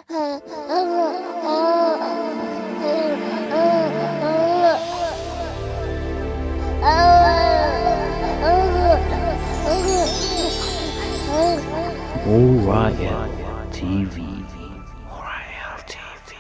Orion T V. Orion T V.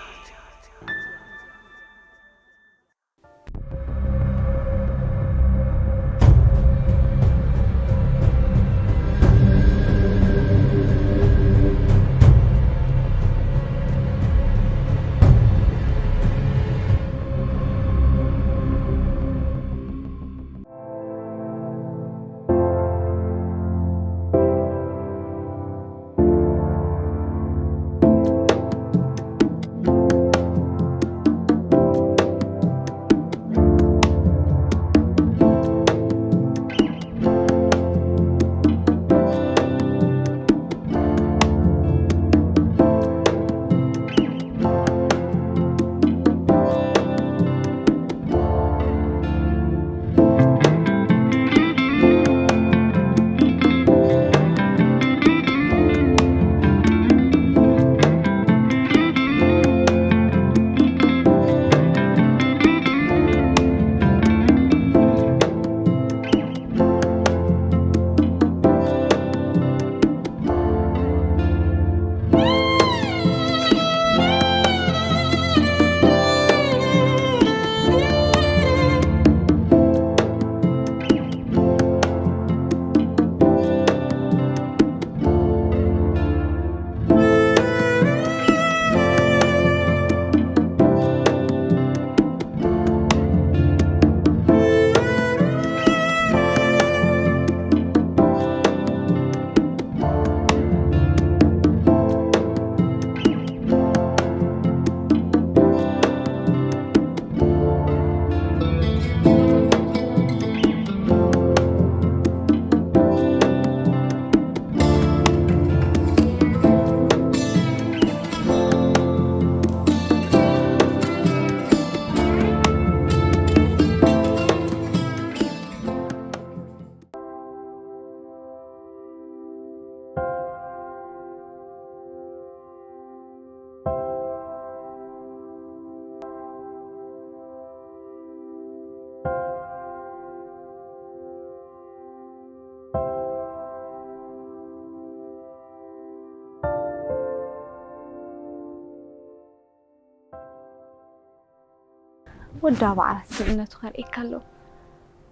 ወዳ በዓላት ስብእነቱ ከርእየካ ኣለዎ።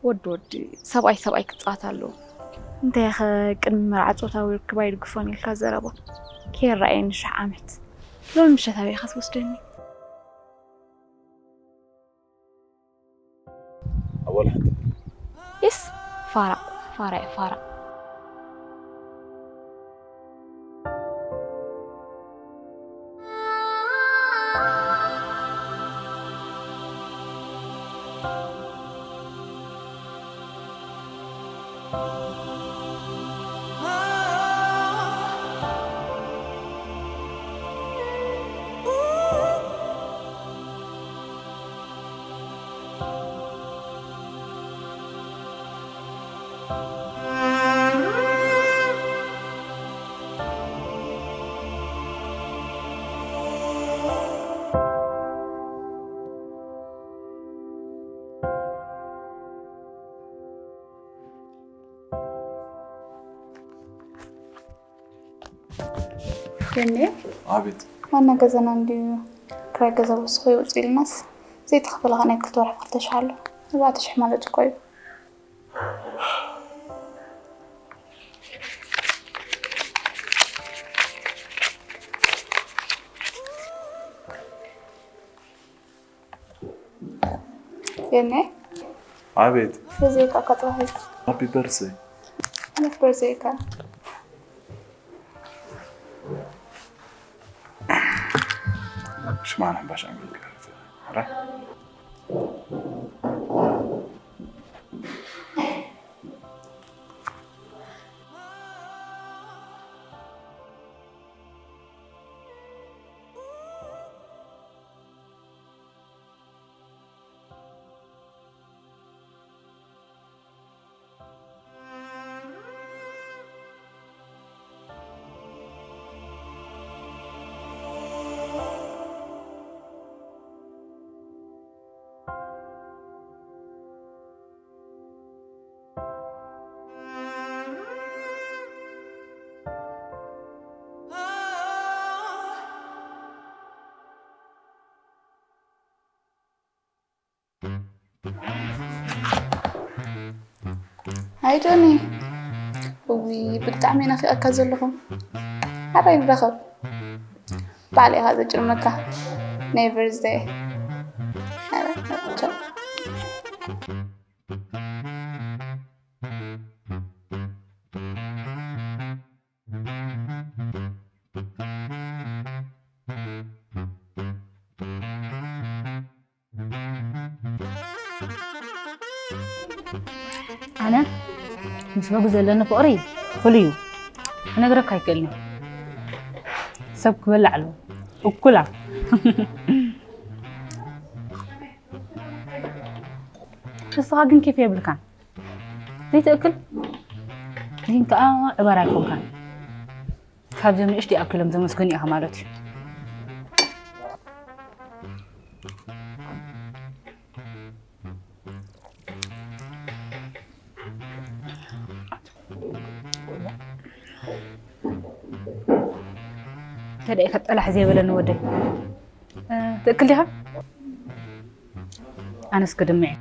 ወዲ ወዲ ሰብኣይ ሰብኣይ ክጻወት ኣለዎ። እንተይኸ ቅድሚ መርዓ ጾታዊ ርክብ ኣይድግፎን ኢልካ ዘረባ ከይረኣየኒ ሽሕ ዓመት። ሎሚ ምሸት ኣበይ ኢኻ ትወስደኒ? ኣወል ሓንቲ ኢስ ፋራ ፋራ ፋራ ገኔ ኣቤት ዋና ገዛና እንድዩ ክራይ ገዛ ወስኹ ይውፅእ ኢልናስ ዘይተኸፈለኻ ናይ ክልተ ወርሒ ክልተ ሽሕ ኣሎ። ኣርባዕተ ሽሕ ማለት እኮ እዩ። የኔ ኣቤት በዚካ ከጥባህል ሃፒ በርዝደይ ነበር ዘይካ ሽማን ሕምባሻ እንግልካ ራ ጆኒ፣ እዊ፣ ብጣዕሚ ናፊቐካ ዘለኹ። ሓራይ ንራኸብ። ባዕለ ኢኻ ዘጭርመካ። ናይ በርዝደይ። ሓራይ፣ ቻው። ኣነ ምስ በጉ ዘለኒ ፍቕሪ ፍሉይ እዩ። ክነግረካ ኣይክእልን እየ። ሰብ ክበልዕ ኣለዎ። እኩላ። ንስኻ ግን ኬፍ የብልካን። ዘይትእክል ግን ከኣ ዕበር ኣይኮንካን። ካብዞም ንእሽተይ ኣኪሎም ዘመስግኑ ኢኻ ማለት እዩ። ተደይ ከጠላሕ ዘይበለኒ ወደይ ትእክል ዲኻ? ኣነስ ክድምዕ።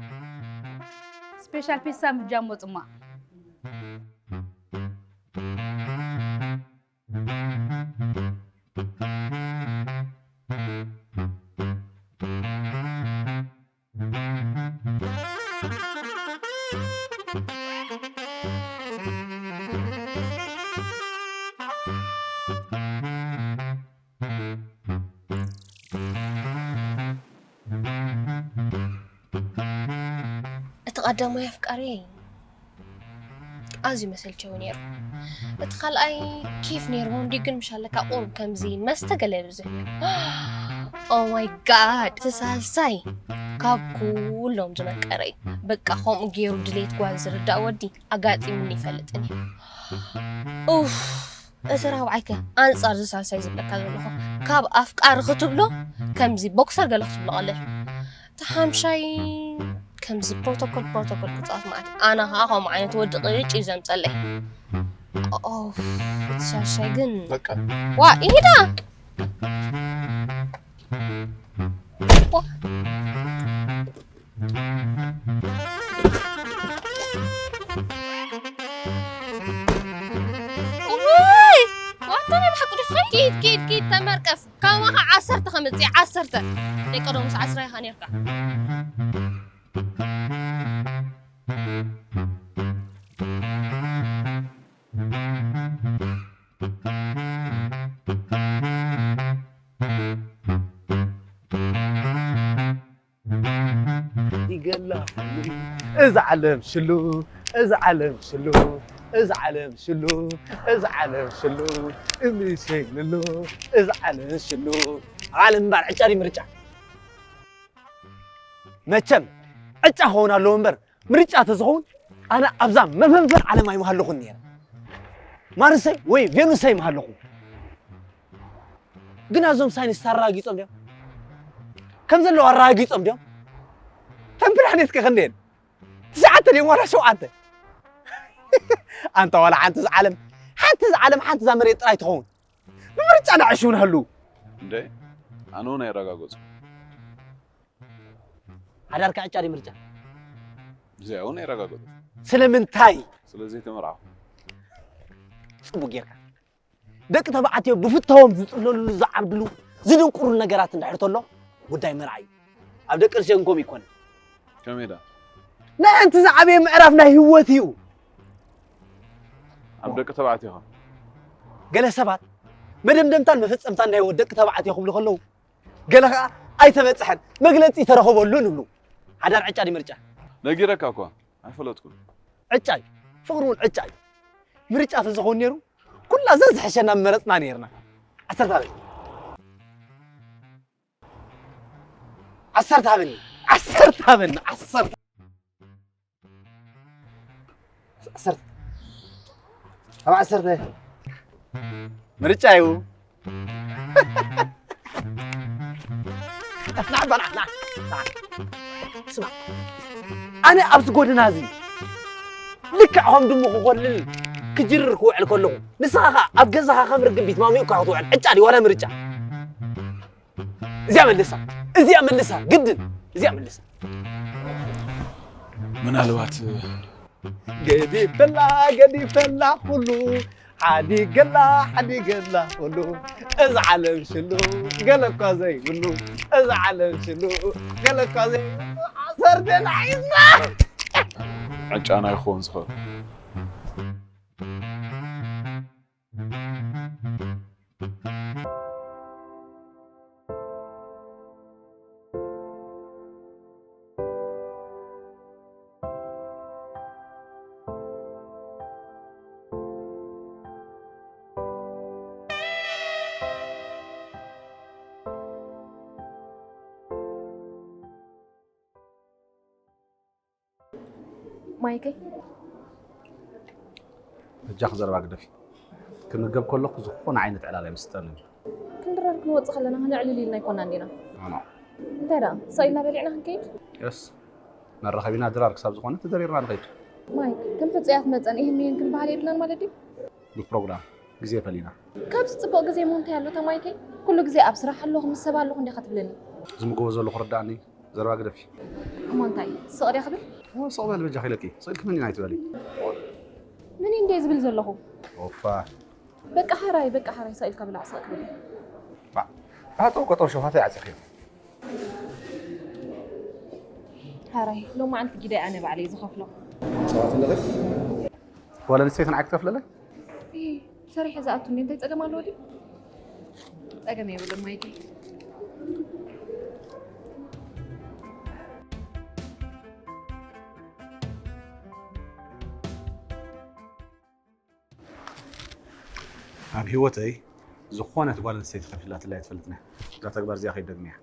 ስፔሻል ፒሳ ምጃሞ ጽማ። እቲ ቀዳማይ ኣፍቃሪ ኣዝዩ መሰልቸዊ ነይሩ። እቲ ካልኣይ ኬፍ ነይርዎ እንዲ ግን ምሻለካ ቁሩብ ከምዚ መስተ ገለ ብዙሕ ነይሩ። Oh my God፣ እቲ ሳልሳይ ካብ ኩሎም ዝመቀረ እዩ። በቃ ከምኡ ገይሩ ድሌት ጓል ዝርዳእ ወዲ ኣጋጢሙኒ ይፈልጥን እዩ። ኡፍ፣ እቲ ራብዓይከ ኣንጻር እዚ ሳልሳይ ዝብለካ ዘለኹ ካብ ኣፍቃሪ ክትብሎ ከምዚ ቦክሰር ገለ ክትብሎ ቀለል። እቲ ሓምሻይ ከምዚ ፕሮቶኮል ፕሮቶኮል ክጻወት ማለት ኣነ ከዓ ከምኡ ዓይነት ወዲ ቅጭ እዩ ዘምጸለይ። ኦፍ፣ እቲ ሻሻይ ግን በቃ ዋ ይሄዳ ዋ እውይ ዋታ ናይ ብሓቂ ዲኺ ኪድ ኪድ ኪድ ተመርቀፍ ካማኻ ዓሰርተ ከምፅእ ዓሰርተ ናይ ቀደሙስ ዓስራ ኢኻ ነርካ ይገላ እዛ ዓለም ሽሉ እዛ ዓለም ሽሉ እዛ ዓለም ሽሉ እዛ ዓለም ሽሉ እምሰይንሉ እዛ ዓለም ሽሉ ዓለም እምበር ዕጫ ድዩ ምርጫ መቸም ዕጫ ክኸውን ኣለዎ እምበር ምርጫ ተዝኸውን ኣነ ኣብዛ መፈንፈን ዓለም ኣይምሃለኹን ነይረ ማርሰይ ወይ ቬኑሰይ ምሃለኹ ግን ኣዞም ሳይንስ ኣረጋጊጾም ድዮም ከም ዘለዉ ኣረጋጊጾም ድዮም ተን ፕላኔት ከ ክንደየን ትሽዓተ ድዮም ዋላ ሸውዓተ ኣንታ ዋላ ሓንቲ ዝዓለም ሓንቲ ዝዓለም ሓንቲ እዛ መሬት ጥራይ ትኸውን ብምርጫ ንዕሽው ንህልው እንደ ኣነ እውን ኣይረጋገጹ ሓዳርካ ዕጫ ድዩ ምርጫ እዚኣ እውን ኣይረጋገጹ ስለምንታይ ስለዘይተመርዓኹ ጽቡቅ ጌርካ ደቂ ተባዕትዮ ብፍታዎም ዝጽለሉሉ ዝዓብድሉ ዝድንቁሩ ነገራት እንድሕር ተሎ ጉዳይ መርዓ እዩ ኣብ ደቂ ኣንስትዮ ግን ከምኡ ይኮነ ከመይ ዳ ናይ ሓንቲ ዝዓበየ ምዕራፍ ናይ ህይወት እዩ ኣብ ደቂ ተባዕትዮ ኸ ገለ ሰባት መደምደምታን መፈጸምታን ናይ ህይወት ደቂ ተባዕትዮ ክብሉ ከለዉ ገለ ከዓ ኣይተበጽሐን መግለጺ ተረኸበሉን ይብሉ ሓዳር ዕጫ ድዩ ምርጫ ነጊረካ እኳ ኣይፈለጥኩን ዕጫ እዩ ፍቕሪ እውን ዕጫ እዩ ምርጫ ተዝኸውን ነይሩ ኩላ ዘዝሕሸና ምመረፅና ነይርና ዓሰርተ ሃበኒ ዓሰርተ ሃበኒ ዓሰርተ ሃበኒ ዓሰርተ ዓሰርተ ኣብ ዓሰርተ ምርጫ እዩ ኣነ ኣብዚ ጎደና እዚ ልክዕ ከም ድሙ ክኮልል ክጅርር ክውዕል ከለኹ ንስኻ ኸ ኣብ ገዛኻ ከም ርግቢት ማሚቕካ ክትውዕል ዕጫ ድዩ ዋላ ምርጫ እዚኣ መልሳ እዚኣ መልሳ ግድን እዚኣ መልሳ ምናልባት ገዲፈላ ገዲፈላ ኩሉ ሓዲገላ ሓዲገላ ኩሉ፣ እዚ ዓለም ሽሉ ገለ እኳ ዘይብሉ፣ እዚ ዓለም ሽሉ ገለ እኳ ዘይብሉ፣ ዓሰርተ ሒዝና። ዕጫና ይኸውን ዝኽእል። ማይከይ፣ በጃኺ ዘረባ ግደፊ። ክምገብ ከለኹ ዝኾነ ዓይነት ዕላል ኣይምስጠንን። ክንድረር ክንወጽእ ከለና ክነዕልል ኢልና ኣይኮናን ዲና? ኣኖ። እንታይ ደኣ፣ ስቕ ኢልና በሊዕና ክንከይድ? የስ። መራኸቢና ድራር ክሳብ ዝኾነ ተደሪርና ንኸይድ። ማይክ፣ ከም ሕጹያት መጸን ይህን ይህን ክንበሃል የብልናን ማለት ድዩ? ብፕሮግራም ግዜ ፈሊና። ካብዚ ጽቡቕ ግዜ እሞ እንታይ ኣሎ ተማይከይ? ኩሉ ግዜ ኣብ ስራሕ ኣለኹ፣ ምስ ሰብ ኣለኹ እንዲኻ ትብለኒ። ዝምገቦ ዘለኹ ርድኣኒ፣ ዘረባ ግደፊ። እሞ እንታይ፣ ስቕ ድያ ክብል? እሞ ስቕ በሊ በጃኺ ኢለኪ፣ ስቕ ኢልኪ መን ኢና ኣይትበሊ። መን እንደ ዝብል ዘለኹ? ኦፋ። በቃ ሓራይ፣ በቃ ሓራይ፣ ስቕ ኢልካ ብላዕ፣ ስቕ ክብል። ባዕ፣ ባጠው ቀጠው ሸፋታ ይዓጽኽዮ። ሓራይ፣ ሎማዓንቲ ጊዳይ ኣነ ባዕለይ ዝኸፍሎ። ጸዋት ኣለኺ? ጓል ኣንስተይቲ ንዓይ ክትከፍለለይ? እይ፣ ሰሪሐ ዝኣቱ እንዴ፣ እንታይ ጸገም ኣለዎ ድዩ? ጸገም የብሉን ማይከይ። ኣብ ህይወተይ ዝኾነት ጓል ኣንስተይቲ ከፊላትለይ ኣይትፈልጥን እያ። እዛ ተግባር እዚኣ ከይደግምያ።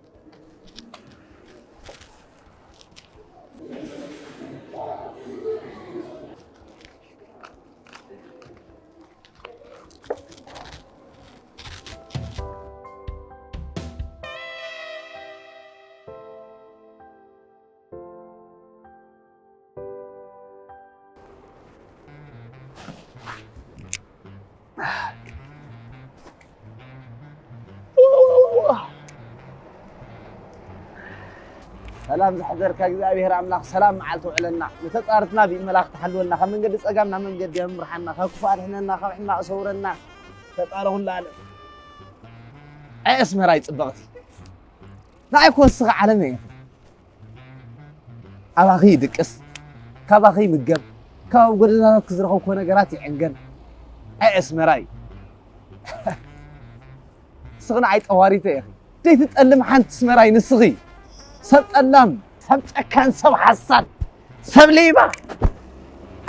ሰላም ዝሕደርካ እግዚኣብሔር ኣምላኽ ሰላም መዓልቲ ውዕለና፣ ንተጻርትና ብኢድ መላእኽቲ ሓልወና፣ ካብ መንገዲ ጸጋም ናብ መንገዲ የምርሓና፣ ካብ ክፉእ ኣድሕነና፣ ካብ ሕማቕ ሰውረና። ፈጣሪ ኩሉ ዓለም። ኣይ ኣስመራይ ጽብቕቲ፣ ንዓይ እኮ ንስኺ ዓለመይ ኢኺ። ኣባኺ ይድቅስ፣ ካባኺ ይምገብ፣ ካብ ኣብ ጎደናታት ክዝረኸብኮ ነገራት ይዕንገል። ኣይ ኣስመራይ፣ ንስኺ ንዓይ ጠዋሪተ ኢኺ። ዘይትጠልም ሓንቲ ኣስመራይ ንስኺ። ሰብ ጠላም፣ ሰብ ጨካን፣ ሰብ ሓሳድ፣ ሰብ ሌባ።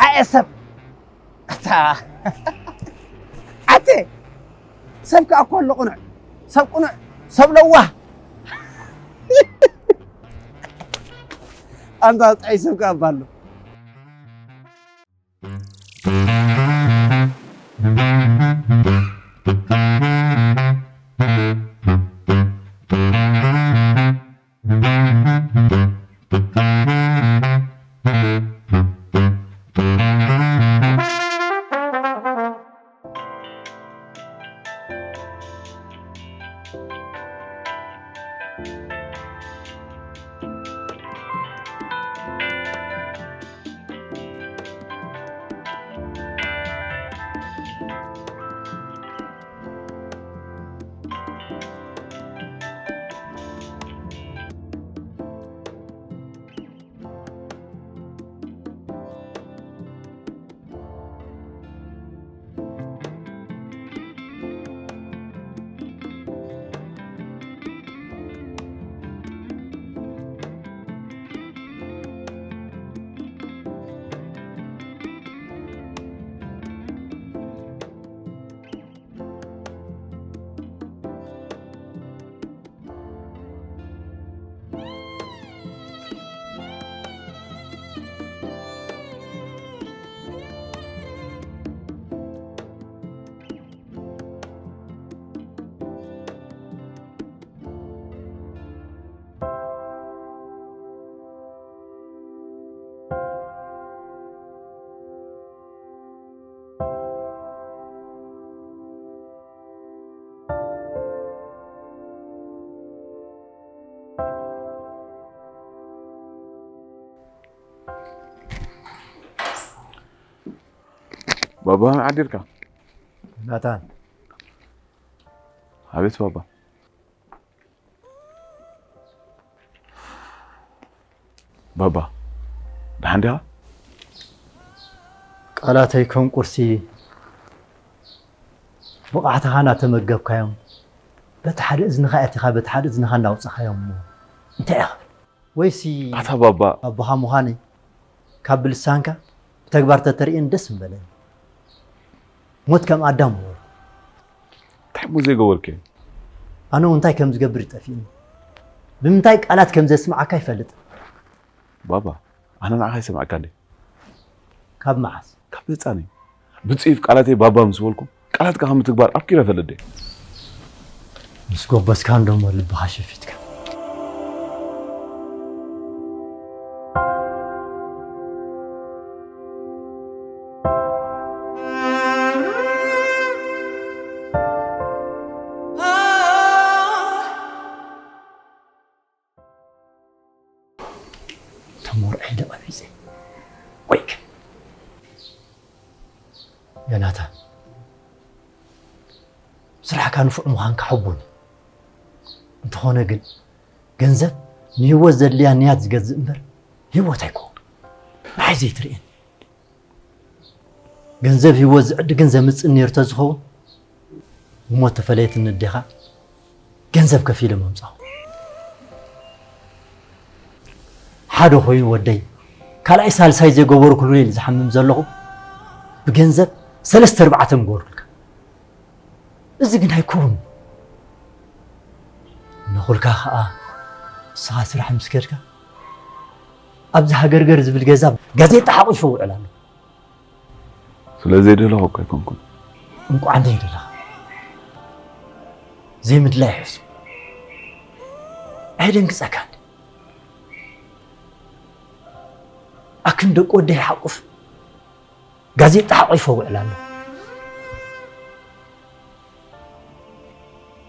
ኣየ ሰብ። ኣታ። ኣቴ። ሰብ ከኣ እኮ ኣሎ ቅኑዕ። ሰብ ቅኑዕ፣ ሰብ ለዋህ። ኣንታ ጥዑይ ሰብ ከኣ እባ ኣሎ። ባባ፣ ዓዲርካ? ናታን። ኣቤት ባባ። ባባ፣ ደሓን ዲኻ? ቃላተይ ከም ቁርሲ ብቕዓትኻ እናተመገብካዮም፣ በቲ ሓደ እዝንኻ ኣእቲኻ በቲ ሓደ እዝንኻ እናውጻኻዮም እሞ እንታይ ኢኻ ክብል? ወይሲ ኣታ ባባ። ኣቦኻ ምዃነይ ካብ ብልሳንካ ብተግባር ተተርእየኒ ደስ ምበለኒ። ሞት ከም ኣዳም ምበልኩ። እንታይ እሞ ዘይገበርኩ? ኣነ እውን እንታይ ከም ዝገብር ይጠፍእኒ። ብምንታይ ቃላት ከም ዘስምዓካ ይፈልጥ። ባባ፣ ኣነ ንዓኻ ይሰምዓካ እንዴ? ካብ መዓስ? ካብ ህፃነይ። ብፅዩፍ ቃላተይ ባባ ምስ በልኩ፣ ቃላትካ ካብ ምትግባር ኣብኪረ ፈልጥ ድየ? ምስ ጎበዝካ እንዶ እሞ ልብኻ ሸፊትካ። ተሞርዐ ኢለ ቀቢፀ። ቆይ ግን፣ ዮናታን፣ ስራሕካ ንፉዕ ምዃንካ ሕቡን። እንተኾነ ግን፣ ገንዘብ ንህይወት ዘድልያ ንያት ዝገዝእ እምበር፣ ህይወት ኣይኮን። ንዓይ ዘይትርእየኒ። ገንዘብ ህይወት ዝዕድግን ዘምጽእን ነይሩ ተዝኸውን፣ ብሞት ተፈለየትኒ ኣዴኻ፣ ገንዘብ ከፊለ ምምጻኹ። ሓደ ኮይኑ ወደይ፣ ካልኣይ ሳልሳይ ዘይገበርኩሉ ኢለ ዝሓምም ዘለኹ፣ ብገንዘብ ሰለስተ ኣርባዕተ ምገበርኩልካ። እዚ ግን ኣይከውን። ነኹልካ ኸኣ፣ ንስኻ ስራሕ ምስ ከድካ፣ ኣብዚ ሃገርገር ዝብል ገዛ ጋዜጣ ሓቑፉ ውዕል ኣሎ። ስለ ዘይደለኹ እኮ ኣይኮንኩን። እንቋዕ እንደ ይደለኻ። ዘይምድላይ ይሕሱ። ኣየደንግጸካን። ኣክን ደቂ ወደይ ሓቁፍ ጋዜጣ ሓቑፎ ውዕል ኣሎ።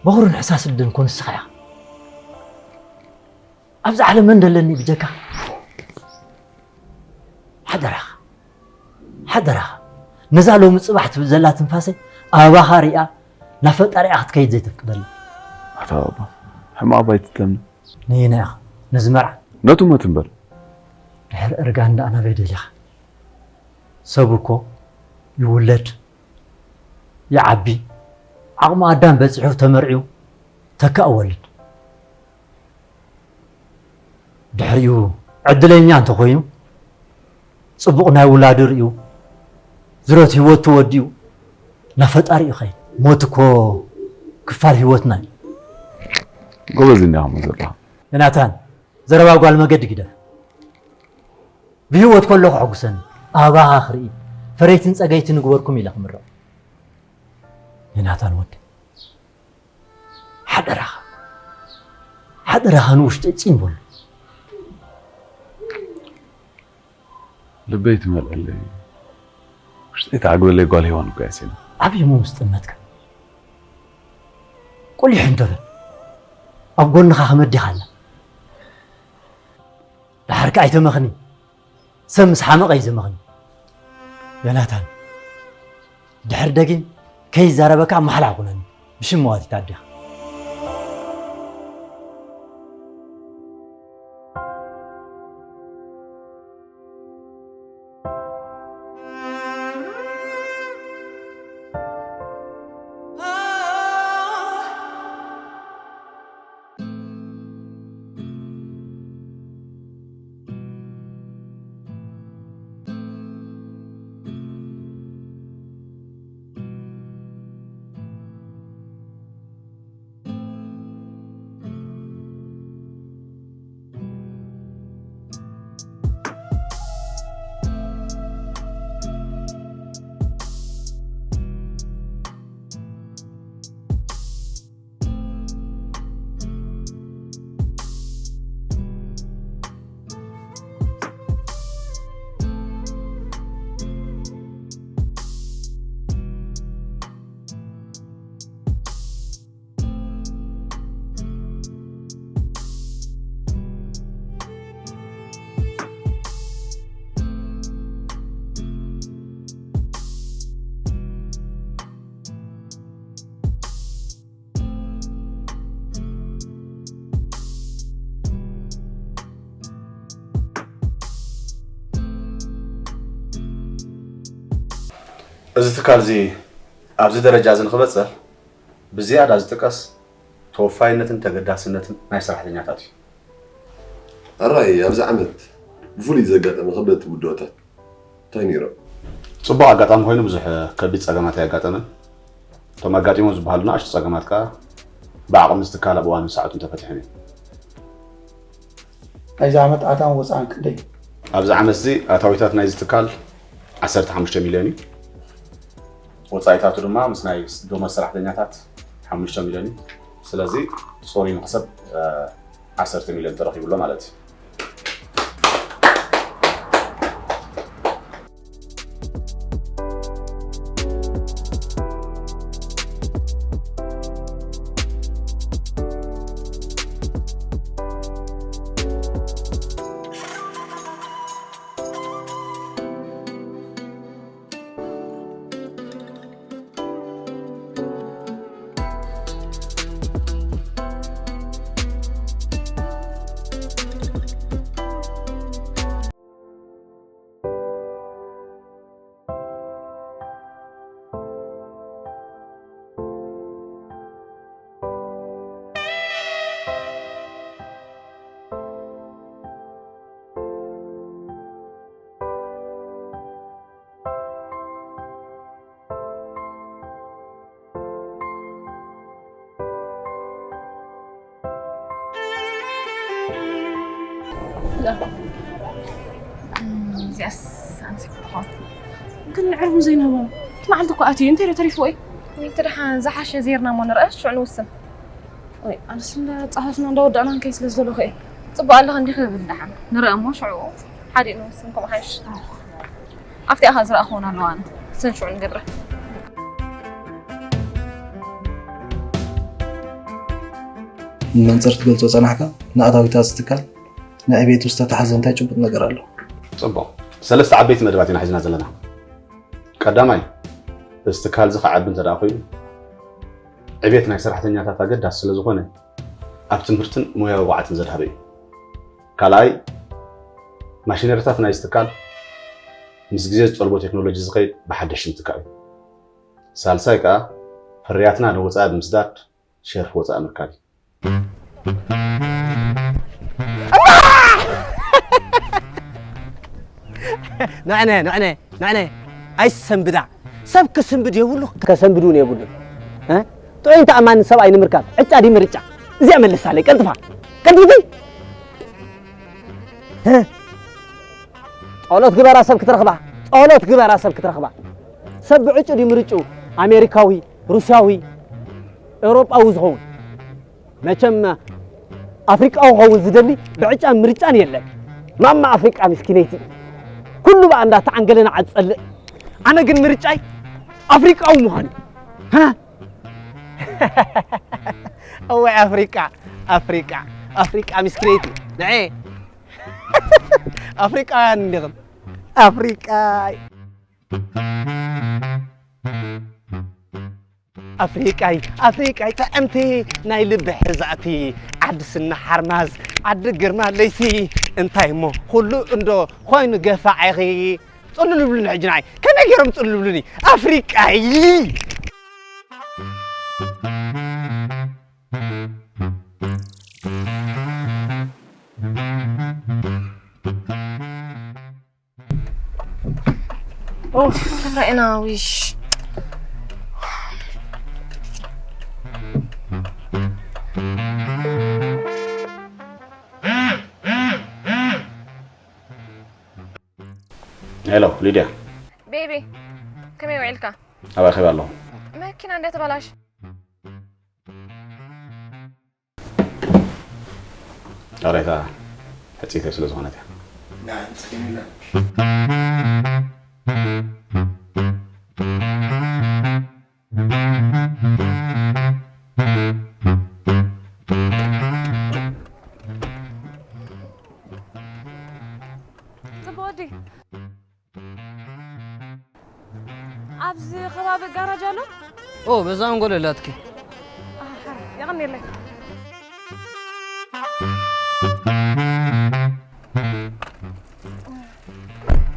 በኹርን ሕሳስ ልደን ኮን ንስኻ ኢኻ። ኣብዚ ዓለም መን ደለኒ ብጀካ? ሓደራኻ፣ ሓደራኻ፣ ነዛ ሎሚ ጽባሕ ትብል ዘላ ትንፋሰይ ኣባኻ ሪኣ ናብ ፈጣሪኣ ክትከይድ ዘይተፍቅደላ። ኣታ ባባ፣ ሕማቕ ኣባይ ትትለምኒ። ነየናይ ኢኻ? ነዚ መርዓ? ነቱ ሞት እምበር። ድሕሪ እርጋን ደኣ ናበይ ደሊኻ? ሰብ እኮ ይውለድ፣ ይዓቢ፣ ዓቕሚ ኣዳም በጺሑ ተመርዕዩ ተካእ ወልድ። ድሕሪኡ ዕድለኛ እንተኾይኑ፣ ጽቡቕ ናይ ውላዱ ርእዩ፣ ዝረት ህይወቱ ወዲኡ፣ ናብ ፈጣሪኡ ይኸይድ። ሞት እኮ ክፋል ህይወትና እዩ። ጎበዝ እንዲኻ እሞ ዘለኻ። ዮናታን፣ ዘረባ ጓል መገዲ ግደፍ። ብህይወት ከለኹ ሕጉሰኒ፣ ኣባኻ ክርኢ፣ ፈረይትን ጸገይትን ንግበርኩም ኢለ ክምረቕ። ዮናታን ወዲ፣ ሓደራኻ፣ ሓደራኻ ንውሽጠይ ጺን በሎ። ልበይ ትመልአለይ፣ ውሽጠይ ትዓግበለይ ጓል ሄዋን እኮ እያ ሲና። ዓብዪ እሞ ምስጥነትካ። ቁሊሕ እንዶ በል። ኣብ ጎንኻ ከመዲኻ ኣላ። ደሓር ከኣ ኣይተመኽኒ። ሰብ ምስ ሓመቐ እዩ ዘመኽኒ። ዮናታን፣ ድሕሪ ደጊም ከይዛረበካ ማሕላ ኩነኒ። ብሽም መዋቲት ኣዴኻ። እዚ ትካል እዚ ኣብዚ ደረጃ እዚ ንኽበጽሕ ብዝያዳ ዝጥቀስ ተወፋይነትን ተገዳስነትን ናይ ሰራሕተኛታት እዩ። ሕራይ ኣብዚ ዓመት ብፍሉይ ዘጋጠመ ከበድቲ ውድኦታት እንታይ ነይሮም? ጽቡቕ ኣጋጣሚ ኮይኑ ብዙሕ ከቢድ ጸገማት ኣየጋጠመን። እቶም ኣጋጢሞም ዝበሃሉ ንኣሽቱ ጸገማት ከኣ ብዓቕሚ እዚ ትካል ኣብ እዋንን ሰዓቱን ተፈቲሖም እዮም። ናይዚ ዓመት ኣታውን ወፃእን ክንደይ እዩ? ኣብዚ ዓመት እዚ ኣታዊታት ናይዚ ትካል ዓሰርተ ሓሙሽተ ሚልዮን እዩ። ወፃኢታቱ ድማ ምስ ናይ ደሞዝ ሰራሕተኛታት ሓሙሽተ ሚልዮን እዩ። ስለዚ ፅሩይ መኽሰብ ዓሰርተ ሚልዮን ተረኺቡ ኣሎ ማለት እዩ። እዚኣስ ኣንስ ክትኾን ግን ንዕርቡ ዘይንህቦም እቲ መዓልቲ እኮ ኣትዩ እንታይ ዶ ተሪፍዎ እዩ? እቲ ደሓን ዝሓሸ ዜርና እሞ ንርአ ሽዑ ንውስን። ወይ ኣነስ እንዳጻፈፍና እንዳወዳእና ንከይ ስለ ዝደለኹ እየ። ጽቡቕ ኣለኺ እንዲኺ ክብል ደሓን ንርአ እሞ ሽዑ ሓዲእ ንውስን ከምኡ ሓይሽ። ኣብቲ ኣኻ ዝረኣኽወን ኣለዋ ኣነ እሰን ሽዑ ንገብረ። ንመንፅር ትገልፆ ፀናሕካ ንኣታዊታት እዚ ትካል ንዕቤቱ ዝተታሓዘ እንታይ ጭቡጥ ነገር ኣሎ? ፅቡቕ። ሰለስተ ዓበይቲ መደባት ኢና ሒዝና ዘለና። ቀዳማይ፣ እዚ ትካል እዚ ክዓቢ እንተ ደኣ ኮይኑ፣ ዕቤት ናይ ሰራሕተኛታት ኣገዳሲ ስለ ዝኾነ፣ ኣብ ትምህርትን ሞያዊ ብቕዓትን ዘድሃበ እዩ። ካልኣይ፣ ማሽነሪታት ናይዚ ትካል ምስ ግዜ ዝጠልቦ ቴክኖሎጂ ዝኸይድ ብሓደሽ ምትካእ እዩ። ሳልሳይ ከኣ፣ ፍርያትና ንወጻኢ ብምስዳድ ሸርፊ ወጻኢ ምርካብ እዩ። ንዕነ ንዕነ ንዕነ ኣይሰንብዳ ሰብ ክስንብድ የብሉ ከሰንብድ እውን የብሉ ጥዑይን ተኣማንን ሰብኣይ ንምርካብ ዕጫ ድዩ ምርጫ እዚኣ መልሳለይ ቀልጥፋ ቀልጥፍቲ ጸሎት ግበራ ሰብ ክትረኽባ ጸሎት ግበራ ሰብ ክትረኽባ ሰብ ብዕጩ ድዩ ምርጭኡ ኣሜሪካዊ ሩስያዊ ኤውሮጳዊ ዝኸውን መቸም ኣፍሪቃዊ ክኸውን ዝደሊ ብዕጫን ምርጫን የለን ማማ ኣፍሪቃ ምስኪነይቲ ኩሉ ብኣ እንዳተዓንገለ ንዓ ዝጸልእ ኣነ ግን ምርጫይ ኣፍሪቃዊ ምዃን እዩ እወይ ኣፍሪቃ ኣፍሪቃ ኣፍሪቃ ምስኪነይቲ ንዐ ኣፍሪቃውያን እንዲኹም ኣፍሪቃ ኣፍሪቃይ ኣፍሪቃይ ጥዕምቲ ናይ ልቢ ሕዛእቲ ዓዲ ስና ሓርማዝ ዓዲ ግርማ ለይቲ እንታይ እሞ ኩሉ እንዶ ኮይኑ ገፋዕ ኢኺ ጽሉል ብሉኒ ሕጂ ንዓይ ከመይ ገይሮም ጽሉል ብሉኒ ኣፍሪቃይ ኡፍ፣ ርኢና ዊሽ። ሄሎ ሊድያ። ቤቢ፣ ከመይ ውዒልካ? ኣባይ ኸይባ ኣለኹ። መኪና እንደ ተበላሽ። ዳሬታ ሕጽይተይ ስለ ዝኾነት እያ። ጽቡቕ ወዲ። ኣብዚ ከባቢ ጋራጅ ኣሎ? ኦ፣ በዛ ኣንጎሎ ኣላትኪ። የቐኔለይ።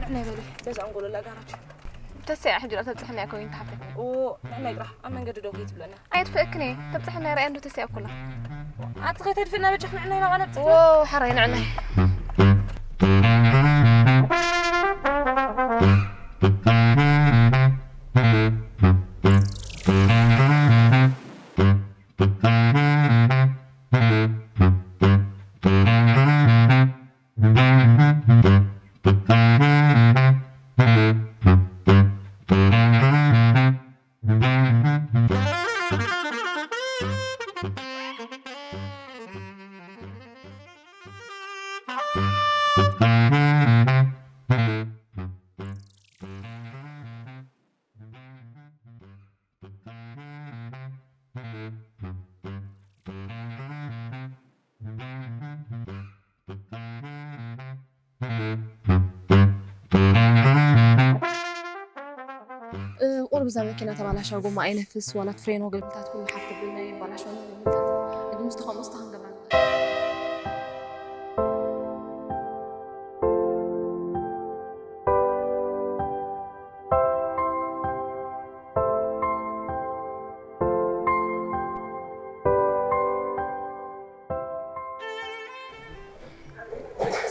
ንዕናይ በሊ፣ በዛ ኣንጎሎ ኣላ ጋራጅ። ተስያ ሕጂ ዶ ተብጽሕና እኮ ይንተሓተት። ኦ፣ ንዕናይ ጥራሕ ኣብ መንገዲ ደው ከይትብለና። ኣይትፍእክኒ። ተብጽሕና ራእያ እንዶ ተስያ እኩላ። ኣቲ ከይተድፍእና በጃኽ ንዕናይ ናባና ብጽሕ። ዎ፣ ሕራይ ንዕናይ። ቁሩብ እዛ መኪና ተባላሻ፣ ጎማ ኣይነፍስ፣ ዋላ ፍሬኖ ገልብታት ኩሉ ሓፍ ተብልና የባላሸወና ገልብታት። ሕጂ ምስቲ ከምኡ እስታ ክንገብራ ንኽእል።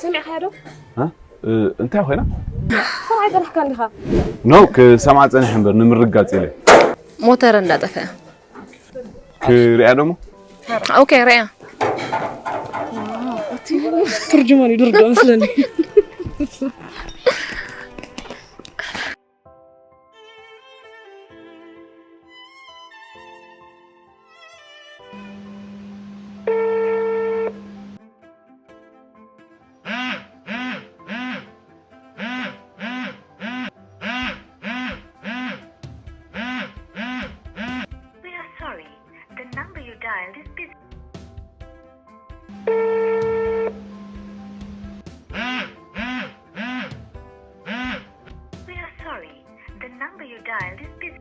ሰሚዕካዮ ዶ? እ፣ እንታይ ኮይና? ሰብኣይ ጸኒሕካ እንዲኻ? ኖ፣ ክሰምዓ ጸኒሐ እምበር ንምርግጋጽ ኢለ። ሞተር እንዳጠፈአ። ክሪኣ ደሞ? ኦኬ፣ ሪኣ። ትርጅማን ይድርዶ መስለኒ። We are sorry. The number you dialed is busy. We are sorry. The number you dialed is busy.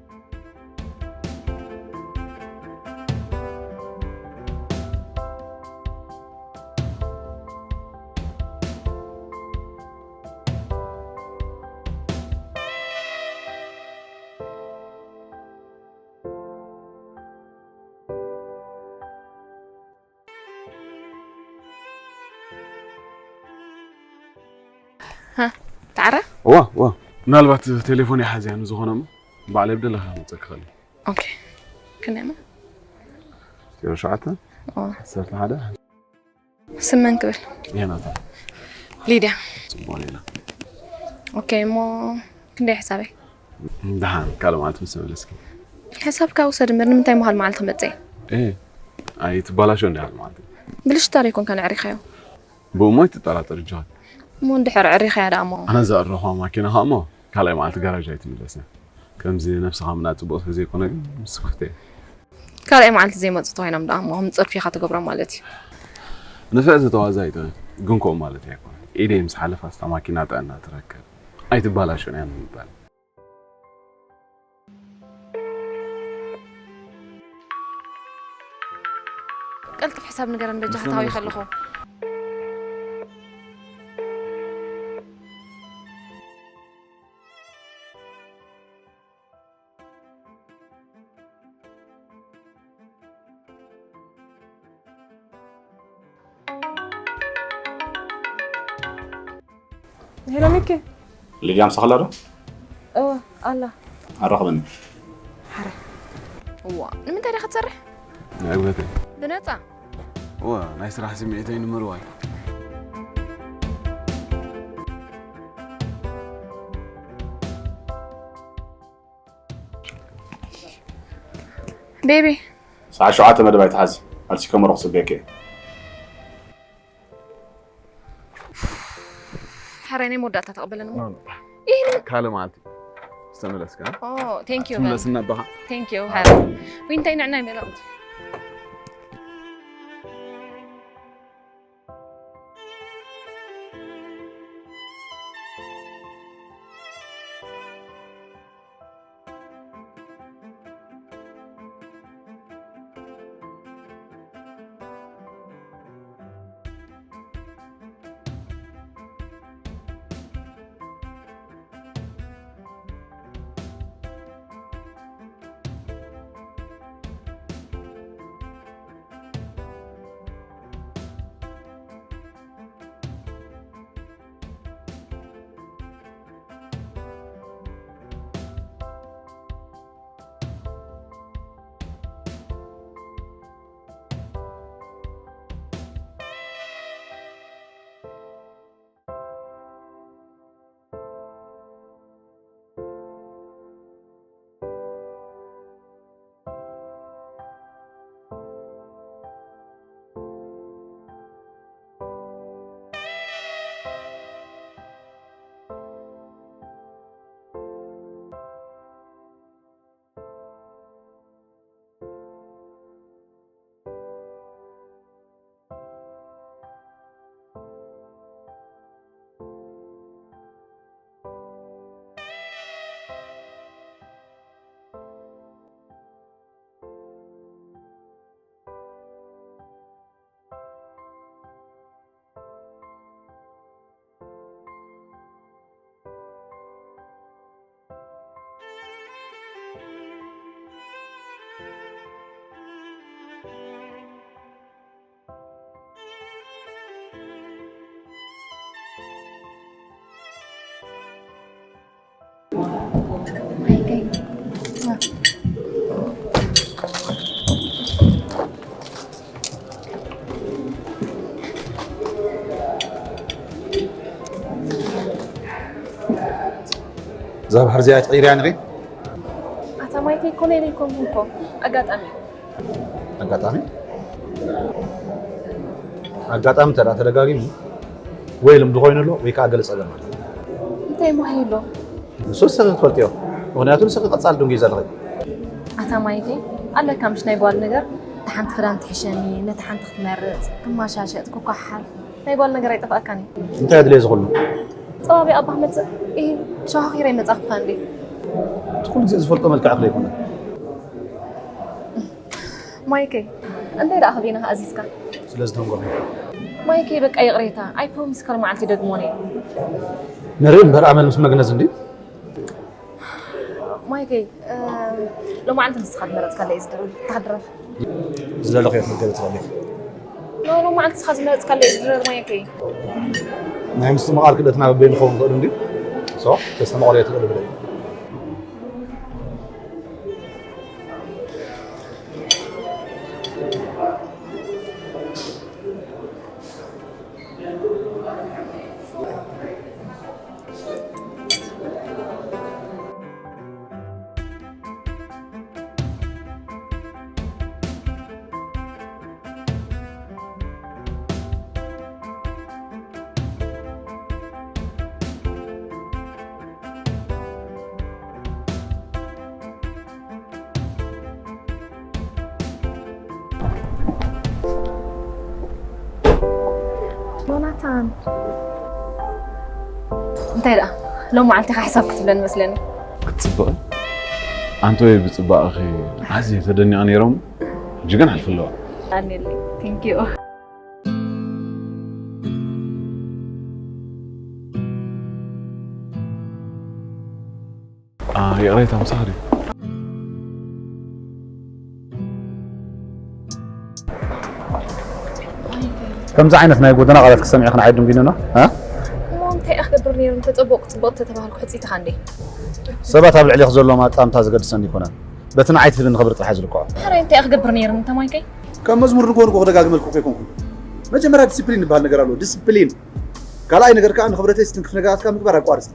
ها تعرف؟ وا وا ምናልባት ቴሌፎን ይሓዝያ ንዝኾነ እሞ ባዕለይ ብደለኻ ክመፀኪ ክእል ኦኬ። ክንደይ እሞ? ዜሮ ሸውዓተ ኦ፣ ዓሰርተ ሓደ ስመን ክብል ይሄናታ ሊድያ። ፅቡቅ ሌላ ኦኬ እሞ ክንደይ ሕሳበይ? ደሓን ካልእ መዓልቲ ምስ ተመለስኪ ሕሳብካ ውሰድ እምበር ንምንታይ መሃል መዓልቲ ክመፅእ? እ ኣይትባላሾ እንዲ ካልእ መዓልቲ ብልሽታ ዶ ይኮንካ ነዕሪኻዮ? ብእሞ ኣይትጠራጠር ጅዋድ እሞ እንድሕር ዕሪኻያ ደኣ እሞ ኣነ ዘዕረኹዋ ማኪና ከዓ እሞ ካልኣይ መዓልቲ ጋራጅ ኣይትምለስን ከምዚ ነብስኻ ምናጥ ፅቡቅ ስለዘይኮነ ግን ምስ ክፍተ ካልኣይ መዓልቲ ዘይመፁ ተኮይኖም ደኣ እሞ ከም ፅርፊ ኢኻ ትገብሮ ማለት እዩ። ንፍዕ ዝተዋዛ ኣይትኽእል ግን ከምኡ ማለት ኣይኮነ ኢደይ ምስ ሓለፋ ስታ ማኪና ጥዕና ትረክብ ኣይትባላሾን እያ ንምባል ቀልጥፍ ሕሳብ ንገረን በጃ ክታዊ ከለኹ ሄሎ ሚኪ። ሊድያ ምሳኻ ኣላ ዶ? እወ ኣላ። ኣራኽበኒ። እዋ ንምንታይ ዲኻ ትሰርሕ? ንዕግበተይ ብነፃ እወ ናይ ስራሕ ስምዒተይ ንምርዋይ ቤቢ ሰዓት ሸውዓተ መደብ ኣይትሓዚ። ኣልሲከ መረቕ ጽበየከ እየ። ሓራይ ናይ መወዳእታ ተቐበለኒ እሞ ካልእ መዓልቲ ዝተመለስካ ኦ ቴንክ ዩ ትምለስና ኣባኻ ቴንክ ዩ ሓራይ ወይ እንታይ ንዕና ይመለቕት እዛ ባሕሪ እዚኣ ትቕይርያ ኢኺ? ኣታ ማይከይ ኮነ ኢለ ኣይኮንኩን እኮ፣ ኣጋጣሚ። ኣጋጣሚ ኣጋጣሚ እንተ ደኣ ተደጋጊሙ ወይ ልምዲ ኮይኑ ኣሎ ወይ ከዓ ገለ ፀገም ኣሎ። እንታይ ማሂ ኣሎ? ንሱ ንስኺ ክትፈልጥዮ፣ ምኽንያቱ ንስኺ ቀፃሊ ደንጉዩ ዘለኺ። ኣታ ማይከይ፣ ኣለካ ምሽ ናይ ጓል ነገር፣ እታ ሓንቲ ክዳን ትሕሸኒ፣ ነታ ሓንቲ ክትመርፅ፣ ክመሻሸጥ፣ ክኳሓል፣ ናይ ጓል ነገር ኣይጠፍኣካን እዩ። እንታይ ኣድልየ ዝኽሉ? ፀባቢ ኣባ ክመፅእ፣ ኢ ሸዋኺረ ይመፃኽካ እንዴ? እቲ ኩሉ ግዜ ዝፈልጦ መልክዕኺ ዘይኮነ። ማይከይ፣ እንታይ ደኣ ክብኢና ኣዚዝካ? ስለ ዝተንጎፈ። ማይከይ፣ በቃ ይቕሬታ፣ ኣይ ፕሮሚስ ካልእ መዓልቲ ደግሞን እየ። ንርኢ እምበር ኣመል ምስ መግነዝ እንድዩ። ማይከይ፣ እ፣ ሎማዓንቲ ንስኻ ዝመረፅካለይ እዩ ዝድረር። እንታይ ክድረር? ዝደለኽዮ ክትገብሪ ትኽእሊ ኢኺ። ኖ፣ ሎማዓንቲ ንስኻ ዝመረፅካለይ እዩ ዝድረር ማይከይ። ናይ ምስትምቓር ክእለትና በበይኑ ክኸውን ይኽእል እንድዩ። ሶ፣ ተስተማቕርዮ ትኽእሊ ብለይ። ዮናታን፣ እንታይ ደኣ ሎም መዓልቲ ኢኻ ሕሳብ ክትብለኒ መስለኒ። ክትፅብቕ ኣንተወይ ብፅባቕኺ ኣዝየ ተደኒቐ ነይሮም ሕጂ ግን ሓልፊ ኣለዋ። ኣኔለይ። Thank you። ይቕሬታ ምሳኺ ድዩ? ከምዚ ዓይነት ናይ ጎደና ቃላት ክሰምዒ ክንዓይ ድንጉይንና? እሞ እንታይ እየ ክገብር ነይሩ? እንተፀቡቕ ፅቡቕ ተተባሃልኩ ሕፅይትኻ እንዴ? ሰባት ኣብ ልዕሊኽ ዘለዎም ኣጣምታ ዝገድሰን ይኮነን። በቲ ንዓይ ትህብኒ ክብሪ ጥራሕ ዝልክዖ። ሕራይ እንታይ እየ ክገብር ነይሩ? እንተማይከይ ከም መዝሙር ንጎንጎ ክደጋግመልኩ ከይኮንኩ። መጀመርያ ዲስፕሊን ዝበሃል ነገር ኣሎ። ዲስፕሊን። ካልኣይ ነገር ከዓ ንክብረተይ ዝትንክፍ ነገራትካ ምግባር ኣቋርፅ።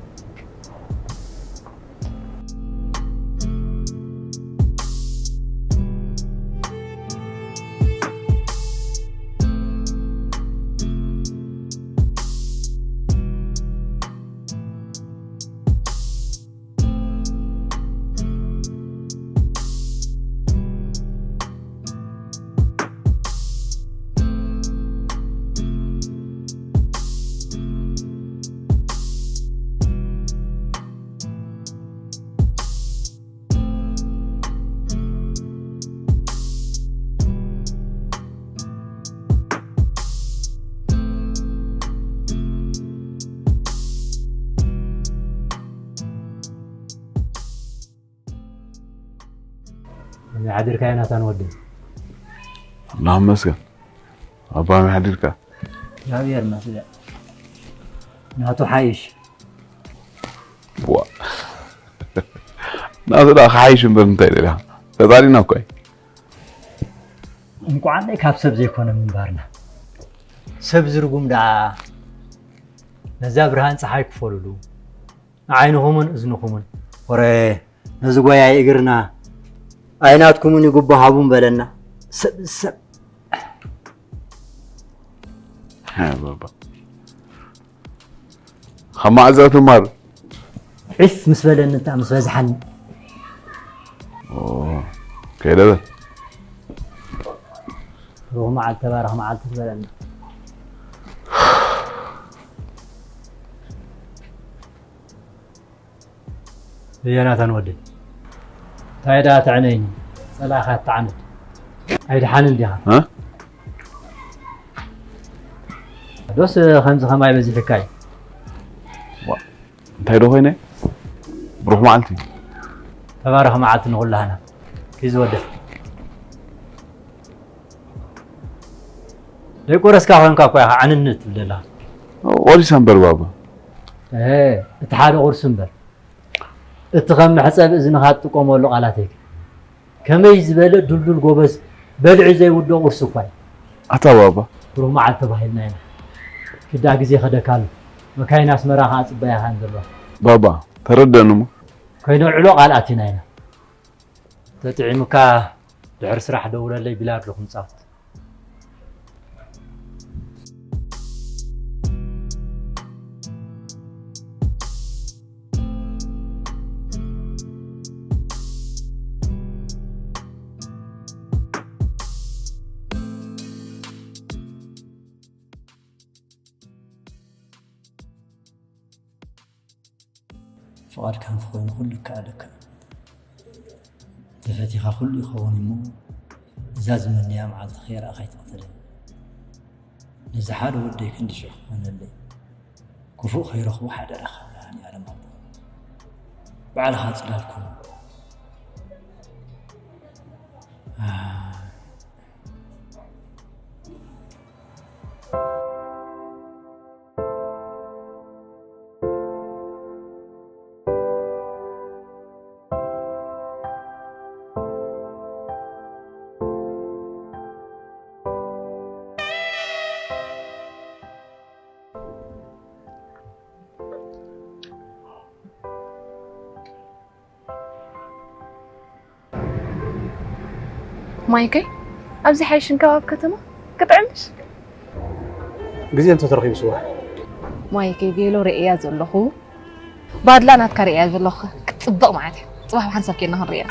ከመይ ሓዲርካ ዮናታን ወደይ? ኣምላኽ ይመስገን። ኣባ ከመይ ሓዲርካ? እግዚኣብሔር ይመስገን። ናቱ ሓይሽ። ዋ። ናቱ ደኣ ክሓይሽ እምበር እንታይ ደሊኻ? ፈጣሪና እኮ እዩ። እንኳዓለይ ካብ ሰብ ዘይኮነ ምንባርና። ሰብ ዝርጉም ደኣ ነዛ ብርሃን ፀሓይ ክፈልሉ ንዓይንኹምን እዝንኹምን ወረ ነዚ ጎያይ እግርና ኣይናትኩምን ይግቦ ሃቡን በለና። ሰብ ሰብ ሃ፣ ባባ። ካብ መዓዛ ትማር? ዒፍ ምስ በለኒ እታ ምስ በዝሓኒ። ኦ፣ ከይደ በል። ሩህ መዓልቲ ተባረኽ መዓልቲ ትበለና። ዮናታን ወደይ፣ እንታይ ደኣ ትዕነይኒ? ጸላእኻ ትዓነድ። ኣይደሓንን ዲኻ? እ? ዶስ ከምዚ ከማይ በዚሕካ እዩ? ዋ፣ እንታይ ዶ ኮይነ? ብሩኽ መዓልቲ። ተባረኽ መዓልቲ ንኹላህና። ኪዚ ወደይ። ደይቆረስካ ኮንካ እኮ ኢኻ ዓንነት ትብል ዘለኻ። ቆሪሰ እምበር ባባ። እህ፣ እቲ ሓደ ቁርሲ እምበር። እቲ ከም መሕጸቢ እዝንኻ ትጥቀመሉ ቃላት እዩ። ከመይ ዝበለ ዱልዱል ጎበዝ በልዒ ዘይውድኦ ቁርሲ እኳ እዩ። ኣታ ባባ። ብሩህ መዓልቲ ተባሂልና ኢና። ክዳ ግዜ ከደካ ኣሎ። መካይን ኣስመራ ከኣ ጽበያኻ እየን ዘለዋ። ባባ፣ ተረደኒ እሞ። ከይነውዕሎ ቃል ኣቲና ኢና። ተጥዒሙካ ድሕሪ ስራሕ ደውለለይ ቢላርዶ ክንጻወት። ፍቓድካ እንተኾይኑ ኩሉ ይከኣለካ። ተፈቲኻ ኩሉ ይኸውን እሞ እዛ ዝምነያ መዓልቲ ከይረኣኻ ኣይትቕተለኒ። ነዚ ሓደ ወደይ ክንዲ ሽሕ ክኾነለይ ክፉእ ከይረኽቦ ሓደራኻ መድሃኔ ኣለም ኣቦ ባዕልኻ ጽላል ኩን። ማይከይ፣ ኣብዚ ሓይሽን ከባቢ ከተማ ክጥዕምሽ? ግዜ እንተተረኺቡ ስዋ። ማይከይ፣ ቬሎ ርእያ ዘለኹ፣ ባድላ ናትካ ርእያ ዘለኹ፣ ክትጽብቕ ማለት እዩ። ጽባሕ ብሓንሳብ ኬድና ክንርእያ።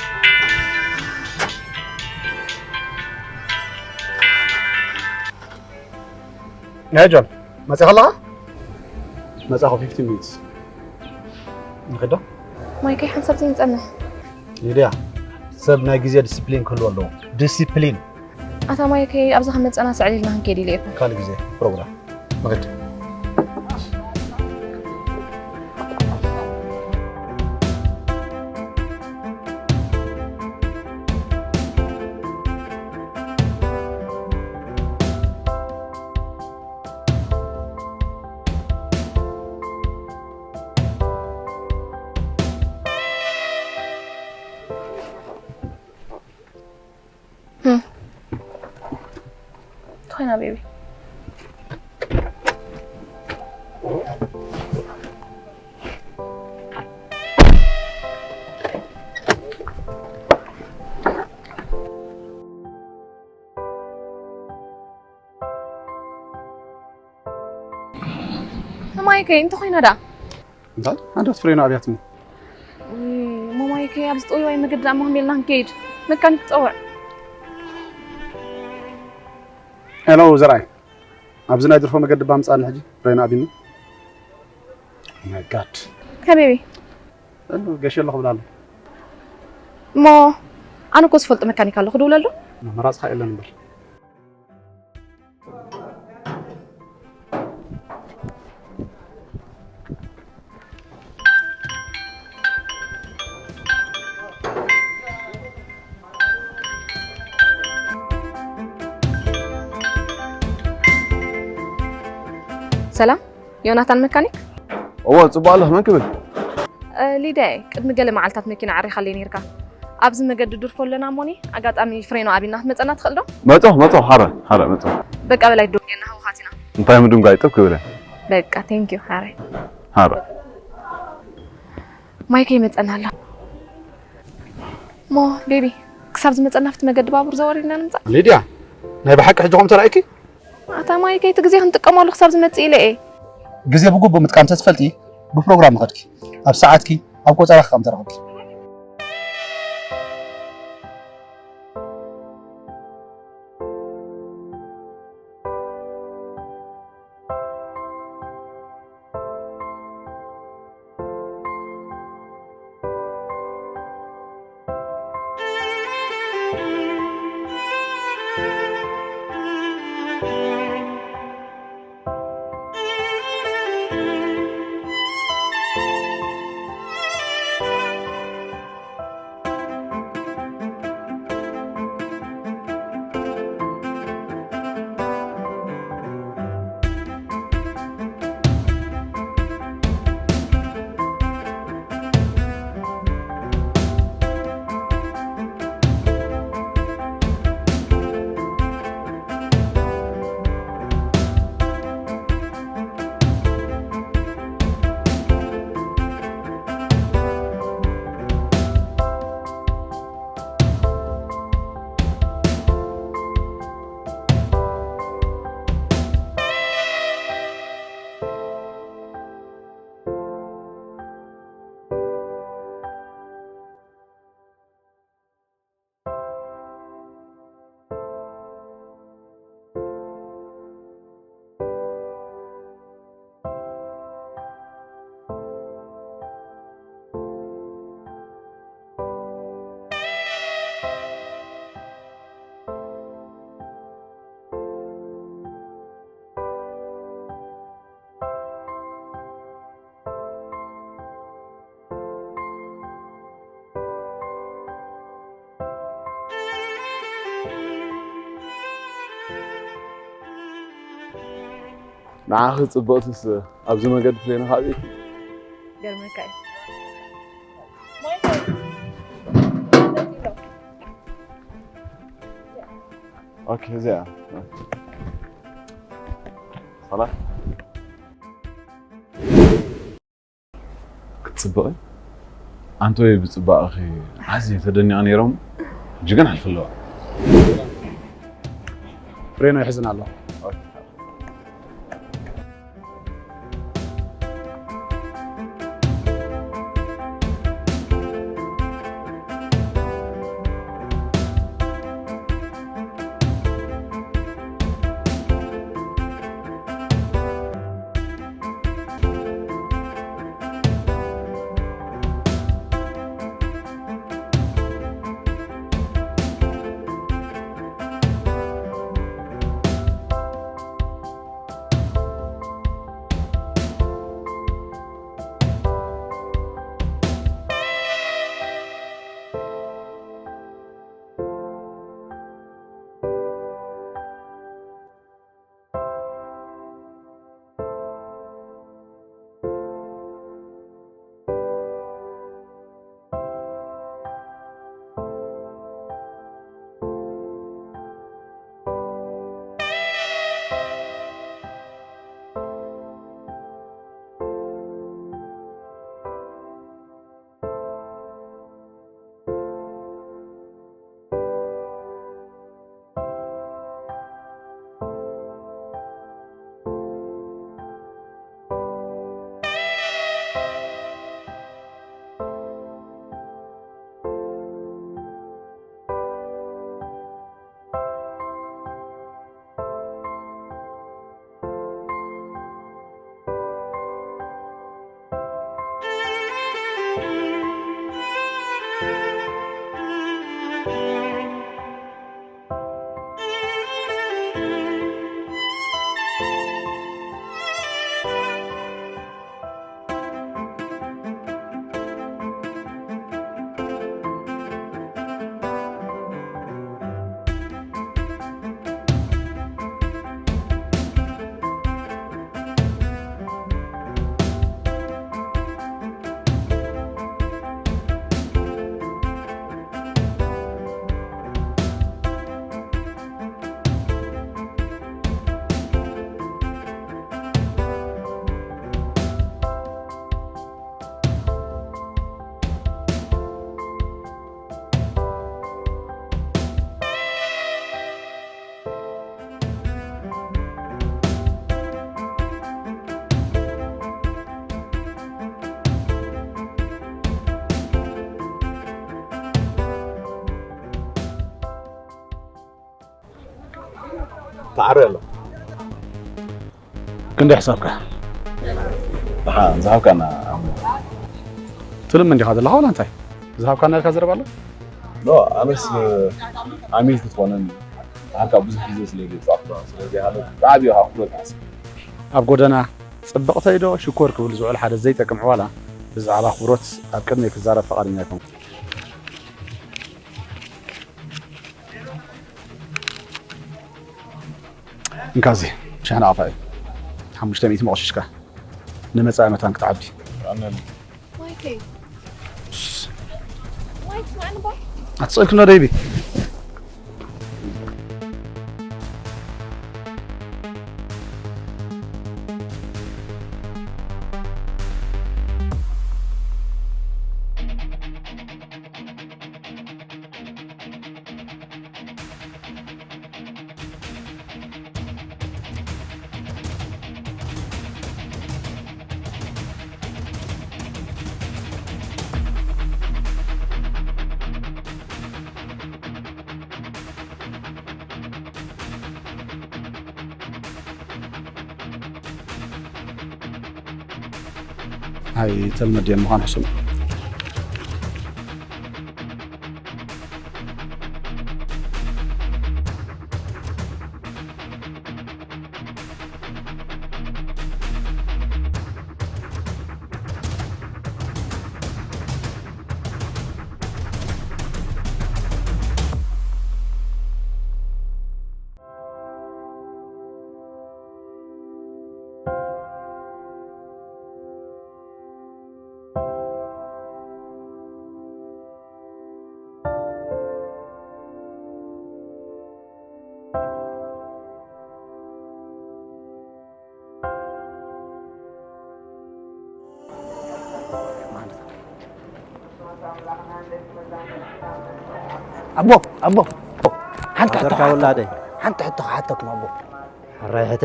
ናይ ጆን፣ መጺኻ ኣለኻ? መጻኹ፣ fifteen minutes። ንኸዶ? ማይከይ፣ ሓንሳብ ዘይንጸንሕ። ሊድያ፣ ሰብ ናይ ግዜ ዲሲፕሊን ክህልዎ ኣለዎ። ዲሲፕሊን። ኣታ ማይከይ፣ ኣብዛ ከመጸና ስዕል ኢልና ክንከይድ ኢለ እኮ። ካልእ ግዜ ፕሮግራም። ንኸድ። እንተኾይና ቤቢ። ማይከይ፣ እንተኾይና ደኣ? እንታይ? ሓንዳት ፍሬና ኣብያትኒ። እሞ ማይከይ፣ ኣብ ዝጠውይዋይ መገዲ ደኣ መሃም ኢልና ክንከይድ። መካኒክ ክጸውዕ። ሄሎ፣ ዘርኣይ። ኣብዚ ናይ ድርፎ መገዲ እባ ምጻኒ ሕጂ። ፍሬና ኣቢኒ። ማይ ጋድ። ከቤቢ። እሉ፣ ገሽ ኣለኹ ብላ ኣሎ። እሞ ኣነ እኮ ዝፈልጦ መካኒክ ኣሎ፣ ክድውለሉ? መመራጽ ኸኣ የለን እምበር። ሰላም፣ ዮናታን መካኒክ? እወ፣ ጽቡቕ ኣለኽ። መን ክብል? እ፣ ሊድያ እየ። ቅድሚ ገለ መዓልታት መኪና ዓሪኻለይ ነይርካ። ኣብዚ መገዲ ድርፎ ኣለና እሞኒ፣ ኣጋጣሚ ፍሬኖ ኣቢና ክትመጸና ትኽእል ዶ? መጾ፣ መጾ፣ ሓረ፣ ሓረ፣ መጾ። በቃ በላይ፣ ዶ ጌና ህውኻት ኢና። እንታይ ምድንጓይ ጥብ ክብለ? በቃ፣ ቴንክ ዩ፣ ሓረ። ሓረ። ማይከ ይመጸና ኣሎ። ሞ፣ ቤቢ፣ ክሳብ ዝመጸና ኣብቲ መገዲ ባቡር ዘወር ኢልና ንምጻእ። ሊድያ፣ ናይ ብሓቂ ሕጂ ከምኡ ተራእይኪ? ኣታ ማይከ፣ እቲ ግዜ ክንጥቀመሉ ክሳብ ዝመጽእ ኢለ እየ። ግዜ ብግቡእ ምጥቃም ተትፈልጢ፣ ብፕሮግራም ምኸድኪ፣ ኣብ ሰዓትኪ፣ ኣብ ቆጸራኺ ከም ተረኽብኪ። ንዓኺ ጽብቕትስ ኣብዚ መገዲ ፍሬና ካብ ቤት ገርመካ እዩ። ኦኬ፣ እዚኣ። ሰላም። ክትጽብቒ? ኣንቶይ ብጽባቐኺ ኣዝየ ተደኒቐ ነይሮም። ሕጂ ግን ኣልፊ ኣለዋ። ፍሬኖ ይሕዝን ኣሎ። ተዓሪ ኣሎ። ክንደይ ሕሳብካ? ደሓን ዝሃብካና። ትልም እንዲኻ ዘለኻ ዋላ እንታይ? ዝሃብካና ኢልካ ዘረባ ኣሎ? ኖ፣ ኣነስ ኣሜል ክትኾነኒ። ብሓንካ ብዙሕ ግዜ ስለ ዘይጸዋዕኩ፣ ስለዚ ኣነ ብዓቢኡ ኣኽብሮት ይሓስብ። ኣብ ጎደና ጽብቕተይ ዶ ሽኮር ክብል ዝውዕል ሓደ ዘይጠቅም ዕዋላ ብዛዕባ ኣኽብሮት ኣብ ቅድመይ ክዛረብ ፈቓደኛ ኣይኮንኩን። እንካዚ ሻሕና ኣፋ እዩ። ሓሙሽተ ሚእቲ መቐሽሽካ ንመጻኢ መታን ክትዓቢ። ኣነን። ማይከይ። ማይክ ስማዕኒ ባ። ኣትስእልክ ኖ ደይቢ። ኣይተልመድዮን ምዃን ሕሱም። ኣቦ ኣቦ ኣቦ፣ ሓንቲ ሕቶ ሓተኩም። ሓንቲ ሕቶ ሓተኩም ኣቦ። ሕራይ ሕተ።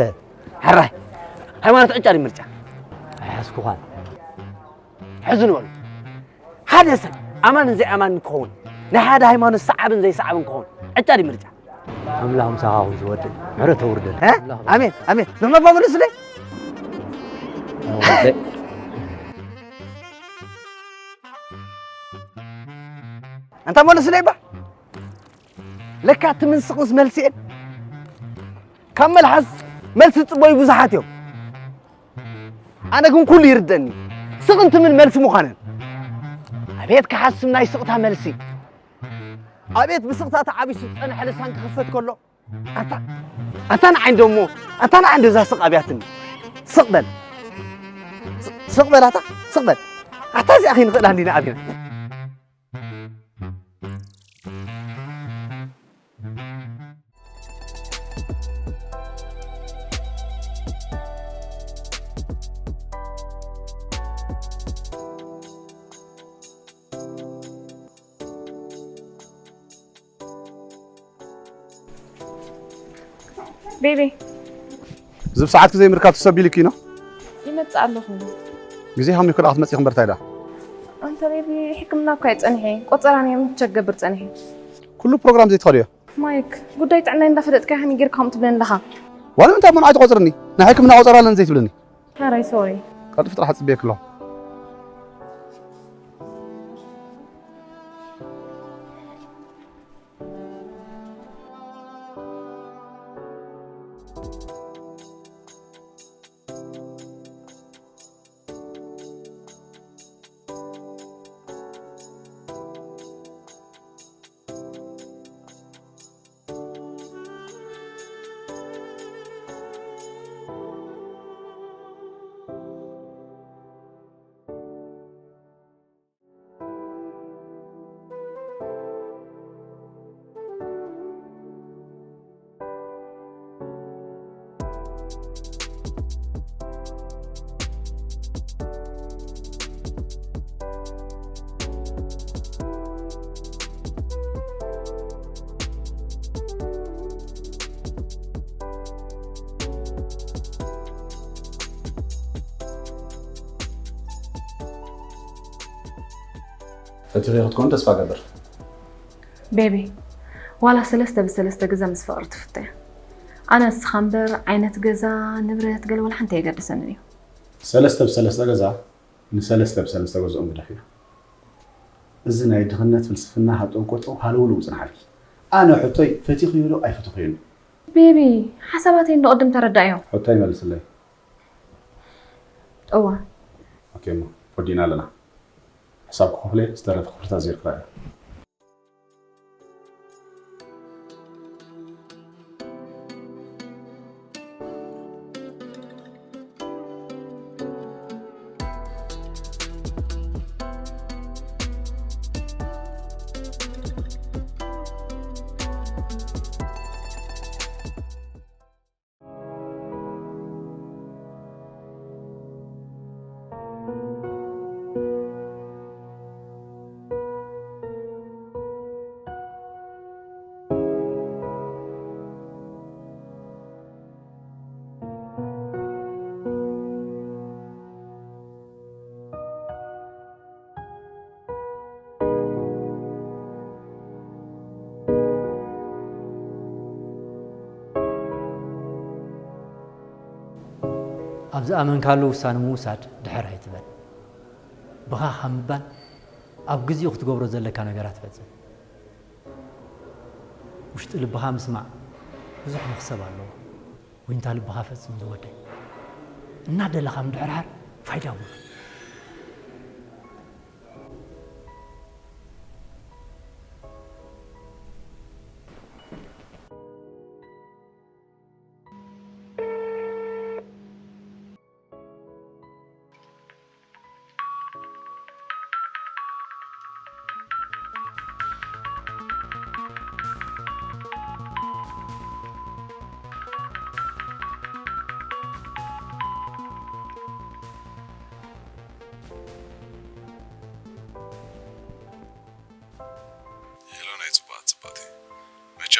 ሕራይ፣ ሃይማኖት ዕጫ ድዩ ምርጫ? ኣይሓዝኩኻን። ሕዚ ንበሉ፣ ሓደ ሰብ ኣማንን ዘይኣማንን ክኸውን፣ ናይ ሓደ ሃይማኖት ሰዓብን ዘይሰዓብን ክኸውን ዕጫ ድዩ ምርጫ? ኣምላኽ ምሳኻ ይኹን ዝወደይ፣ ምሕረት ተውርደልና። ኣሜን ኣሜን። ንሕመባ መለስለይ። ኣንታ መለስለይ ባ፣ ለካ እቲ ምንስቕንስ መልሲ እየን። ካብ መልሓስ መልሲ ዝጽበዩ ብዙሓት እዮም። ኣነ ግን ኩሉ ይርደኒ፣ ስቕ እንትምን መልሲ ምዃነን። ኣቤት ክሓስም ናይ ስቕታ መልሲ! ኣቤት ብስቕታ ተዓቢሱ ዝጸንሐ ልሳን ክኽፈት ከሎ፣ ኣታ ኣታ ንዓይ እንዶ እሞ፣ ኣታ ንዓይ እንዶ እዛ ስቕ ኣብያትኒ። ስቕ በል። ስቕ በል ኣታ፣ ስቕ በል። ኣታ እዚኣ ከይንኽእላ እንዲና ኣቢና። ቤቢ፣ ዝብ ሰዓት ግዜ ምርካብ ትሰቢልኪ ነው። ይመጽእ ኣለኹ። ግዜ ሃም ይክል ኣትመጽእ ክንበርታ ኢላ። ኣንተ ቤቢ፣ ሕክምና እኮ ኣይጸንሐ። ቆጸራ ነይሩ ቸክ ገብር ጸንሐ። ኩሉ ፕሮግራም ዘይትኸድዮ። ማይክ፣ ጉዳይ ጥዕናይ እንዳፈለጥካ ሃኒ ጌርካ ከምኡ ትብለኒ ኣለኻ። ዋላ እንታይ ምን ኣይትቆጽርኒ። ናይ ሕክምና ቆጸራ ኣለኒ ዘይትብለኒ። ሕራይ ሶሪ። ቀልጥፍ ጥራሕ ጽቤክ ኣሎ። ፈቲኺ ክትኮን ተስፋ ገብር። ቤቢ፣ ዋላ ሰለስተ ብሰለስተ ገዛ ምስ ፍቕሪ ትፍቶ እያ። ኣነ እስኻ እምበር ዓይነት ገዛ፣ ንብረት፣ ገለ ዋላ ሓንቲ ኣየገድሰንን እዩ። ሰለስተ ብሰለስተ ገዛ ንሰለስተ ብሰለስተ ገዝኦም ግደፍያ። እዚ ናይ ድኽነት ፍልስፍና ሃጠው ቆጠው ሃለውለው ጽንሓልኪ። ኣነ ሕቶይ ፈቲኽዮ ዶ ኣይፈተኽዮን? ቤቢ፣ ሓሳባተይ እንዶ ቅድም ተረዳእዮ። ሕቶይ መልስለይ። እዋ። ኦኬ እሞ፣ ወዲእና ኣለና። ሕሳብ ክኸፍለ ዝተረፈ ክፍልታት ዜርክራ እያ። ኣብ ዝኣመንካሉ ውሳነ ምውሳድ ድሕር ኣይትበል። ብኻ ካብ ምባል ኣብ ግዜኡ ክትገብሮ ዘለካ ነገራት ፈጽም። ውሽጢ ልብኻ ምስማዕ ብዙሕ መኽሰብ ኣለዎ። ዊንታ ልብኻ ፈጽም ዝወደይ። እናደለኻ ምድሕርሓር ፋይዳ የብሉን።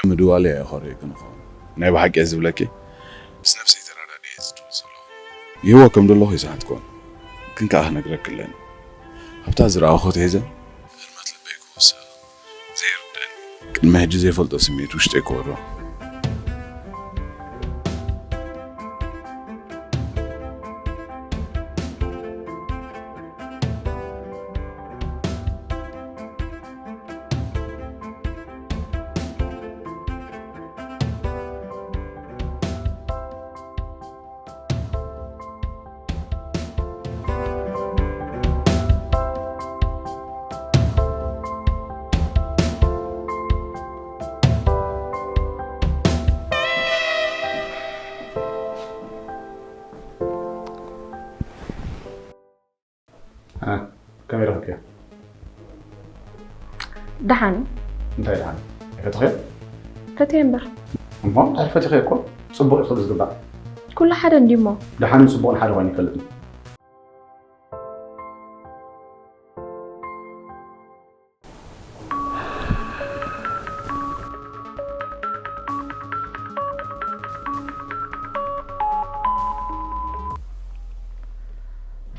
ምድዋል እያ የኾርየኪ ንኸውን። ናይ ብሓቂ እየ ዝብለኪ። ምስ ነብሰይ ተረዳዲኤ ዝድውል ዘለኹ። ይህወ ከም ደለኹ ይስሓትኩን። ግን ከኣ ክነግረኪ ኣለኒ። ኣብታ ዝረኣኹ ተሒዘ ህልመት ልበይ ክወስኽ ዘይርደኒ። ቅድሚ ሕጂ ዘይፈልጦ ስምዒት ውሽጠይ ክወሮ። እ፣ ከመይ ረኺብክዮ? ደሓን እዩ። እንታይ ደሓን? ኣይፈተኽዮ? ፈትየ እምበር። እሞ እንድሕር ፈቲኽዮ እኮ ጽቡቕ እዩ ክብል ዝግባእ። ኩሉ ሓደ እንድዩ እሞ። ደሓንን ጽቡቕን ሓደ ኮይኑ ይፈልጥ እዩ።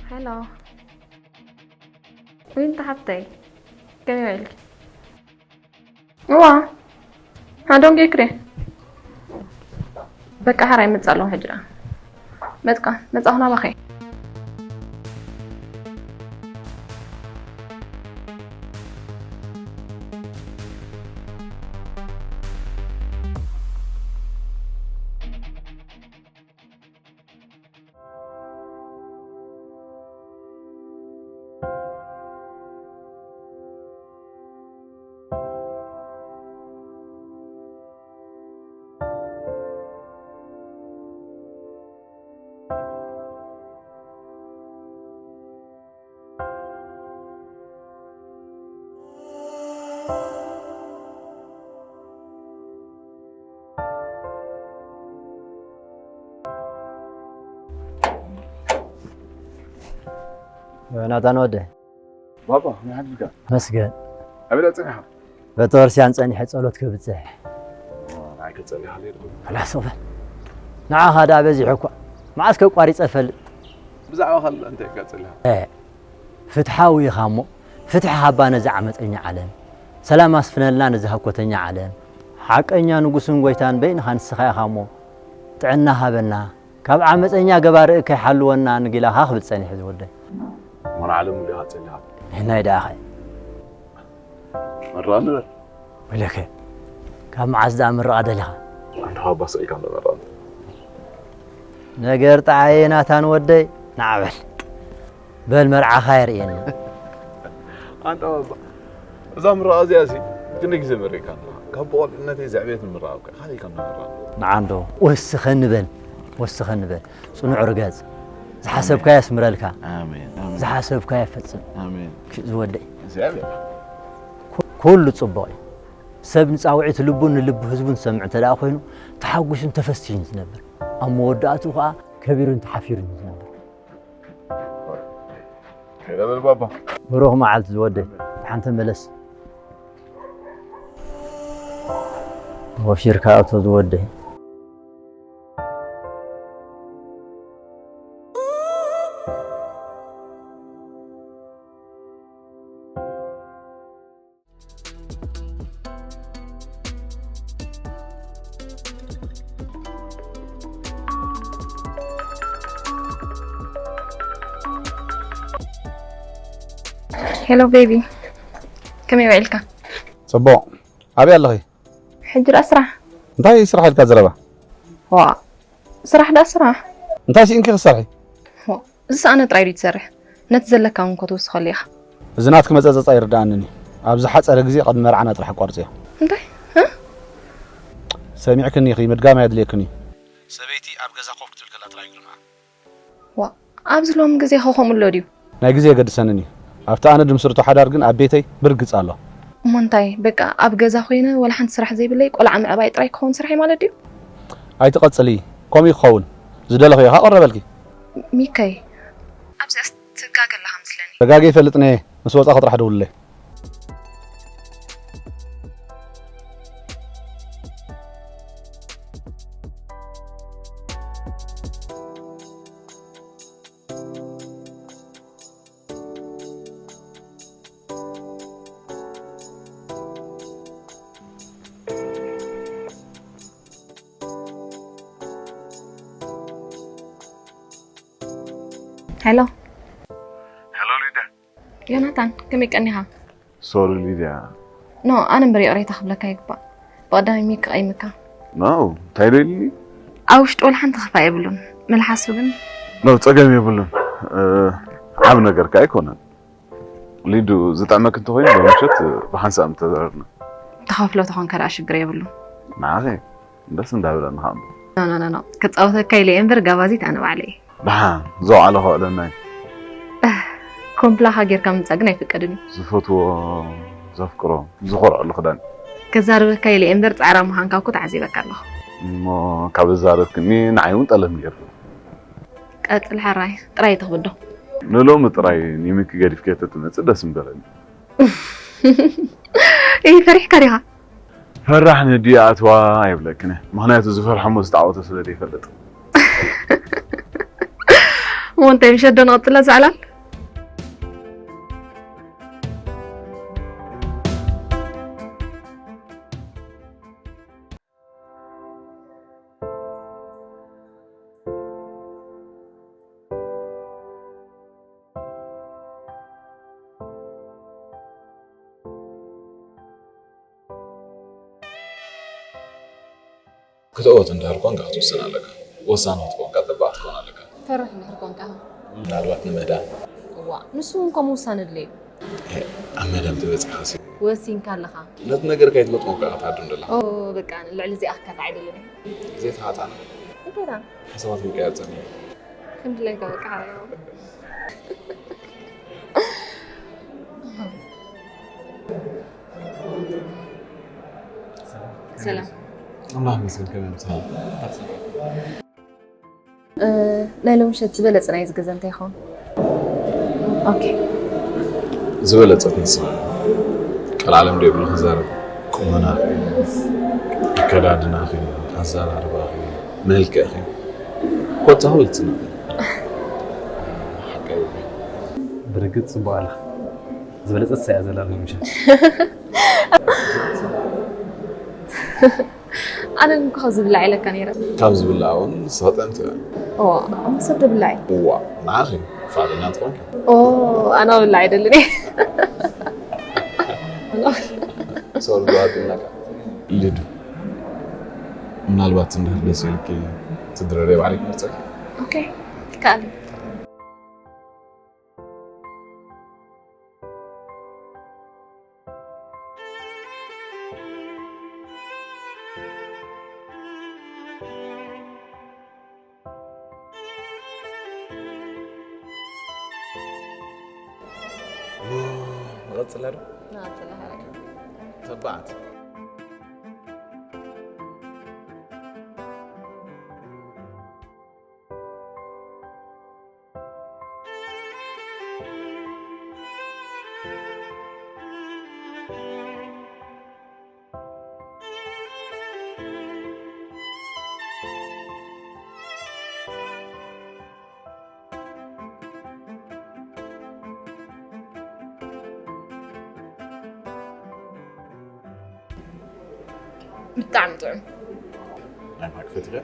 ሄሎ ዊንታ ሓብተይ፣ ከመይ ውዒልኪ? እዋ፣ I don't get it። በቃ ሓራይ መጻ ኣለኹ ሕጂ ደኣ። መጽቃ፣ መጻኹ ናባኸ። ናታን ወደ ባባ፣ ከመይ ሓዲርካ? መስገን። ኣበይ ጸኒሕካ? ቤተክርስትያን ጸኒሐ ጸሎት ክብጽሕ። ኦ፣ ንዓይ ከጸሊኻ ለይድኹም። ላስ በል። ንዓኻ ደኣ በዚሑ እኳ። መዓስ ከቋሪጸ እፈልጥ? ብዛዕባ ካልእ እንታይ ኢልካ ጸሊኻ? እ፣ ፍትሓዊ ኢኻ እሞ፣ ፍትሒ ሃባ ነዚ ዓመፀኛ ዓለም። ሰላም ኣስፍነልና ነዚ ሃኮተኛ ዓለም። ሓቀኛ ንጉስን ጎይታን በይንኻ ንስኻ ኢኻ እሞ፣ ጥዕና ሃበና። ካብ ዓመፀኛ ገባሪ እከይ ሓልወና ንጊላኻ ክብል ጸኒሑ ዝወደይ። እሞ ንዓለም እንዲኻ ጸሊኻ። ናይ ደኣኸ። መራ ንበር። ወለከ፣ ካብ መዓስ ደኣ ምርቓ ደሊኻ? ኣንታ ካብ ኣባ ስቕ ኢልካ እንዶ መራ ንበር። ነገር ጠዓየ ናታን ወደይ፣ ንዓ በል። በል መርዓኻ የርእየና። ኣንታ ባባ፣ እዛ ምርቓ እዚኣ ሲ ክንደይ ግዜ መሪቕካ ኣለኻ? ካብ ብቆልዕነተይ ዘዕበየት ምርቓ እኮ እያ። ካልእ ከም ምርቓ። ንዓ እንዶ ወስኸኒ በል፣ ወስኸኒ በል። ጽኑዕ ርገጽ። ዝሓሰብካዮ የስምረልካ። ኣሜን፣ ኣሜን። ዝሓሰብካዮ ፈጽም። ኣሜን። ክእ ዝወደይ። እግዚኣብሔር። ኩ-፣ ኩሉ ጽቡቕ እዩ። ሰብ ንጻውዒት ልቡ ንልቢ ህዝቡ ዝሰምዕ እንተ ደኣ ኮይኑ፣ ተሓጒሱን ተፈሲሁን ዝነብር። ኣብ መወዳእትኡ ከኣ ከቢሩን ተሓፊሩን እዩ ዝነብር። ከይደ በል ባባ። ብሩኽ መዓልቲ ዝወደይ። ደሓን ተመለስ። ወፊርካ እቶ ዝወደይ። ሄሎ ቤቢ፣ ከመይ ውዒልካ? ጽቡቕ። ኣበይ ኣለኺ? ሕጂ ደኣ ስራሕ። እንታይ ስራሕ ኢልካ ዘረባ? ዋ፣ ስራሕ ደኣ ስራሕ። እንታይ ስኢንኪ ክትሰርሒ? ዋ፣ ዝሰኣነ ጥራይ ድዩ ትሰርሕ? ነቲ ዘለካ እውን እኮ ትውስኸሉ ኢኻ። እዚ ናትኪ መጸጸጻ ኣይርድኣንን እዩ። ኣብ ዝሓጸረ ግዜ ቅድሚ መርዓና ጥራሕ ኣቋርጽዮ። እንታይ? እ? ሰሚዕክኒ ኢኺ፣ ምድጋም ኣየድልየክን እዩ። ሰበይቲ ኣብ ገዛ ኮፍ ክትብል ከላ ጥራይ ግርምኣ። ዋ፣ ኣብዚ ሎሚ ግዜ ከ ከምኡ ኣሎ ድዩ? ናይ ግዜ የገድሰንን እዩ። ኣብቲ ኣነ ድምስርቶ ሓዳር ግን ኣብ ቤተይ ብርግጽ ኣሎ። እሞ እንታይ፣ በቃ ኣብ ገዛ ኮይነ ዋላ ሓንቲ ስራሕ ዘይብለይ ቆልዓ ምዕባይ ጥራይ ክኸውን ስርሐይ ማለት ድዩ? ኣይትቐጽሊ፣ ከምኡ እዩ ክኸውን። ዝደለኽዮ ከቕረበልኪ። ሚከይ፣ ኣብዚኣስ ትጋገ ኣለኻ መስለኒ። ተጋገ ይፈልጥ ነየ፣ ምስ ወጻኺ ጥራሕ ደውልለይ። ሄሎ ሄሎ ሊድያ። ዮናታን፣ ከመይ ቀኒኻ? ሶሪ ሊድያ። ኖ፣ ኣነ እምበር ይቕሬታ ክብለካ ይግባእ። ብቐዳሚ ሚክ ቀይምካ። ኖ፣ እንታይ ደልኒ? ኣብ ውሽጡ ወላ ሓንቲ ክፋእ የብሉን። መልሓሱ ግን ኖ፣ ጸገም የብሉን። እ፣ ዓብ ነገር ከኣ ኣይኮነን። ሊዱ፣ ዝጥዕመክ እንተኾይኑ ሎሚ ምሸት ብሓንሳእ ምተዘረርና። ተኸፍሎ ተኾንካ ደኣ ሽግር የብሉን። ንዓኺ ደስ እንዳበለኒ ከኣ እምበር። ኖ ኖ ኖ ኖ፣ ክጻወተካ ኢለ እየ እምበር ጋባዚት ኣነ ባዕለይ እየ። ደሓን ዘውዓለ ከውዕለና እዩ። ኮምፕላኻ ጌርካ ምምጻእ ግን ኣይፍቀድን እዩ። ዝፈትዎ፣ ዘፍቅሮ፣ ዝኾርዐሉ ክዳን። ከዛርበካ ኢለ እየ እምበር ጻዕራም ምዃንካ እኮ ተዓዚበካ ኣለኹ። እሞ ካብ ኣዛረብክኒ ንዓይ እውን ጠለብ ነይሩ። ቀጽል ሕራይ፣ ጥራይ ትኽብዶ። ንሎሚ ጥራይ ኒሚኪ ገዲፍክዮ ተትመጽእ ደስ ምበለኒ። እይ፣ ፈሪሕካ ዲኻ? ፈራሕ ንድዩ ኣትዋ ኣይብለክን እየ። ምኽንያቱ ዝፈርሖ እሞ ዝተዓወቶ ስለ ዘይፈልጥ። እሞ እንታይ፣ ምሸት ዶ ንቐጽላ ዛዕላል? ክትእወት እንድሕር ኮንካ ክትውስን ኣለካ። ወሳኒ ክትኮንካ ጠባቕ ክትኮን ኣለካ። ፈርሕ እንድሕር ኮንካ ኸ? ምናልባት ንምህዳም። እዋ፣ ንሱ እውን ከምኡ ውሳነ ድለዩ። ኣብ ምህዳም ተበጺሕካሲ? ወሲንካ ኣለኻ። ነቲ ነገር ከይትገጥሞ እኮ ኢኻ ትሃድም ዘለኻ። ኦ፣ በቃ፣ ልዕሊ እዚኣ ክከርዕ ኣይደልን እየ። ዘይተሃጣና። እንታይ ደኣ? ሓሳባት ምቅያር ጸኒሑ። ከም ድላይካ በቃ። ሰላም። ኣምላኽ ይመስገን፣ ከመይ ምሳሌ? እ፣ ናይ ሎሚ ምሸት ዝበለጸ ናይዚ ገዛ እንታይ ይኸውን? ኦኬ። ዝበለጸ ክንስማ። ቀልዓለም ደብሉ ክዛረብ። ቁመናኺ፣ ኣከዳድናኺ፣ ኣዘራርባኺ፣ መልክዕኺ። ኮታ ሁሉ ትጽናዕ። ሓቀይ። ብርግጽ ጽቡቕ ኣለኻ። ዝበለጸት እያ ዘላ ሎሚ ምሸት። ኣነ ግን ካብ ዝብላዕ ኢለካ ነይረ። ካብ ዝብላዕ እውን ንስኺ ጥዕምቲ ኢኺ። ኦ፣ ኣነ ሰብ ደብላዕ። እዋ፣ ንዓኺ ፋቕደኛ ትኾንኪ። ኦ፣ ኣነ ብላዕ ኣይደልን እየ። ሶሪ፣ ጓል እናካ። ልዱ፣ ምናልባት እንድሕር ደስ ኢልኪ ትድረርየ ባዕለይ ክመርጸልኪ። ኦኬ፣ ይከኣል። ንቐጽላ ዶ? ንቐጽላ፣ ሓራይ። ተባዕት። ብጣዕሚ ጥዑም። ናይ ማክ ፈቲኻ?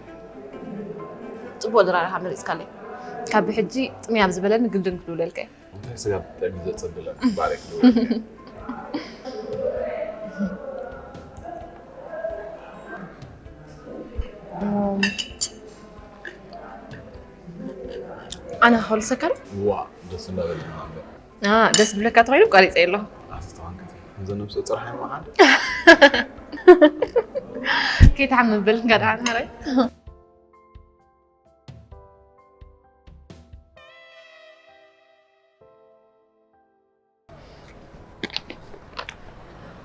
ጽቡቕ ድራር ኢኻ መሪጽካለይ። ካብ ብሕጂ ጥምያም ዝበለኒ ግልድም ክድውለልካ እየ። እንታይ ስጋ ብጣዕሚ ዘጸብለኒ ባሬክ ድውለልካ። ኣነ ክኸልሰካ ዶ? ዋ፣ ደስ እንዳበለና እምበር። ኣ፣ ደስ ብለካ ተባሂሉ ቋሪጸ የለኹ። ኣስተዋንከት። ከምዘ ነብሰ ጡር ሓይማ ሓደ። ከይትሓምም በል እንካ ደሓን ሓራይ።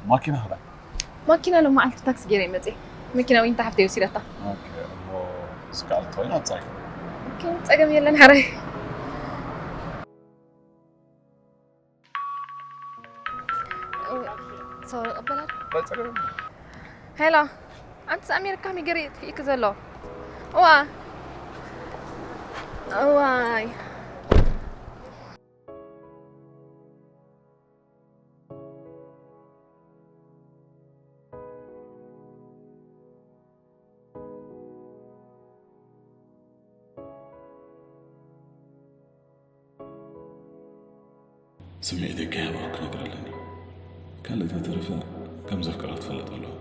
ማኪና ኸዳ። ማኪና ሎም መዓልቲ ታክሲ ገይረ ይመጽእ። መኪና ዊንታ ሓፍተይ ወሲዳታ። ኦኬ፣ እሞ ስካል ተወይና ጻይ። ኦኬ፣ ጸገም የለን ሓራይ። ሶሪ፣ ቀበላል። ባይ ጸገም። ሄሎ፣ ኣንትስ ኣሜሪካ ሚገሪ ጥፊእኪ ዘሎ? እዋ። እዋይ። ስምዒተይ ከይሃብኣ ክነግራ ኣለኒ። ካልእ ተተረፈ ከም ዘፍቅራ ትፈልጥ ኣለዋ።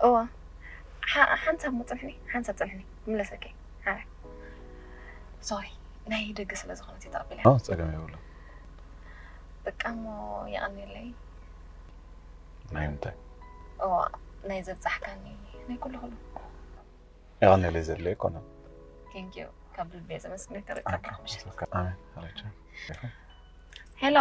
እዋ፣ ሓ-፣ ሓንሳብ ሞ ጽንሕኒ፣ ሓንሳብ ጽንሕኒ፣ ክምለሰኪ። ሓራይ። ሶሪ፣ ናይ ደገ ስለ ዝኾነት እየ ተቐቢለ። ኦ፣ ጸገም የብሉን። በቃ እሞ የቐንየለይ። ናይ ምንታይ? እዋ፣ ናይ ዘብጻሕካኒ፣ ናይ ኩሉ ኩሉ። የቐንየለይ ዘድልዮ ኣይኮነን። ቴንክ ዩ። ካብ ልቢ እየ ዘመስግነካ። በቃ ኦኬ፣ ጽቡቕ ምሽት። ኦኬ፣ ኣሜን። ሃለቻ። ሄሎ።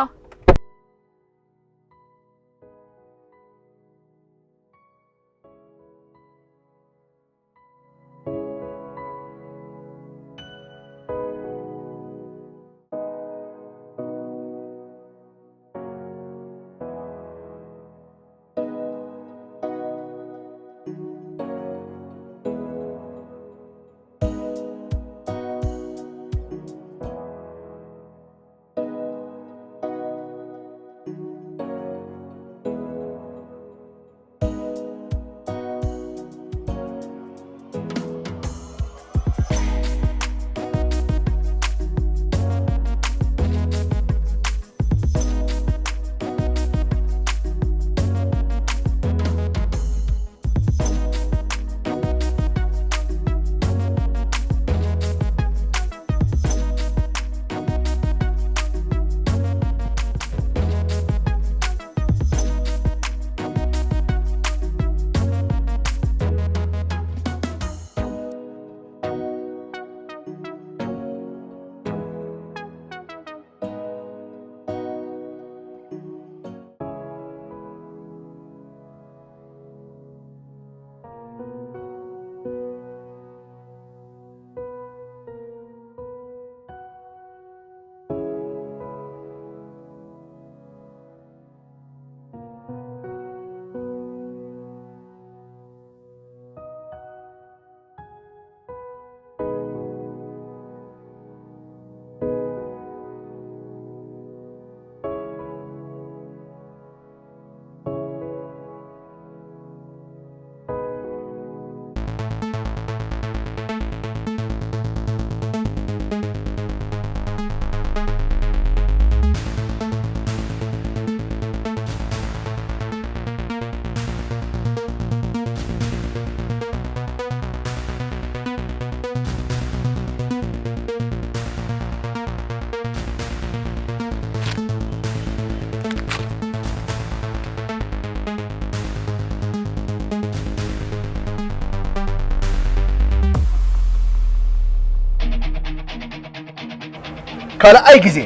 ካልኣይ ግዜ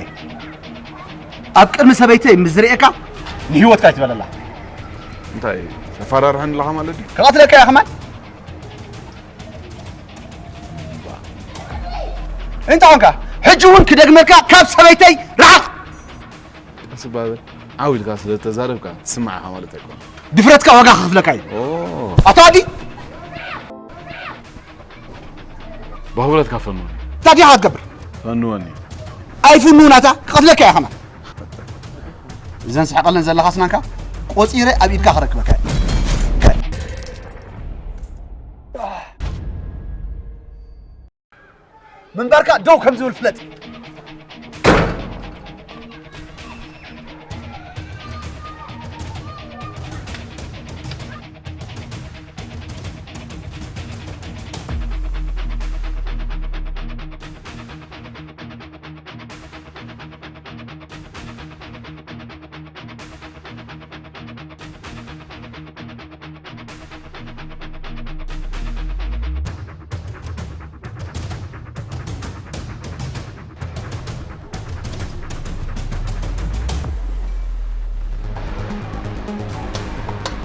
ኣብ ቅድሚ ሰበይተይ ምስ ዝርእየካ ንህይወትካ ኣይትበለላ። እንታይ ተፈራርሐኒ ኣለኻ ማለት ድዩ? ክቐትለካ እየ ከማን። እንታይ ኾንካ? ሕጂ እውን ክደግመካ፣ ካብ ሰበይተይ ርሓቕ። ቀስ እባ በል። ዓው ኢልካ ስለ እተዛረብካ ትስማዕ ኢኻ ማለት ኣይኮነን። ድፍረትካ ዋጋ ክኸፍለካ እዩ። ኦ። ኣቶ ኣዲ። ብኽብረትካ ፈንወኒ። እንታይ ዲኻ ክትገብር? ፈንወኒ። ኣይፍንውን ኣታ፣ ክቐትለካ እየ ከማን። እዘን ስሕቐለን ዘለኻ ኣስናንካ ቆጺረ ኣብ ኢድካ ከረክበካ እየ። ምንባርካ ደው ከም ዝብል ፍለጥ።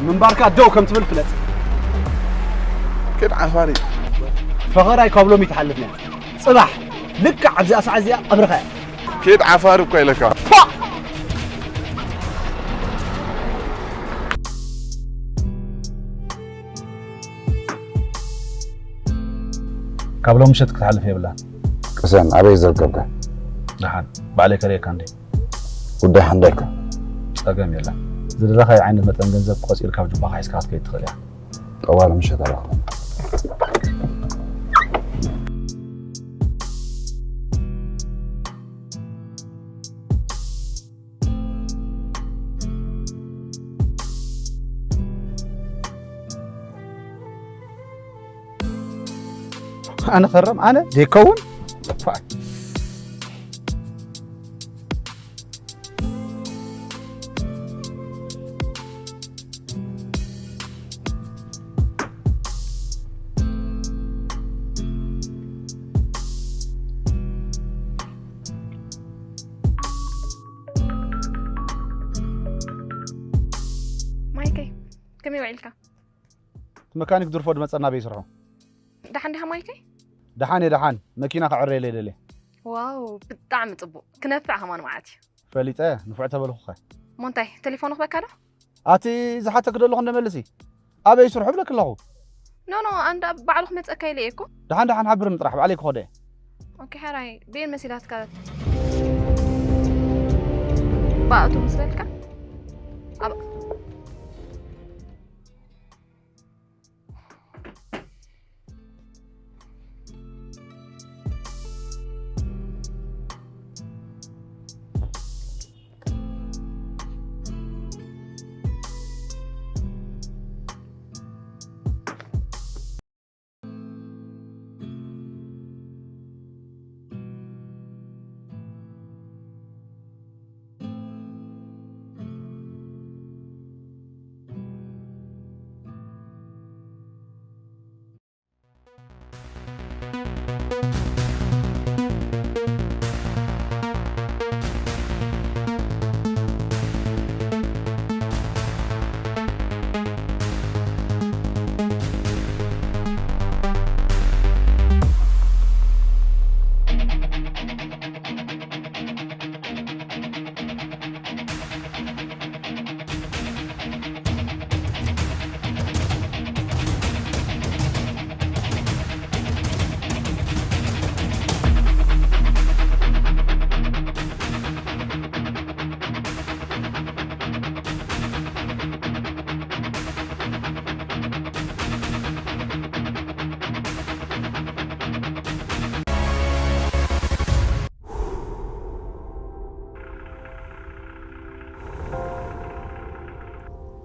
ምንባርካ ደው ከም ትብል ፍለጥ። ኪድ ዓፋሪ። ፈኸራይ ካብ ሎሚ ትሓልፍ እያ። ጽባሕ ልክዕ ኣብዚኣ ሰዓት እዚኣ ቀብርኻ እያ። ኪድ ዓፋሪ እኮ ኢለካ። ካብ ሎሚ ምሸት ክትሓልፍ የብላን። ቅሰን ኣበይ ዘርከብካ? ደሓን ባዕለይ ከርእየካ እንዴ? ጉዳይ ሓንዳይካ። ጸገም የለን። ዝደለኻዮ ዓይነት መጠን ገንዘብ ቆጺርካ ኣብ ጁባኻ ሒዝካ ክትከይድ ትኽእል እያ። ጠዋል ምሸት ኣረኽበና። ኣነ ፈረም ኣነ ዘይከውን ማይከይ ከመይ ውዒልካ? መካኒክ ድርፎ ድመፀና በይ ስርሑ። ደሓን ዲኻ ማይከይ? ደሓን እየ ደሓን። መኪና ከዕረየለይ ደልየ። ዋው ብጣዕሚ ፅቡቅ። ክነፍዕ ከማን መዓት እዩ። ፈሊጠ ንፉዕ ተበልኹኸ። እሞ እንታይ ቴሌፎኑ ክበካ ዶ? ኣቲ ዝሓተክ ደለኹ እንደመልሲ ኣበይ ስርሑ ብለክ ኣለኹ። ኖ ኖ ኣንዳ ባዕሉ ክመፀካ ኢለ እየ እኮ። ደሓን ደሓን ሓብርኒ ጥራሕ ባዕለይ ክኸዶ እየ። ኦኬ ሕራይ ብኤን መሲላትካ ባእቱ ምስ በልካ ኣብ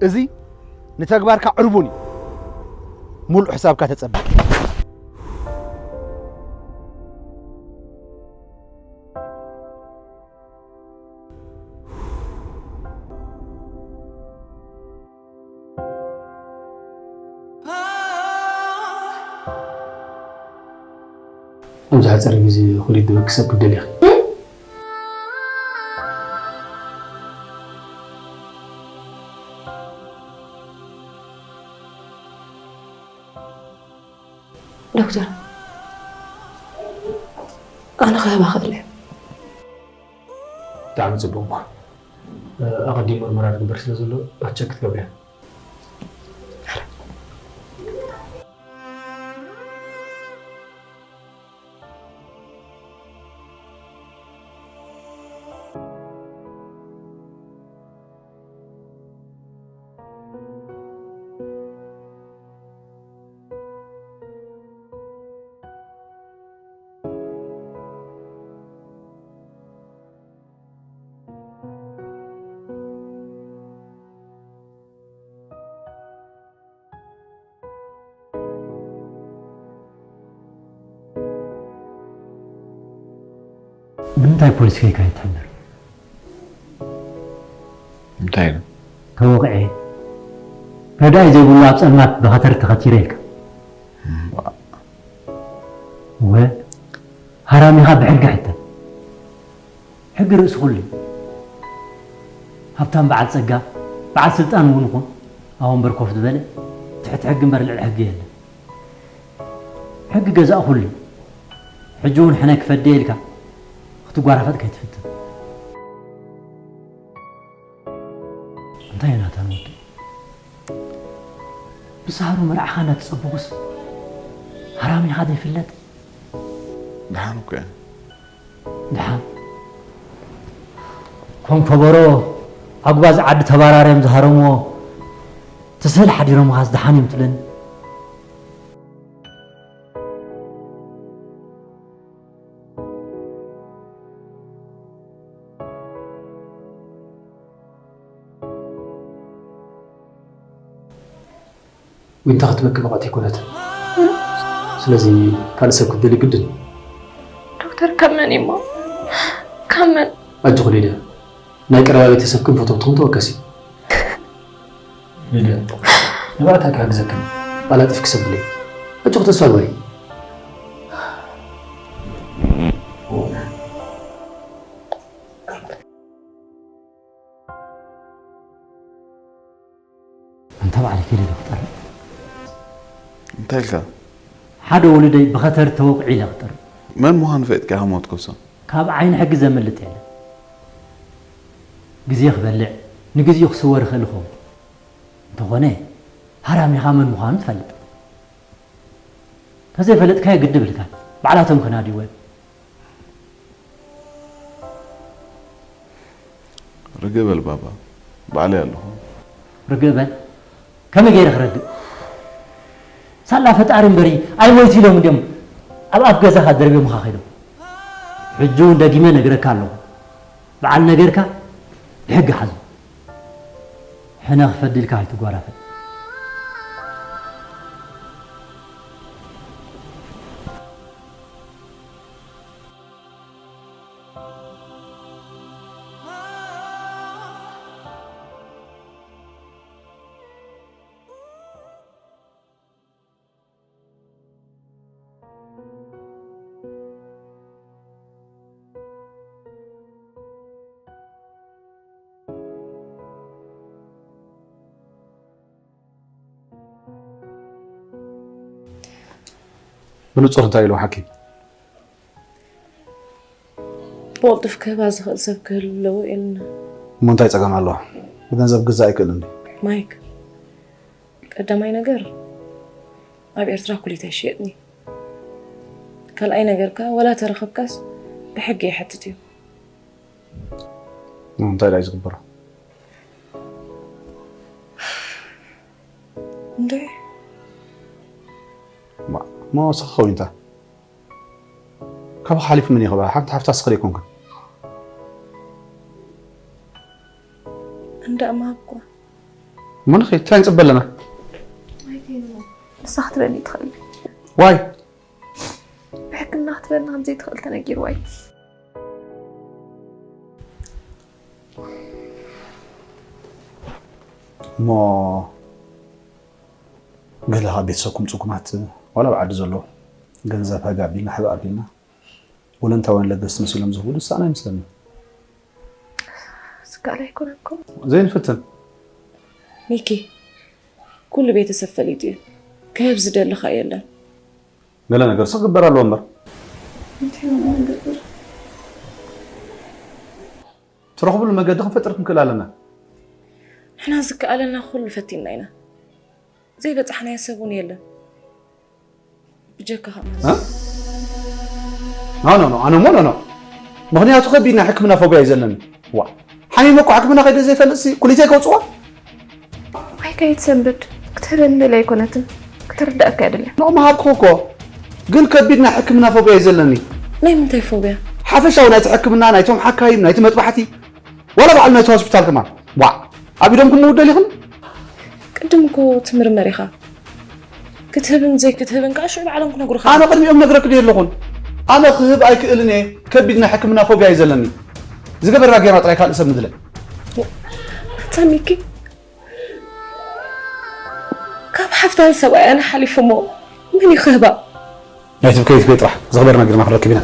እዚ ንተግባርካ ዕርቡን እዩ። ሙሉእ ሕሳብካ ተጸበ። ኣብዚ ሓፂር ግዜ ኩሊት ዝበኪ ሰብ ክትደልያ ኢኺ። ዶክተር፣ ኣነ ክህባ ክእል እየ። ብጣዕሚ ፅቡቅ እሞ ኣቐዲሙ ምርመራ ዝግበር ስለ ዘሎ ቸክ ክትገብርያ። ንምንታይ ፖሊስ ከይካ ይትሕብር? እንታይ ኢሉ? ተወቕዐ ረዳኢ ዘይብሉ ኣብ ጸልማት ብኸተር ተኸቲረ ኢልካ። ወ ሃራሚኻ ብሕጊ ሕተት። ሕጊ ርእሲ ኩሉ እዩ። ሃብታም በዓል ጸጋ፣ በዓል ስልጣን እውን ይኹን፣ ኣብ ወንበር ኮፍ ዝበለ ትሕቲ ሕጊ እምበር ልዕሊ ሕጊ የለን። ሕጊ ገዛእ ኩሉ እዩ። ሕጂ እውን ሕነ ክፈድየ ኢልካ ክትጓራፈጥ ከይትፍትን። እንታይ ናታን ወዲ ብሳህሩ መርዓኻ እናተጸበኹስ ሃራሚኻ ዘይፍለጥ? ደሓን እኮ እየ። ደሓን ኮም ከበሮ ኣጉባዝ ዓዲ ተባራርዮም ዝሃረምዎ ትስህል ሓዲሮምኻስ ደሓን እዮም ትብለኒ? ዊንታ ክትበኪ ብቕዕቲ ኣይኮነትን። ስለዚ ካልእ ሰብ ክትደሊ ግድን እዩ። ዶክተር ካብ መን እሞ ካብ መን? ኣጆኺ ሊድያ፣ ናይ ቀረባ ቤተሰብክን ፈተውትኹም ተወከሲ። ሊድያ፣ ንባዕልታ ክሕግዘክን። ኣላጢፍኪ ሰብ ድለይ። ኣጆኺ ተስፋ ግበሪ። ኣንታ ባዕለይ ከይደ ዶ ክጠርእ? እንታይ ኢልካ? ሓደ ውሉደይ ብኸተር ተወቂዑ ኢለ ክጠርእ። መን ምዃኑ ፈሊጥካ ኢኻ ሞት ከሶ? ካብ ዓይኒ ሕጊ ዘምልጥ የለን። ግዜ ክበልዕ ንግዜኡ ክስወር ይኽእል ይኸውን። እንተኾነ ሃራሚኻ መን ምዃኑ ትፈልጥ። ተዘይፈለጥካዮ ግዲ ብልካን ባዕላቶም ክናድይዎ እዮም። ርግእ በል ባባ፣ ባዕለይ ኣለኹ። ርግእ በል? ከመይ ገይረ ክረግእ? ሳላ ፈጣሪ እምበሪ ኣይሞይቱ ኢሎም እንድዮም ኣብ ኣፍ ገዛኻ ደርብዮምኻ ከይዶም። ሕጂ እውን ደጊመ ነግረካ ኣለኹ፣ በዓል ነገርካ ብሕጊ ሓዞ። ሕነ ክፈዲ ኢልካ ኣይትጓራፈጥ። ብንጹር እንታይ ኢሉ ሓኪም? ብቕልጡፍ ክህባ ዝኽእል ሰብ ክህሉ ኣለዎ ኢልና። እሞ እንታይ ጸገም ኣለዎ? ብገንዘብ ክግዛእ ኣይክእልን ድዩ? ማይክ፣ ቀዳማይ ነገር ኣብ ኤርትራ ኩሊት ኣይሽየጥን እዩ። ካልኣይ ነገር ከኣ ዋላ ተረኸብካስ ብሕጊ ይሓትት እዩ። እንታይ ደኣ እዩ ዝግበሮ? እንዴ ማ ማ ወሰኸ ዊንታ ካብ ሓሊፍ ምን ይኸባ ሓንቲ ሓፍታ ስኽሪ ይኮንክን እንዳ ማኳ ምን ኸይ ትራይ ንጽበ ኣለና ንሳ ክትበኒ ትኽእል ዋይ ብሕክምና ክትበልና ከም ዘይትኽእል ተነጊርዋ እዩ እሞ ገለ ካብ ቤተሰብኩም ጽጉማት ዋላ ኣብ ዓዲ ዘሎ ገንዘብ ሃቢ ኣቢልና ሓቢ ኣቢልና ወለንታውያን ለገስቲ መሲሎም ዝህቡ ዝሰኣን ኣይመስለኒ ዝከኣል ኣይኮነን እኮ ዘይንፍትን ሚኪ ኩሉ ቤተሰብ ፈሊጡ እዩ ክህብ ዝደሊ ከኣ የለን ገለ ነገር ሲ ክግበር ኣለዎ እምበር እንታይ ኢና ንገብር ትረኽብሉ መገዲ ክንፈጥር ክንክእል ኣለና ንሕና ዝከኣለና ኩሉ ፈቲንና ኢና ዘይበጻሕናዮ ሰብ እውን የለን ብጀካ ከኣ ኖ ኖ ኖ ኣነ ሞ ኖ ኖ ምክንያቱ ከቢድ ናይ ሕክምና ፎብያ እዩ ዘለኒ ዋ ሓሚመ እኮ ሕክምና ከይደ ዘይፈልጥ ሲ ኩሊተይ ከውፅዋ ዋይ ከይትሰንብድ ክትህበኒ ደልያ ኣይኮነትን ክትርዳእካ እያ ደልያ ኖ ምሃብኩ እኮ ግን ከቢድ ናይ ሕክምና ፎብያ እዩ ዘለኒ ናይ ምንታይ ፎብያ ሓፈሻዊ ናይቲ ሕክምና ናይቶም ሓካይም ናይቲ መጥባሕቲ ዋላ በዓል ናይቲ ሆስፒታል ከማን ዋዕ ኣብ ኢዶም ክምውት ደሊኽን ቅድም እኮ ትምርመር ኢኻ ክትህብን ዘይክትህብን ከዓ ሽዑ ባዕሎም ክነግሩኻ ኣነ ቅድሚኦም ነግረክ ድየ ኣለኹን ኣነ ክህብ ኣይክእልን እየ ከቢድ ናይ ሕክምና ፎብያ እዩ ዘለኒ ዝገበራ ጌራ ጥራይ ካልእ ሰብ ምድለ ኣታ ሚኪ ካብ ሓፍታን ሰብኣያን ሓሊፉ እሞ መን እዩ ክህባ ናይ ትብከይ ትበይ ጥራሕ ዝኽበርና ግርማ ክንረክብ ኢና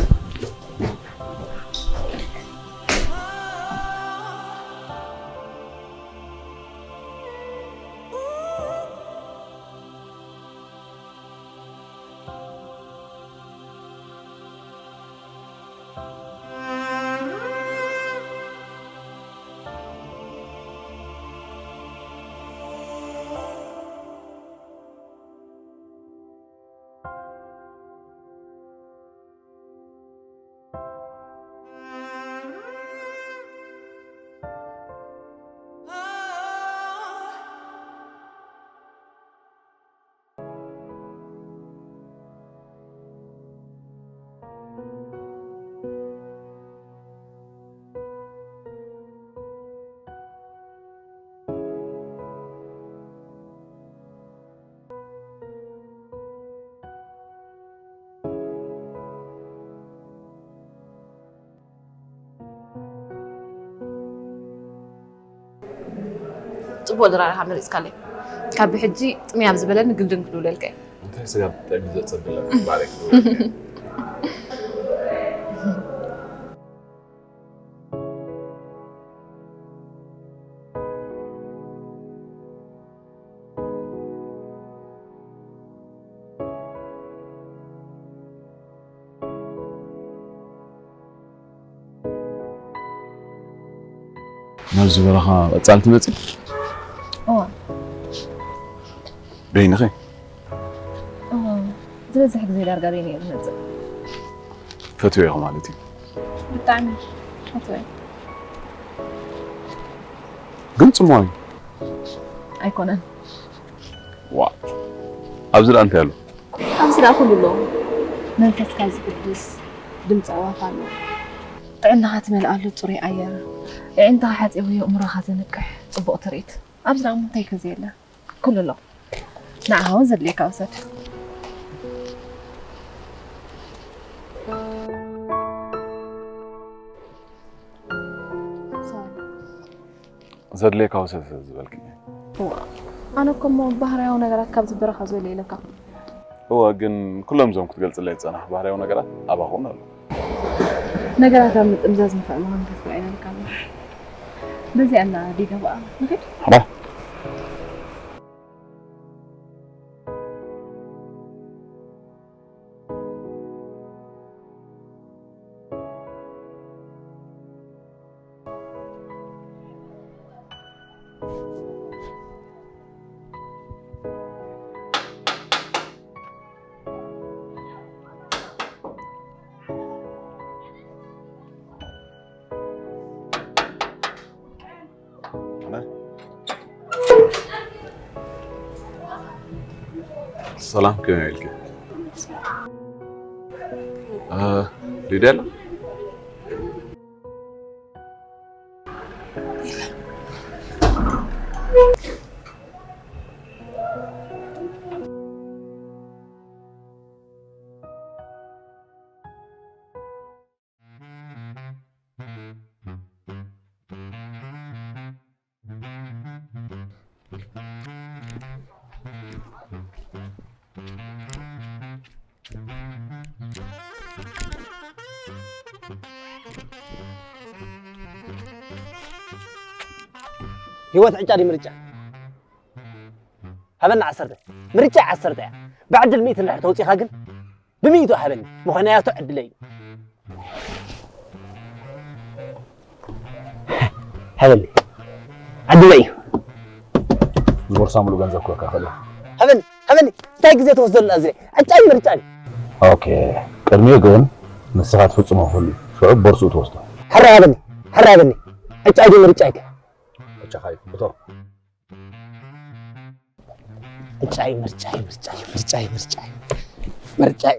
ጽቡቕ ድራርኻ መሪጽካለይ። ካብ ብሕጂ ጥምያም ዝበለኒ ግልድም ክድውለልካ እየ። እንታይ ስጋ ብጣዕሚ ዘጸብለ ባለክ። ናብዚ በረኻ ቀጻል ትመጺ? እዋ። በይንኺ? እዋ። ዝበዝሕ ግዜ ዳርጋ በይነ እየ ዝመጽእ። ፈትዮ ኢኹ ማለት እዩ? ብጣዕሚ ፈትዮ እየ። ግን ጽምዋ እዩ? ኣይኮነን። ዋ። ኣብዚ ደኣ እንታይ ኣሎ? ኣብዚ ደኣ ኩሉ ኣሎ። መንፈስካ ዝሕድስ ድምፂ ኣዕዋፍ ኣሎ። ጥዕናኻ ትመልኣሉ ፅሩይ ኣየር። ኣዒንትኻ ሓፂቡ የእምሮኻ ዘንቅሕ ፅቡቕ ትርኢት። ኣብዚ ደኣ እንታይ ከ ዘየለ? ኩሉ ኣሎ። ንዓኻ እውን ዘድልየካ ውሰድ። ዘድልየካ ውሰድ ስለ ዝበልክኒ። እዋ፣ ኣነ እኮ እሞ ባህርያዊ ነገራት ካብዚ በረኻ ዝበለ ኢለካ። እዋ፣ ግን ኩሎም እዞም ክትገልጽለይ ዝጸናሕ ባህርያዊ ነገራት ኣባኹም ኣሎ። ነገራት ኣብ ምጥምዛዝ ንኽእል ምዃኑ ተስፋ ይነብርካ ኣሎ። በዚኣ እና ዲጋ በኣ ንኽድ። ሓባ። ሰላም፣ ከመይ ኢልኪ? እ፣ ሊድያ ኣላ? ህይወት ዕጫ ድዩ ምርጫ? ሃበና ዓሰርተ። ምርጫ ዓሰርተ እያ። ብዕድል ሚእቲ እንድሕር ተውፂኻ ግን ብሚእቱ ሃበኒ። ምኾንያቱ ዕድለይ እዩ። ሃበኒ። ዕድለይ እዩ። ቦርሳ ሙሉእ ገንዘብ ክወካ ከሎ። ሃበኒ፣ ሃበኒ። እንታይ ግዜ ትወስደሉ ኣዝየ? ዕጫይ ምርጫይ። ኦኬ። ቅድሚኡ ግን ንስኻ ትፍጽሞ ክህሉ። ሽዑ ቦርስኡ ትወስዶ። ሕራይ ሃበኒ፣ ሕራይ ሃበኒ። ዕጫይ ድዩ ምርጫይ ከ? ዕጫኻ እዩ። እቶ። ዕጫይ ምርጫይ፣ ምርጫይ፣ ምርጫይ፣ ምርጫይ። ምርጫይ።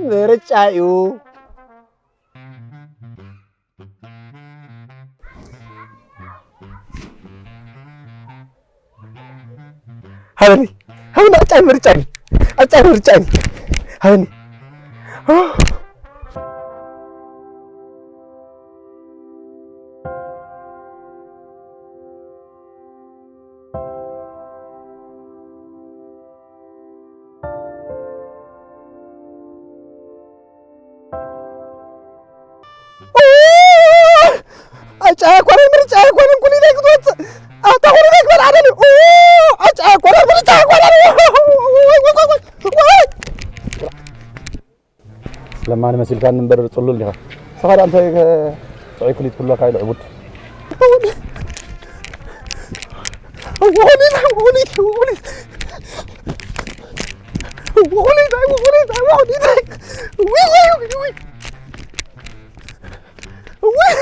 ምርጫይ። ሃበኒ፣ ሃበኒ፣ ዕጫይ ምርጫይ፣ ዕጫይ ምርጫይ፣ ሃበኒ። ኣጫ ኣይኮነን፣ ምርጫ ኣይኮነን፣ ኩሊተይ ክትወፅእ። ኣታ ኩሊተይ ክበልዓ ደልዩ። ኣጫ ኣይኮነን፣ ምርጫ ኣይኮነን። ለማኒ መሲልካኒ እምበር ጽሉል ዲኻ? ንስኻ ደኣ እንታይ ከ ጥዑይ ክሊት ክህልወካ ኢሉ ዕቡድ። ወኹሊት፣ ወኹሊት፣ ወኹሊት። ወኹሊት፣ ኣይ ወኹሊት፣ ኣይ ወኹሊት። ውይ፣ ውይ፣ ውይ፣ ውይ። ውይ።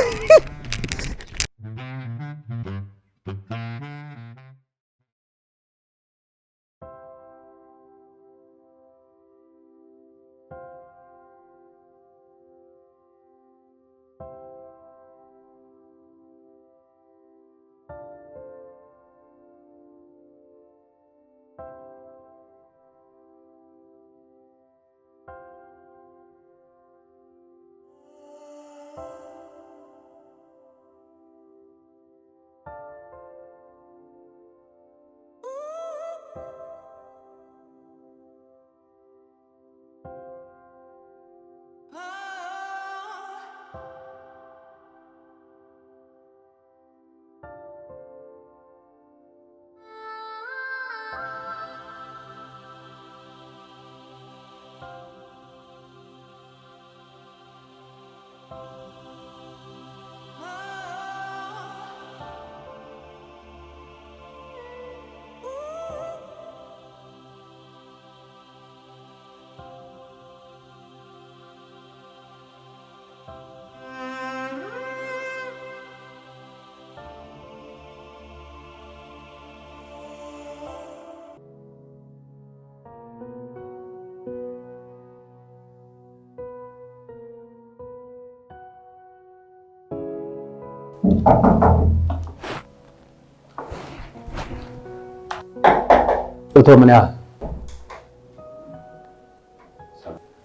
እቶ፣ መን እያ?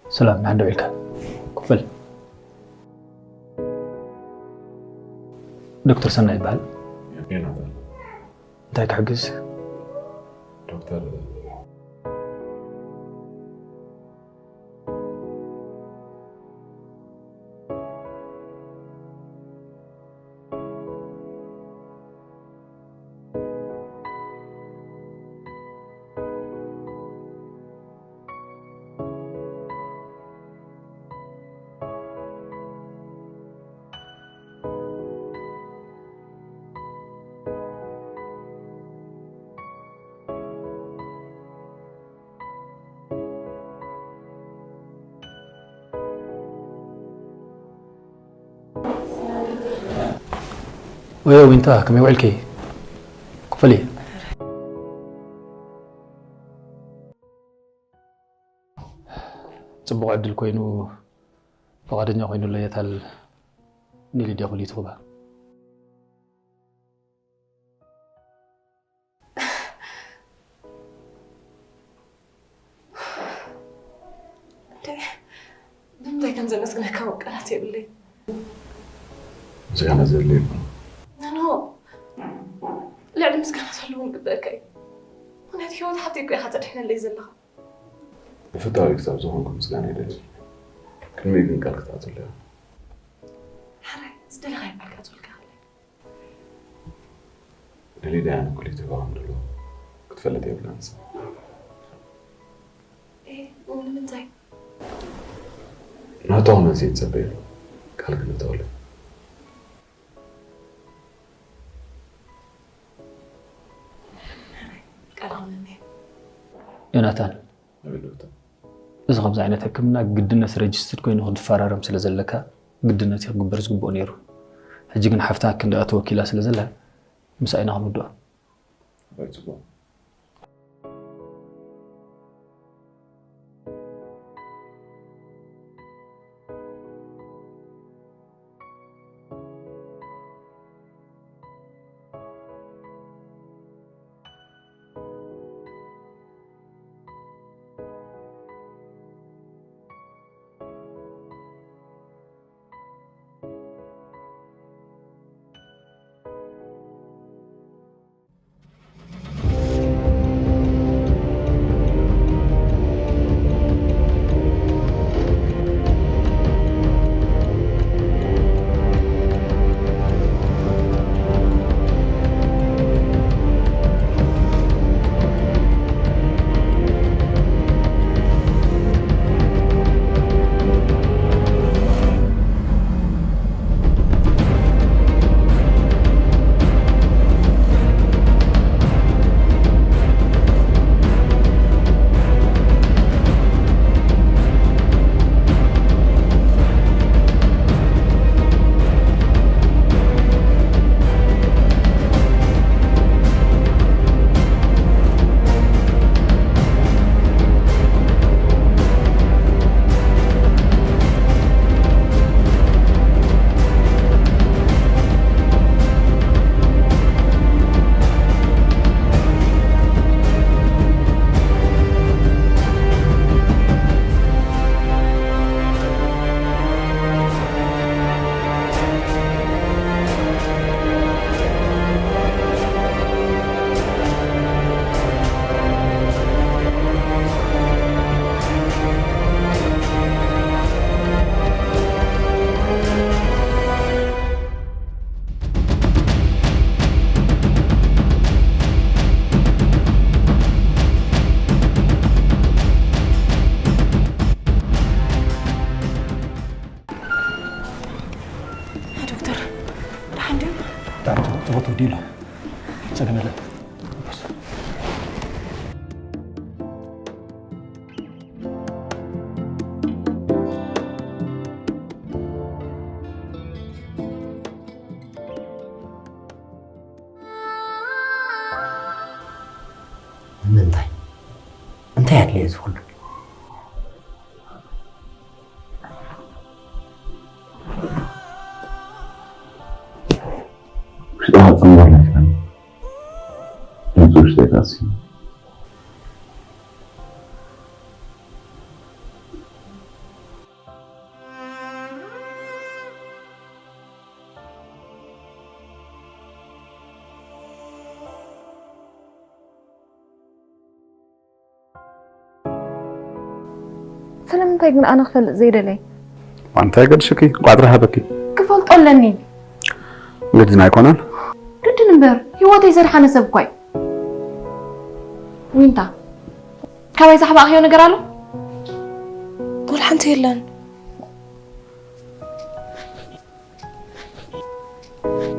ሰላም፣ ንሓንዶ ኢልካ። ክፈል። ዶክተር ሰናይ ይበሃል። ዮናታን። እንታይ ክሕግዝ? ዶክተር፣ ወዮ ዊንታ፣ ከመይ ውዒልኪ? ክፈሊ። ጽቡቕ ዕድል ኮይኑ፣ ፍቓደኛ ኮይኑለይ የታል ንሊድያ ኩሊቱ ክባ። እንዴ፣ ብምንታይ ከም ዘመስግነካ እውን ቃላት የብለይ። ምስጋና ዘድልዮ የብሉን። ኖ፣ ኖ፣ ልዕሊ ምስጋና ዘለዎም ግበእካ እዩ። ምኽንያቱ ህይወት ሓፍተይ እኮ ኢኻ ተድሕነለይ ዘለኻ። ብፍታዊ ክሳብ ዝኾንኩ ምስጋና ይደልየልካ። ቅድሚኡ ግን ቃል ክትኣትወሉ ኢኻ። ሓራይ፣ ዝደለኻዮ ቃል ክኣትወልካ ይኽእል እየ። ንሊድያ ንኩሊት ይህባ ከም ዘሎ ክትፈልጥ የብላን። ንሳ። ኤ፣ ንምንታይ? ናቶ ክመጽእ ይጸበ ኣሎ። ቃል ክነተወለ። ቃል ሆነኒ። ዮናታን፣ ኣቤት ዶክተር። እዚ ከምዚ ዓይነት ሕክምና ግድነት ረጅስትድ ኮይኑ ክትፈራረም ስለ ዘለካ፣ ግድነት እዩ ክግበር ዝግብኦ ነይሩ። ሕጂ ግን ሓፍታ ክንድኣ ተወኪላ ስለ ዘላ፣ ምስኣ ኢና ክንውድኦ። ኣይ፣ ጽቡቕ። ዶክተር፣ ደሓን ድዩ? ብጣዕሚ ጽቡቕ፣ ጽቡቕ ተወዲኡ ኣሎ። ጸገም የለን። ንምንታይ? እንታይ ኣድልዮ እዚ ኩሉ? ጽንባር ኣይፋን። ድምፁ ውሽጠይ ታሲ። ስለምንታይ ግን ኣነ ክፈልጥ ዘይደለይ? እንታይ ገድሽኪ? እንቋዕ ጥራሕ ሃበኪ። ክፈልጦ ኣለኒ። ግድን ኣይኮነን። ግድን እምበር ህይወተይ ዘድሓነ ሰብ እኳ እዩ። ዊንታ፣ ካባይ ዝሓባእኽዮ ነገር ኣሎ? ወላ ሓንቲ የለን።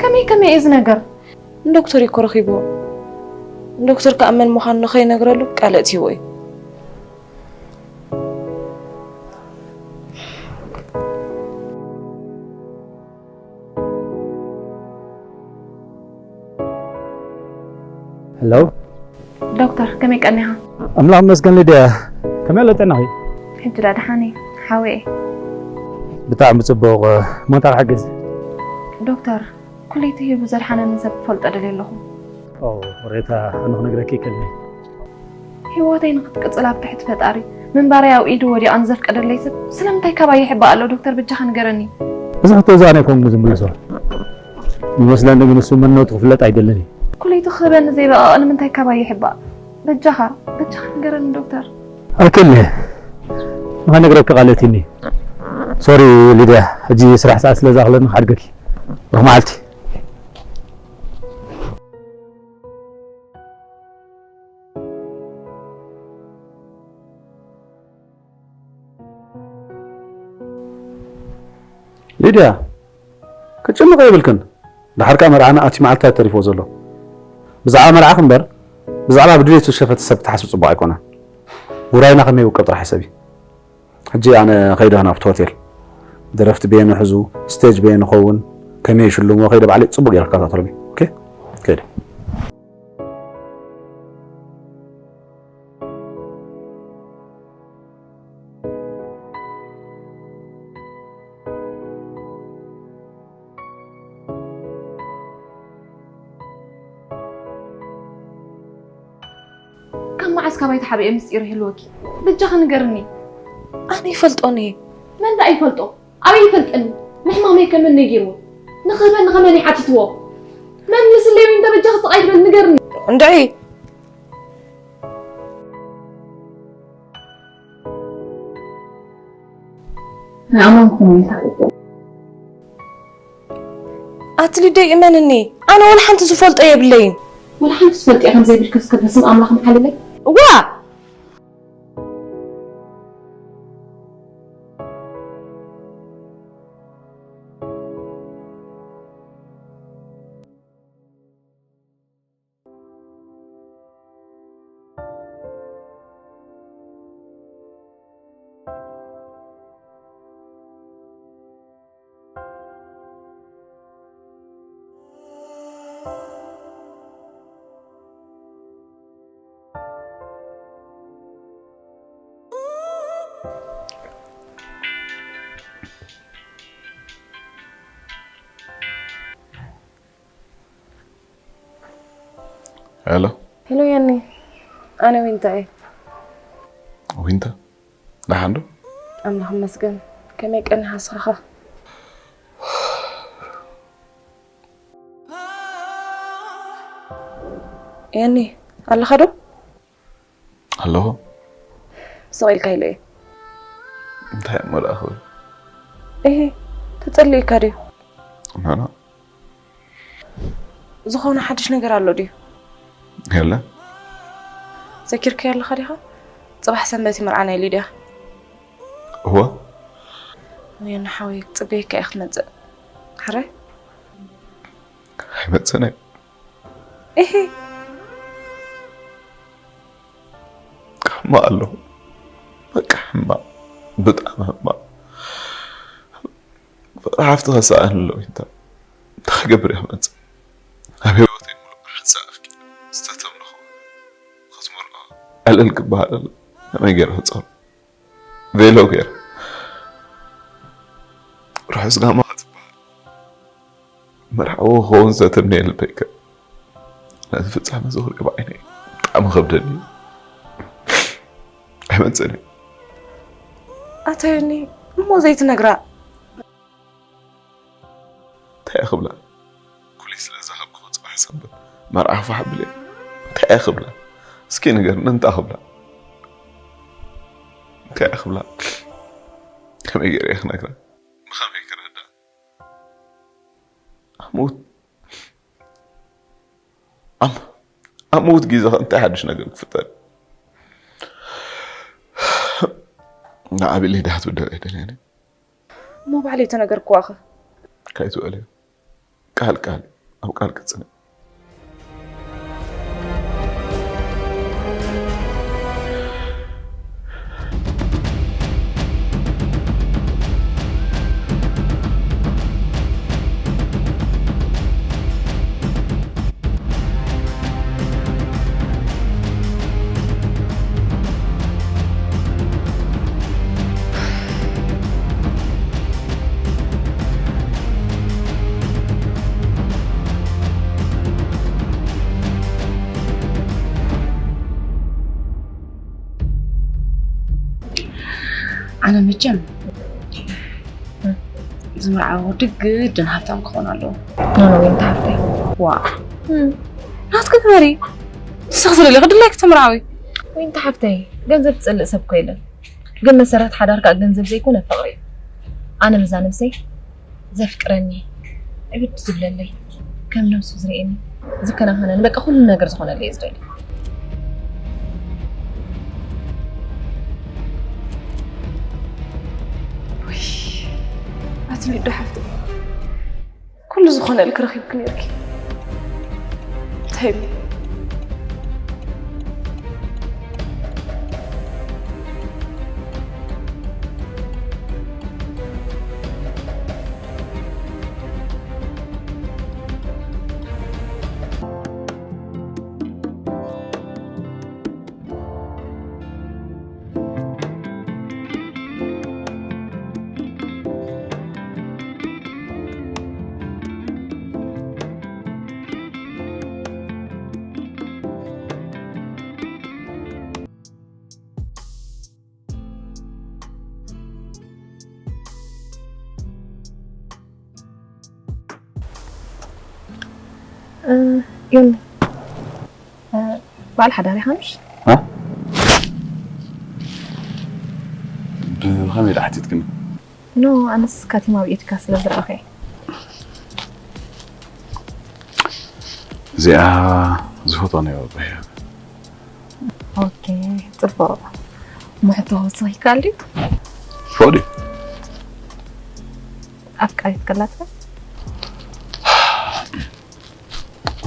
ከመይ ከመይ እዩ እዚ ነገር? ንዶክተር እዩ እኮ ረኺብዎ። ንዶክተር ከኣ መን ምዃኑ ንኸይነግረሉ ቃል ኣእትይዎ እዩ። ሄሎ ዶክተር፣ ከመይ ቀኒኻ? ኣምላኽ መስገን ሊድያ፣ ከመይ ኣሎ ጥዕናኺ? ሕጂ ዳ ደሓን እየ ሓወየ። ብጣዕሚ ጽቡቕ። ሞንታ ክሕግዝ? ዶክተር፣ ኩለይቲ ሂቡ ዘድሓነኒ ሰብ ክፈልጦ ደልየ ኣለኹ። ኦ ሬታ፣ ኣነ ክነግረኪ ይክእል። ህይወተይ ንክትቅጽል ኣብ ትሕቲ ፈጣሪ ምንባረይ ኣብ ኢዱ ወዲቓ ንዘፍቀደለይ ሰብ ስለምንታይ ካባይ ይሕባእ ኣሎ? ዶክተር፣ በጃኻ ንገረኒ። እዚ ሕቶ እዚ ኣነ ኣይኮንኩ ዝምልሶ። ይመስለኒ ግን እሱ መንነቱ ክፍለጥ ኣይደልን እዩ። ኩለይቲ ክህበኒ ዘይበቐቐ ንምንታይ ካባይ ይሕባእ? በጃኻ በጃኻ ንገረኒ ዶክተር። ኣክል ንኸነግረኪ ቃል ኣእትይኒ። ሶሪ ሊድያ፣ ሕጂ ስራሕ ሰዓት ስለ ዝኣኽለኒ ክሓድገኪ። ብሩኽ መዓልቲ። ሊድያ፣ ክትጭነቒ የብልክን። ድሓር ከኣ መርዓና ኣቲ መዓልትታት ተሪፍዎ ዘሎ። ብዛዕባ መርዓኺ እምበር ብዛዕባ ብድሌቱ ዝሸፈተ ሰብ ክትሓስቢ ጽቡቕ ኣይኮነን። ውራይና ከመይ ይውቀብ ጥራሕ ሕሰቢ። ሕጂ ኣነ ከይደ ናብቲ ሆቴል ደረፍቲ በየን ይሕዙ፣ ስቴጅ በየን ይኸውን፣ ከመይ ይሽልምዎ ከይደ ባዕለይ ጽቡቕ ገይረ ክከታተሎም እየ። ኦኬ? ከይደ። ካብ መዓስ ካባይ ተሓቢኤ ምስጢር ይህልወኪ? በጃኺ ንገርኒ። ኣነ ይፈልጦን እየ። መን ደኣ ይፈልጦ? ኣበይ ይፈልጠኒ? ንሕማመይ ከመን ነጊርዎ? ንኽህበኒ ከመን ይሓቲትዎ? መን ምስለይ ወይ እንተ በጃኺ ስቕ ኣይትበል ንገርኒ። እንድዒ ንኣመንኩም ኣቲ ሊደይ እመንኒ፣ ኣነ ወላ ሓንቲ ዝፈልጦ የብለይን። ወላ ሓንቲ ትፈልጥዮ ከም ዘይብልኪ እስከ በስም ኣምላኽ ምሓልለይ። ዋ ሄሎ ሄሎ ያኒ፣ ኣነ ዊንታ እየ። ዊንታ፣ ደሓን ዶ? ኣምላኽ ይመስገን። ከመይ ቀኒኻ ንስኻ? ያኒ፣ ኣለኻ ዶ? ኣለኹ። ስቕ ኢልካ ኢለ እየ። እንታይ እሞ ደኣ ክብል? እሂ፣ ተጸሊእካ ድዩ? ናና ዝኾነ ሓድሽ ነገር ኣሎ ድዩ? የለን። ዘኪርካዮ ኣለኻ ዲኻ? ጽባሕ ሰንበት እዩ መርዓ ናይ ሊድያ። እወ። ወየኒ ሓወይ፣ ክጽበየካ እየ ክትመጽእ። ሕራይ? ኣይመጽእን እየ። እሂ። ሕማቕ ኣለኹ። በቃ ሕማቕ። ብጣዕሚ ሕማቕ። ፍቕሪ ሓፍቲ ከሰኣኒ ኣሎ ዊንታ። እንታይ ክገብር እየ ክመጽእ? ኣብ ህይወተይ ሙሉእ ብሓንሳእ ኣፍቂረ ዝተተምለኹ ክትምርዖ ዕልል ክበሃል ከሎ ከመይ ገይረ ክጸሩ? ቬሎ ገይረ ርሑስ ጋማ ክትበሃል መርሓዊ ክኸውን ዘተምነየ ልበይከ ነዚ ፍጻመ እዚ ክሪኦ ብዓይነይ ብጣዕሚ ከብደኒ እዩ። ኣይመጽእን እዩ። ኣታ ዮኒ፣ እሞ ዘይትነግራ? እንታይ እየ ክብላ? ኩሊ ስለዛ ካብ ክወጽእ ጽባሕ ሰንበት መርዓ ክፋሕ ብል እየ። እንታይ እየ ክብላ? እስኪ ንገርኒ፣ እንታይ ክብላ? እንታይ እየ ክብላ? ከመይ ገይረ እየ ክነግራ? ብኸመይ ክረዳ? ኣሙት ኣም ኣሙት ግዜ ከ እንታይ ሓድሽ ነገር ክፍጠር? ንዓቢ ሊዳ ክትብደል ኣይደልያን እየ። እሞ ባዕለይ ተነገርክዋ ኸ? ካይትበልዮ። ቃል ቃል ኣብ ቃል ክጽንዕ። ኣነ መቸም ዝምርዓው ወዲ ግድን ሃብታም ክኾን ኣለዎ። ኖ ኖ፣ ዊንታ ሓፍተይ። ዋ። ናትኪ ግበሪ። ንስኺ ስለለኺ ድላይኪ ተምርዓዊ። ዊንታ ሓፍተይ፣ ገንዘብ ዝጸልእ ሰብ እኮ የለን። ግን መሰረት ሓዳር ከኣ ገንዘብ ዘይኮነ ፍቕሪ እዩ። ኣነ ምስዛ ነብሰይ ዘፍቅረኒ፣ ዕብድ ዝብለለይ፣ ከም ነብሱ ዝርእየኒ፣ ዝከናኸነኒ፣ በቃ ኩሉ ነገር ዝኾነለይ እየ ዝደሊ። ወይ ኣቲ ሊዱ ሓፍተይ፣ ኩሉ ዝኾነልኪ ረኺብኪ ነይርኪ። እንታይ ኢሉ? እ፣ ዮኒ፣ እ፣ በዓል ሓዳር ኢኻ ምሽ? እ? ብኸመይ ደኣ ሓቲትክኒ? ኖ፣ ኣነስ ካቲማ ኣብ ኤድካ ስለ ዝረኣኹ እየ። እዚኣ ዝፈትዋ ናይ ባባ ህያብ። ኦኬ፣ ጽቡቕ። እሞ ሕቶ ክውስኽ ይከኣል ድዩ? ፎዲ። ኣፍቃሪት ከላትካ?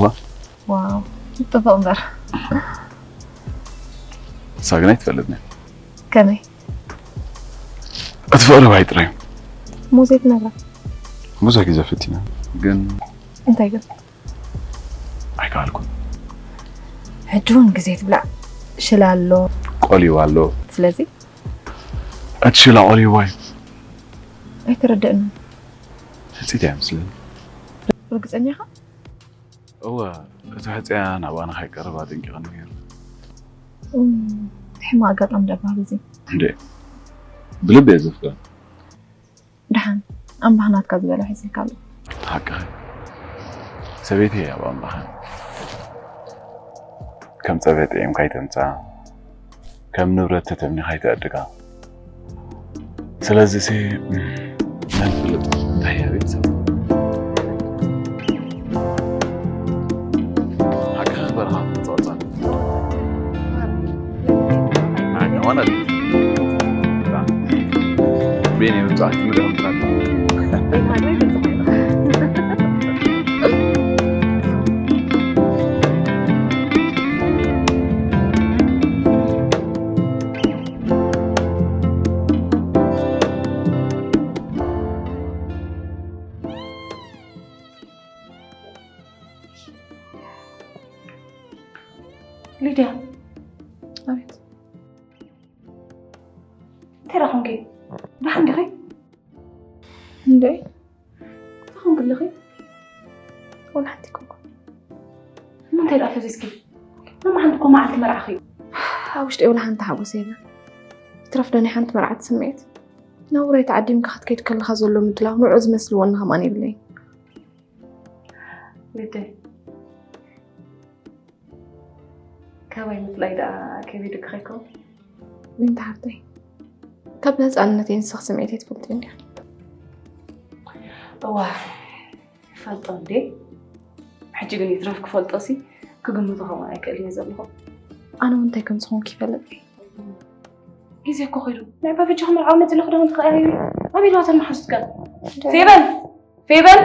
ዋ። ዋው፣ ጽቡቕ እምበር። ንሳ ግን ኣይትፈልጥን እያ። ከመይ? እቲ ፍቕሪ ባይ ጥራይ እዩ። እሞ ዘይትነግራ? ብዙሕ ግዜ ፈቲነ፣ ግን እንታይ ግን? ኣይከኣልኩን። ሕጂ እውን ግዜ ትብላዕ። ሽላ ኣሎ። ቆልዩ ኣሎ። ስለዚ? እቲ ሽላ ቆልዩዋ እዩ። ኣይተረደእንን። ሕጽይቲ ኣይመስልን። ርግጸኛ ኢኻ? እወ፣ እቲ ሕጽያ ናብኣ ንኸይቀርብ ኣጠንቂቐኒ ነይሩ። እም፣ ሕማቕ ኣጋጣሚ ደኣ ባህል እዚ። እንዴ፣ ብልቢ እየ ዘፍቅራ። ደሓን፣ ኣምላኽ ናትካ ዝበሎ ሒዝልካ ኣሎ። ሓቅኺ። ሰበይተይ እያ ኣብ ኣምላኻ። ከም ጸበ ጥዒምካ ኣይተምጽኣ፣ ከም ንብረት ተተምኒኻ ኣይተዕድጋ። ስለዚሲ፣ መን ይፍልጥ እንታይ እያ ቤተሰብ? ሓቅኺ በረኻ ትንጸቕጸቕ። ኣነ ሆነ ቤት ቤን የምጻእ ምድር ምጽናት። ሊድያ። ኣቤት። እንታይ ደኣ ኾንኪ? ደሓን ዲኺ? እንዴ? እንታይ ኾንኪ ኣለኺ? ወላ ሓንቲ ኣይኮንኩን። ንምንታይ ደኣ ፈዚዝኪ? ሎሚ ሓንቲ እኮ መዓልቲ መርዓኺ እዩ። ኣብ ውሽጢ ወላ ሓንቲ ሓጎስ የለን። ይትረፍ ዶ ናይ ሓንቲ መርዓት ስምዒት? ናብ ውራይ ተዓዲምካ ክትከይድ ከለኻ ዘሎ ምድላው ንዑ ዝመስል ወኒ ከማን የብለይን። ልደይ፣ ካባይ ምፍላይ ደኣ ከቢድኪ ከይከውን? ዊንታ ሓብተይ፣ ካብ ህፃንነተይ ንስኺ ስምዒተይ ትፈልጥዮ እንዲያ። እዋ፣ ይፈልጦ እንዴ? ሕጂ ግን ይትረፍ ክፈልጦ ሲ ክግምቶ ከምኡ ኣይክእል እየ ዘለኹ። ኣነ እውን እንታይ ከም ዝኾንኩ ይፈልጥ እየ። ግዜ እኮ ኸይዱ። ናይ ባበጃ መርዓዊ መፅእ ኣሎ፣ ክዳውንቲ ክቐያይሩ። ኣበይ ኣለዋ እተን መሓዙትካ? ፌቨን! ፌቨን!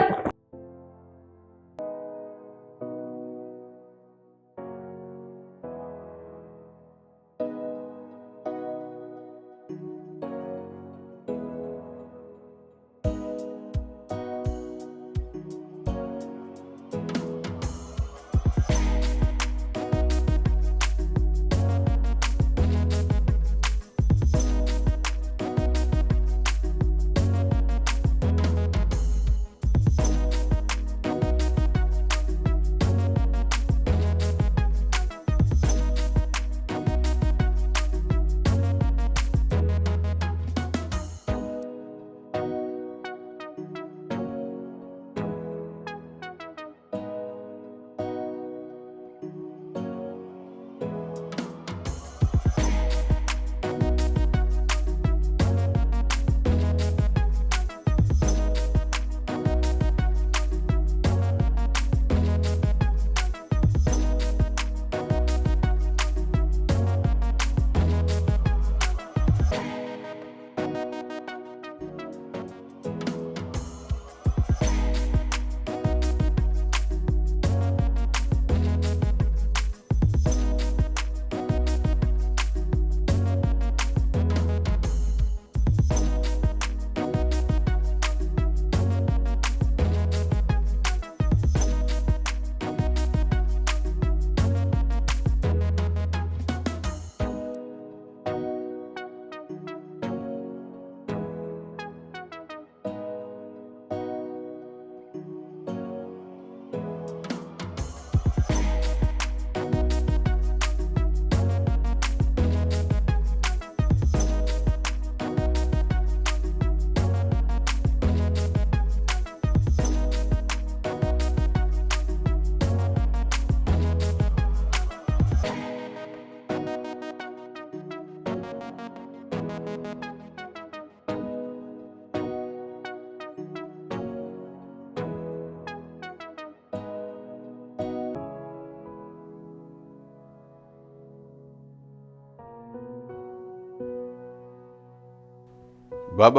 ባባ።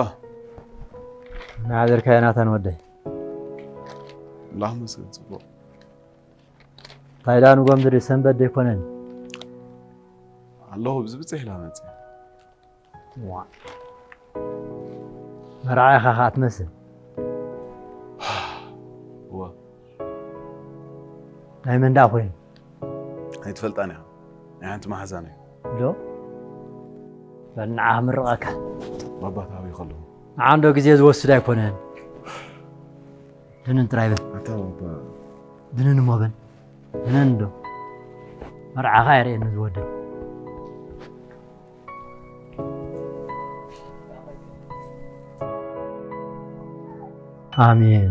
እናሓደርካ ዮናታን ወደይ። ኣምላኽ ይመስገን፣ ጽቡቕ። እንታይ ደኣ ንጎምድሪ ሰንበት ዶ ኣይኮነን? ኣለኹ፣ ብዝብጽሕ ኢላ መጽእ። ዋ። መርዓ ኢኻ ኸኣ ትመስል። እወ። ናይ መን ደኣ ኮይኑ? ኣይትፈልጣን ኢኻ። ናይ ሓንቲ መሓዛነይ። ዶ? በል ንዓ ክምርቐካ። ባባ፣ ታበይ ከለኹ? ንዓ እንዶ ግዜ ዝወስድ ኣይኮነን። ድንን ጥራይ በል። ኣታ ባባ። ድንን እሞ በል። ድንን እንዶ። መርዓኻ የርእየኒ ዝወደይ። ኣሜን።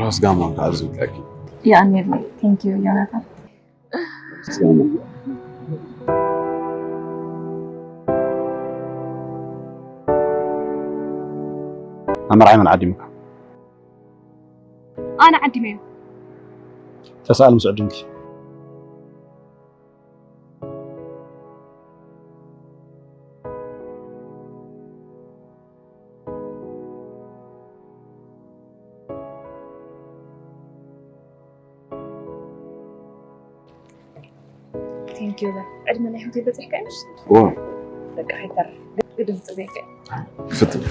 ራስ ጋማ ከኣ ዝብለኪ። የቐንየለይ። Thank you ዮናታን። ራስ ጋማ። ኣብ መርዓይ መን ዓዲምካ? ኣነ ዓዲመዮ። ተሰኣል ምስ ዕድምኪ። Thank you ላ። ዕድመ ናይ ሆቴል በፂሕካ ይምሽ? ዋ በቃ ከይተርፍ ግድን ፅበየካ። ክፍትን።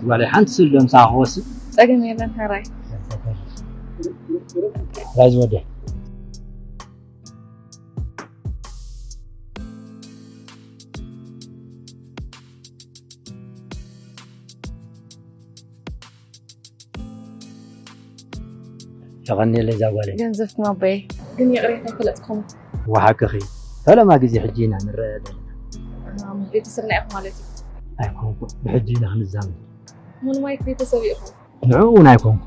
ጓለይ ሓንቲ ስለ ምሳኻ ክወስድ ፀገም የለን ሕራይ። ራይ ዝወደ የቐንየለይ እዛ ጓለይ። ገንዘብኩም ኣባየ ግን ይቕሬታ ኣይፈለጥኩም። ወሓቅኺ ፈለማ ግዜ ሕጂ ኢና ንረአ ዘለና። ቤተሰብና ኢኹም ማለት እዩ። ኣይኮንኩ ብሕጂ ኢና ክንዛመድ። ምንም ዓይነት ቤተሰብ ኢኹም። ንዕኡ እውን ኣይኮንኩ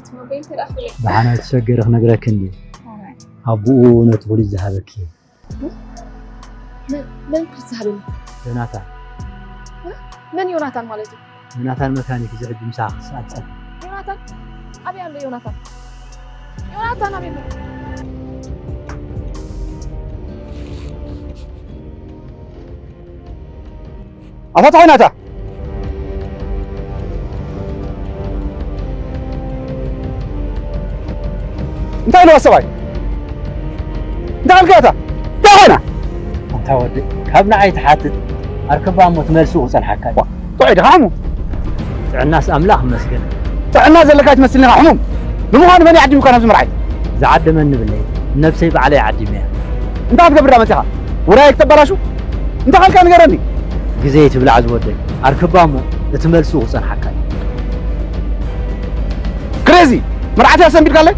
ትማበይ እንተ ደኣ ፈለጥ ብሓና ዝተሸገረ ክነግረክ እንዲ ኣቦኡ ነቲ ፖሊስ ዝሃበኪ እዩ። መን ክዝሃበኒ? ዮናታን መን ዮናታን ማለት እዩ? ዮናታን መካኒክ እዚ ሕጂ ምሳኻ ክሰኣል ጸኒሑ። ዮናታን ኣበይ ኣሎ? ዮናታን ዮናታን ኣበይ ኣሎ? ኣታ ተኾይናታ እንታይ ኢልዋ ሰብኣይ? እንታይ ኣልካታ? እንታይ ኾይና? ኣንታ ወዲ ካብ ንዓይ ትሓትት ኣርክባ እሞ ትመልሱ ክጸንሓካ እዩ። ጥዑይ ድኻ ሕሙም? ጥዕናስ ኣምላኽ ይመስገን። ጥዕና ዘለካ ትመስልኒ ኢኻ ሕሙም። ንምዃኑ መን ይዓዲምካ ናብዚ መርዓይ? ዝዓደመኒ ብለይ ነብሰይ ባዕለይ ዓዲመያ። እንታይ ክትገብር ዳ መጺኻ? ውራይ ክተበላሹ? እንታይ ኻልካ ንገረኒ። ግዜ ትብላዕ ዝወደይ ኣርክባ እሞ እቲ መልሱ ክጸንሓካ እዩ። ክሬዚ መርዓትያ ሰንቢድካለይ?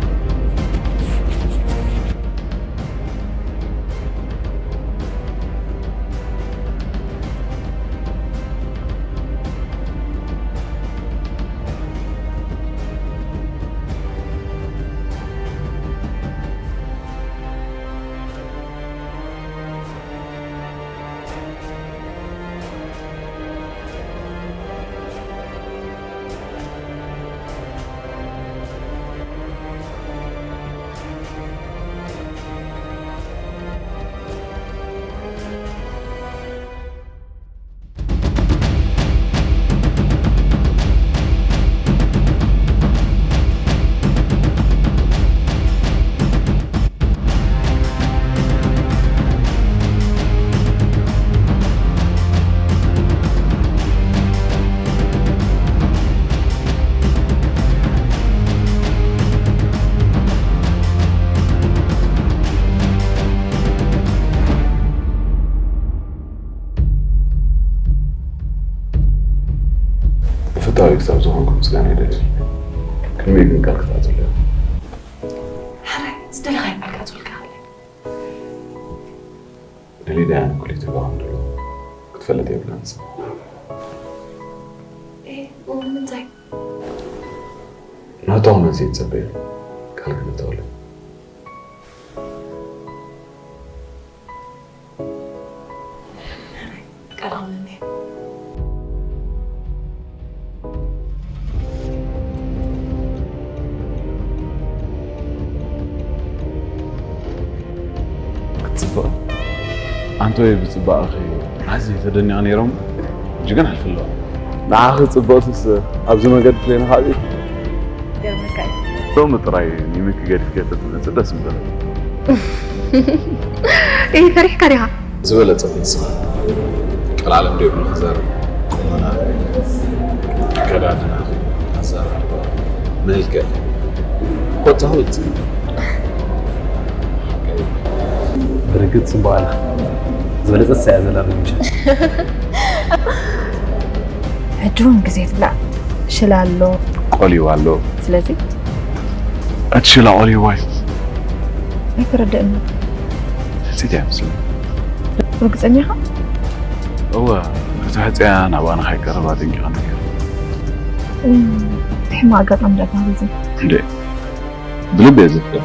ብፍታዊ ክሳብ ዝኾንኩ ምስጋና ይደልየልካ። ቅድሚኡ ግን ቃል ክትኣትወለይ። ሕራይ ዝደለኻዮ ቃል ክኣትወልካ እኽእል እየ። ንሊድያ ንኩሊት ይህባ ከም ዘሎ ክትፈልጥ የብላን። እ፣ ንምንታይ? ናቶም ነዚ ይጸበየ ቃል ክነተወለ። ቃል ክህበኒ እየ። ክትጽብቕ ኣንቶይ ብጽባቐኺ ኣዝዩ ተደኒቐ ነይሮም። ሕጂ ግን ሓልፊ ኣለዋ። ንዓኺ ጽብቕትስ ኣብዚ መገዲ ፍለይና ካብ ቤት ገርመካ እዩ። ሎሚ ጥራይ ንሚኪ ገዲፍክዮ ተትመጽእ ደስ ምበለኒ። እይ፣ ፈሪሕካ ዲኻ? ዝበለጸ ንስኻ ቀልዓለም ደይብሉ ክዛረብ፣ ቁመና፣ ኣከዳድና፣ ኣዘራርባ፣ መልክዕ፣ ኮታ ውጽእ። ብርግጽ ጽቡቕ ኣለኻ። ዝበለጸት እሳ እያ ዘላ ርምሻ። ሕጂ እውን ግዜ ትብላዕ ሽላ ኣሎ። ቆልዩ ኣሎ። ስለዚ እቲ ሽላ ቆልዩ ዋይ? ኣይተረድእን። ሕጽይቲ እያ ምስሉ። ርግጸኛ ኢኻ? እወ፣ ከተሕጽያ ናባና ከይቀረባ ኣጠንቂቐ ነጊረ። እም፣ ሕማቕ ኣጋጣሚ ደኣ ተሃሪዘ። እንዴ፣ ብልቢ እየ ዘፍቅር።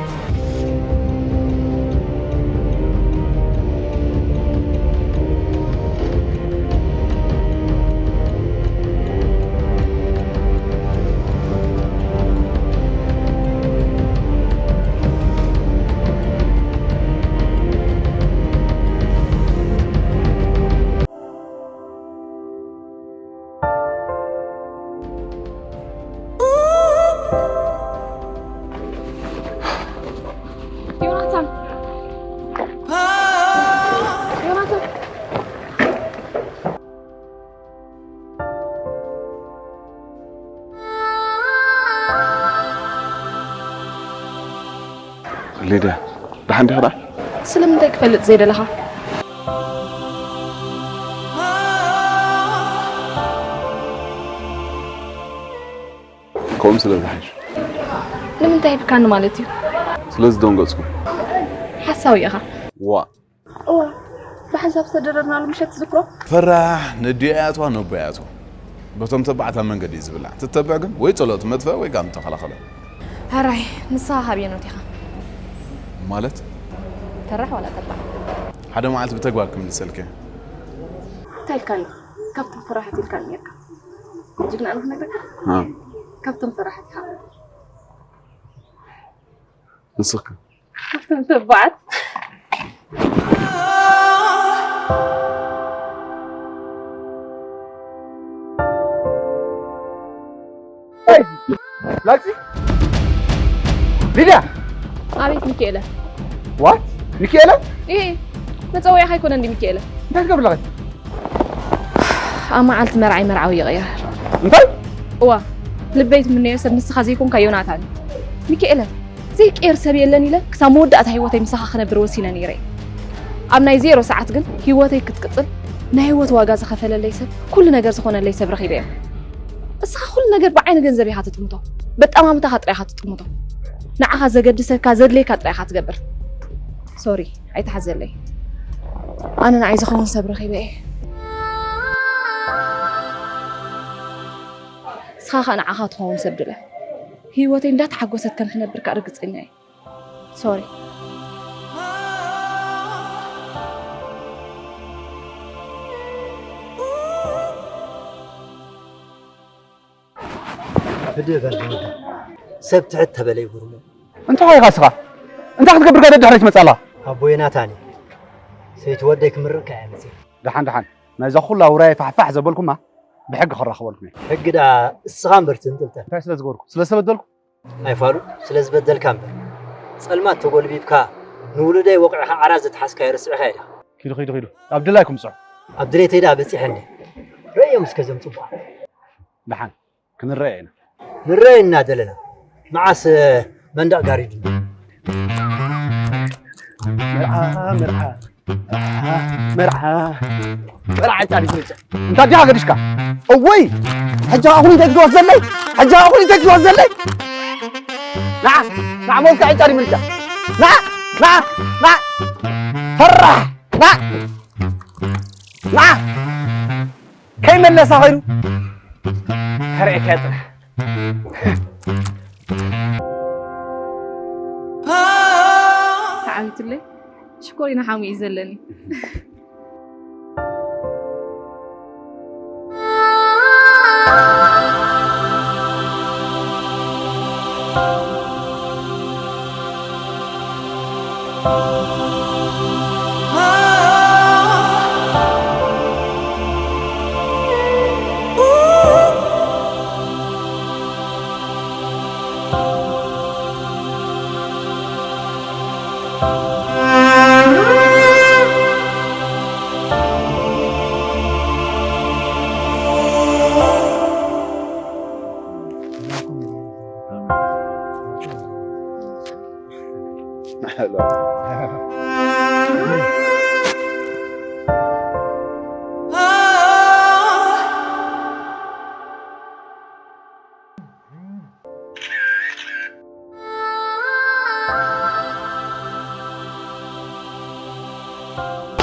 ዮናታን! ዮናታን! ሊድያ፣ ደሓን ዲኺ ደኣ? ስለምንታይ ክፈልጥ ዘይደለኻ? ከምኡ ስለ ዝሓይሽ። ንምንታይ ሂብካኒ ማለት እዩ? ስለ ዝደንገጽኩ። ሓሳዊ ኢኻ። ዋእ! እዋ፣ ብሓንሳብ ዝተደረርናሉ ምሸት ትዝክሮ? ፈራሕ ነዲኣ እያ እትዋ ነቦ እያ እትዋ። በቶም ተባዕት ኣብ መንገዲ እዩ ዝብላዕ። ትተብዕ ግን ወይ ጸሎት መጥፍኢ ወይ ጋም ተኸላኸሎ። ሕራይ፣ ንስኻ ካብ የኖት ኢኻ? ማለት? ፈራሕ ዋላ ተባዕ? ሓደ መዓልቲ ብተግባር ክምልሰልኪ እየ። እንታይ ኢልካኒ? ካብቶም ፈራሓት ኢልካኒ ነርካ። ጅግና፣ ኣነ ክነግረካ? እ። ካብቶም ፈራሓት ኢኻ። ንስኺ? ካብቶም ተባዓት። ላግጺ? ሊድያ! ኣቤት ሚኪኤለ። ዋት? ሚኪኤለ? ኢሂ፣ መጸውዒኻ ኣይኮነን ድዩ ሚኪኤለ? እንታይ ትገብሪ ኣለኺ? ኣብ መዓልቲ መርዓይ መርዓዊ ይቕየር። እንታይ? እዋ፣ ልበይ ትምነዮ ሰብ ንስኻ ዘይኮንካ ዮናታን እዩ። ሚኪኤለ፣ ዘይቅየር ሰብ የለን ኢለ ክሳብ መወዳእታ ህይወተይ ምሳኻ ክነብር ወሲነ ነይረ እየ። ኣብ ናይ ዜሮ ሰዓት ግን ህይወተይ ክትቅጽል ናይ ህይወት ዋጋ ዝኸፈለለይ ሰብ ኩሉ ነገር ዝኾነለይ ሰብ ረኺበ እየ። እስኻ ኩሉ ነገር ብዓይኒ ገንዘብ ኢኻ ትጥምቶ። በጠማምታኻ ጥራይ ኢኻ ትጥምቶ። ንዓኻ ዘገድሰካ ዘድልየካ ጥራይ ኢኻ ትገብር። ሶሪ፣ ኣይትሓዘለይ። ኣነ ንዓይ ዝኸውን ሰብ ረኺበ እየ። ንስኻ ኸኣ ንዓኻ ትኸውን ሰብ ድለ። ህይወተይ እንዳተሓጎሰት ከም ክነብር ከኣ ርግጸኛ እየ። ሶሪ። ህድእ በል ወዲ። ሰብ ትሕት ተበለ ይጉርሞ። እንታይ ኾይኻ እስኻ? እንታይ ክትገብር ከ ደድሕረይ ትመጽእ ኣላ? ኣቦ ዮናታን እዩ። ሰይቲ ወደይ ክምርቕካ እየ መጺአ። ደሓን ደሓን። ናይዛ ኩላ ውራይ ፋሕፋሕ ዘበልኩማ ብሕጊ ክራኸበልኩም እየ። ሕጊ ደኣ እስኻ እምበር ትንጥልጠል። እንታይ ስለ ዝገበርኩ? ስለ ዝተበደልኩ? ኣይፋሉ፣ ስለ ዝበደልካ እምበር። ጸልማት ተጎልቢብካ ንውሉደይ ወቒዕኻ ዓራት ዘትሓዝካዮ ረሲዕካዮ ዲኻ? ኪዱ ኪዱ ኪዱ። ኣብ ድላይኩም ጽዑ። ኣብ ድሌተይ ደኣ በጺሐ እንደ። ረእዮም እስከ ዘም ጽቡቓት። ደሓን። ክንረኣየ ኢና። ንረኣየ እናደለና። መዓስ መንደቕ ጋሪዱና። መርዓ፣ መርዓ፣ መርዓ፣ መርዓ። መርዓ ዕጫ ድዩ ምርጫ? እንታ ዲኻ ገዲሽካ? እወይ! ሕጂ ኣኹን እንታይ ክትወስድ ዘለይ? ሕጂ ኣኹን እንታይ ክትወስድ ዘለይ? ንዓ፣ ንዓ ሞልካ ዕጫ ድዩ ምርጫ? ንዓ፣ ንዓ፣ ንዓ። ፈራሕ! ንዓ! ንዓ! ከይመለሳ ኸይዱ ከርእየካ እየ ጽናሕ። ተዓዊቱለይ። ሽኮሪና ሓሙ እዩ ዘለኒ።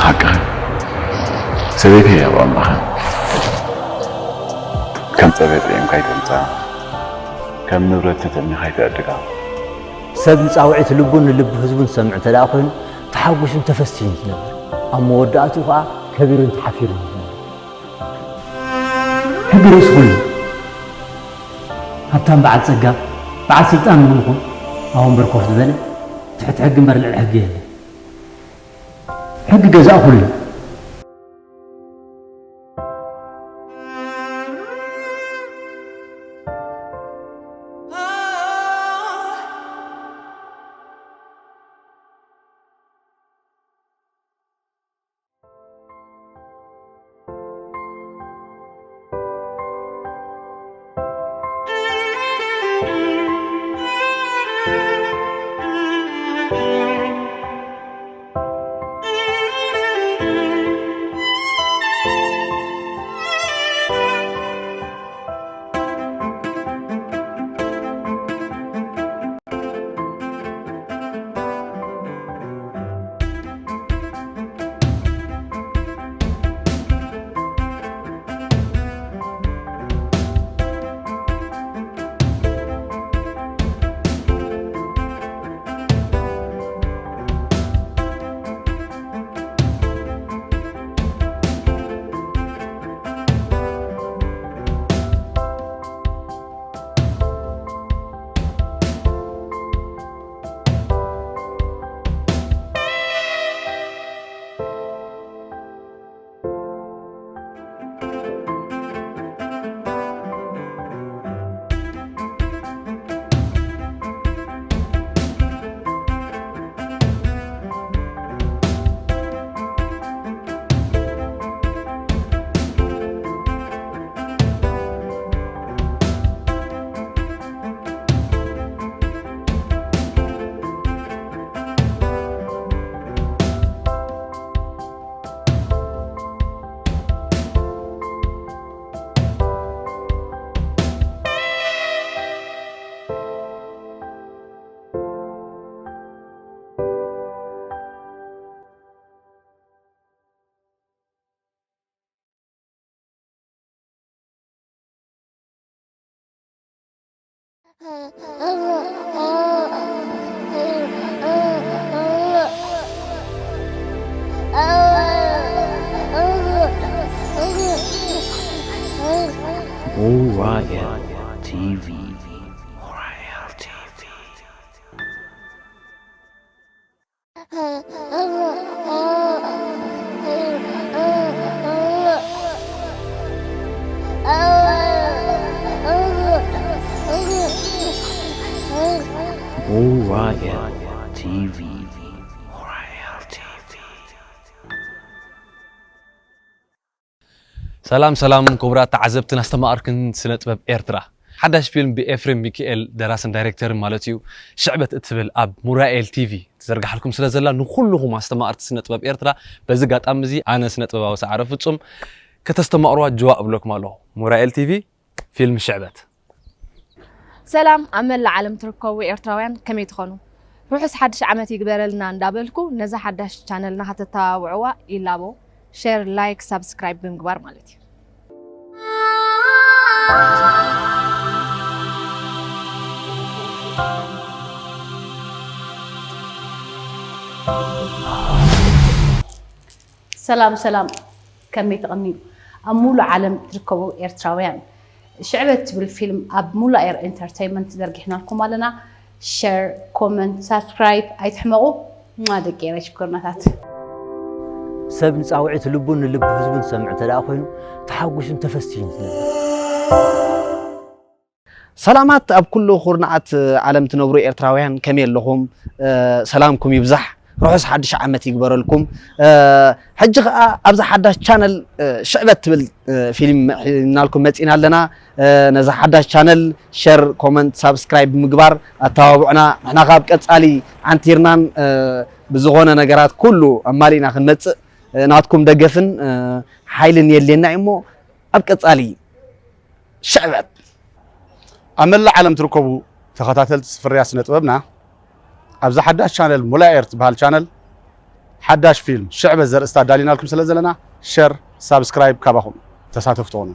ሓቅኻ ሰበይቲ እያ ብቐንድኻ። ከም ጸበል ጥዒምካ ኣይተምጽኣ፣ ከም ንብረት ተጠሚኻ ኣይተዕድጋ። ሰብ ንጻውዒት ልቡን ንልቢ ህዝቡን ዝሰምዕ እንተ ደኣ ኮይኑ፣ ተሓጒሱን ተፈሲሁን እዩ ዝነብር። ኣብ መወዳእትኡ ኸኣ ከቢሩን ተሓፊሩን እዩ ዝነብር። ሕጊ ርእሲ ኩሉ። ሃብታም በዓል ጸጋ፣ በዓል ስልጣን እውን ይኹን ኣብ ወንበር ኮፍ ዝበለ፣ ትሕቲ ሕጊ እምበር ልዕሊ ሕጊ የለን። ሕጊ ገዛእ ኩሉ። Orion T V. Orion T V. Orion T V. Orion T V. ሰላም ሰላም ክቡራት ተዓዘብትን ኣስተማቐርትን ስነ ጥበብ ኤርትራ። ሓዳሽ ፊልም ብኤፍሬም ሚካኤል ደራስን ዳይሬክተርን ማለት እዩ፣ ሽዕበት እትብል ኣብ ሙራኤል ቲቪ ትዘርግሓልኩም ስለ ዘላ ንኹልኹም ኣስተማቐርቲ ስነ ጥበብ ኤርትራ በዚ ኣጋጣሚ እዚ ኣነ ስነ ጥበባዊ ሰዓረ ፍጹም ከተስተማቕርዋ ጅዋ እብለኩም ኣለኹ። ሙራኤል ቲቪ ፊልም ሽዕበት። ሰላም ኣብ መላእ ዓለም ትርከቡ ኤርትራውያን ከመይ ትኾኑ? ርሑስ ሓድሽ ዓመት ይግበረልና እንዳበልኩ ነዛ ሓዳሽ ቻነልና ከተተባብዕዋ ይላቦ። ሼር፣ ላይክ፣ ሳብስክራይብ ብምግባር ማለት እዩ። ሰላም ሰላም፣ ከመይ ትቕንዩ? ኣብ ሙሉእ ዓለም ትርከቡ ኤርትራውያን፣ ሽዕበት ትብል ፊልም ኣብ ሙሉ ኤር ኤንተርተይንመንት ዘርጊሕናልኩም ኣለና። ሸር፣ ኮመንት፣ ሳብስክራይብ ኣይትሕመቑ። ማ ደቂ ኤረይ ሽኮርናታት። ሰብ ንጻውዒት ልቡን ንልቢ ህዝቡን ዝሰምዕ እንተ ደኣ ኮይኑ፣ ተሓጒሱን ተፈሲሁን እዩ ዝነብር። ሰላማት ኣብ ኩሉ ኩርናዓት ዓለም ትነብሩ ኤርትራውያን ከመይ ኣለኹም? እ፣ ሰላምኩም ይብዛሕ። ርሑስ ሓድሽ ዓመት ይግበረልኩም። ሕጂ ኸዓ ኣብዛ ሓዳሽ ቻነል ሽዕበት ትብል ፊልም ሒዝናልኩም መፂና ኣለና። ነዛ ሓዳሽ ቻነል ሸር፣ ኮመንት፣ ሳብስክራይብ ብምግባር ኣተባብዑና። ንሕና ካብ ቀፃሊ ዓንቲርናን ብዝኾነ ነገራት ኩሉ ኣማሊእና ክንመፅእ ናትኩም ደገፍን ሓይልን የድልየና እዩ እሞ ኣብ ቀፃሊ ሽዕበት። ኣብ መላእ ዓለም ትርከቡ ተኸታተልቲ ፍርያት ስነ ጥበብና፣ ኣብዛ ሓዳሽ ቻነል ሙላ ኤር ትበሃል ቻነል ሓዳሽ ፊልም ሽዕበት ዘርእስታ ኣዳሊናልኩም ስለ ዘለና፣ ሸር፣ ሳብስክራይብ ካባኹም ተሳተፍቲ ኾኑ።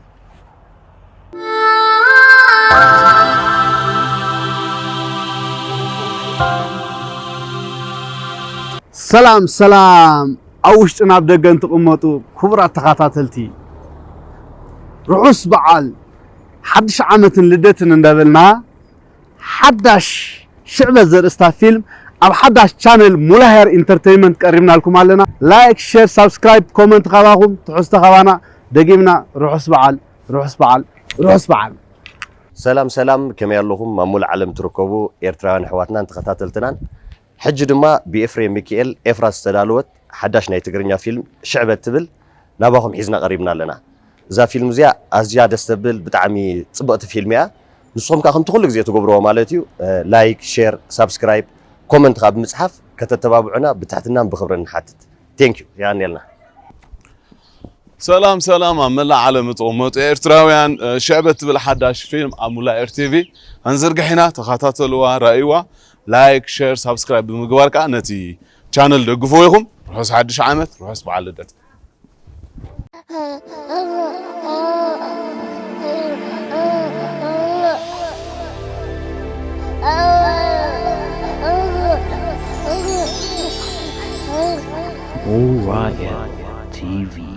ሰላም ሰላም፣ ኣብ ውሽጥን ኣብ ደገን ትቕመጡ ክቡራት ተኸታተልቲ፣ ርሑስ በዓል ሓድሽ ዓመትን ልደትን እንዳበልና፣ ሓዳሽ ሽዕበት ዘርእስታ ፊልም ኣብ ሓዳሽ ቻነል ሙላሄር ኢንተርቴይንመንት ቀሪብናልኩም ኣለና። ላይክ፣ ሼር፣ ሳብስክራይብ፣ ኮመንት ካባኹም፣ ትሕዝቶ ካባና። ደጊምና ርሑስ በዓል፣ ርሑስ በዓል፣ ርሑስ በዓል። ሰላም ሰላም፣ ከመይ ኣለኹም? ኣብ ሙሉእ ዓለም ትርከቡ ኤርትራውያን ኣሕዋትናን ተኸታተልትናን፣ ሕጂ ድማ ብኤፍሬም ሚኪኤል ኤፍራስ ዝተዳለወት ሓዳሽ ናይ ትግርኛ ፊልም ሽዕበት ትብል ናባኹም ሒዝና ቀሪብና ኣለና። እዛ ፊልም እዚኣ ኣዝያ ደስ ተብል፣ ብጣዕሚ ጽብቕቲ ፊልም እያ። ንስኹም ከኣ ከምቲ ኩሉ ግዜ ትገብርዎ ማለት እዩ፣ ላይክ፣ ሼር፣ ሳብስክራይብ፣ ኮመንት ከኣ ብምጽሓፍ ከተተባብዑና ብትሕትናን ብኽብርን ንሓትት። ቴንክ ዩ። የቐንየልና። ሰላም ሰላም፣ ኣብ መላእ ዓለም እትቕመጡ ኤርትራውያን፣ ሽዕበት ትብል ሓዳሽ ፊልም ኣብ ሙላ ኤር ቲቪ ክንዝርግሕ ኢና። ተኸታተልዋ፣ ራእይዋ። ላይክ፣ ሼር፣ ሳብስክራይብ ብምግባር ከኣ ነቲ ቻነል ደግፍዎ ኢኹም። ርሑስ ሓድሽ ዓመት፣ ርሑስ በዓል ልደት። Orion T V.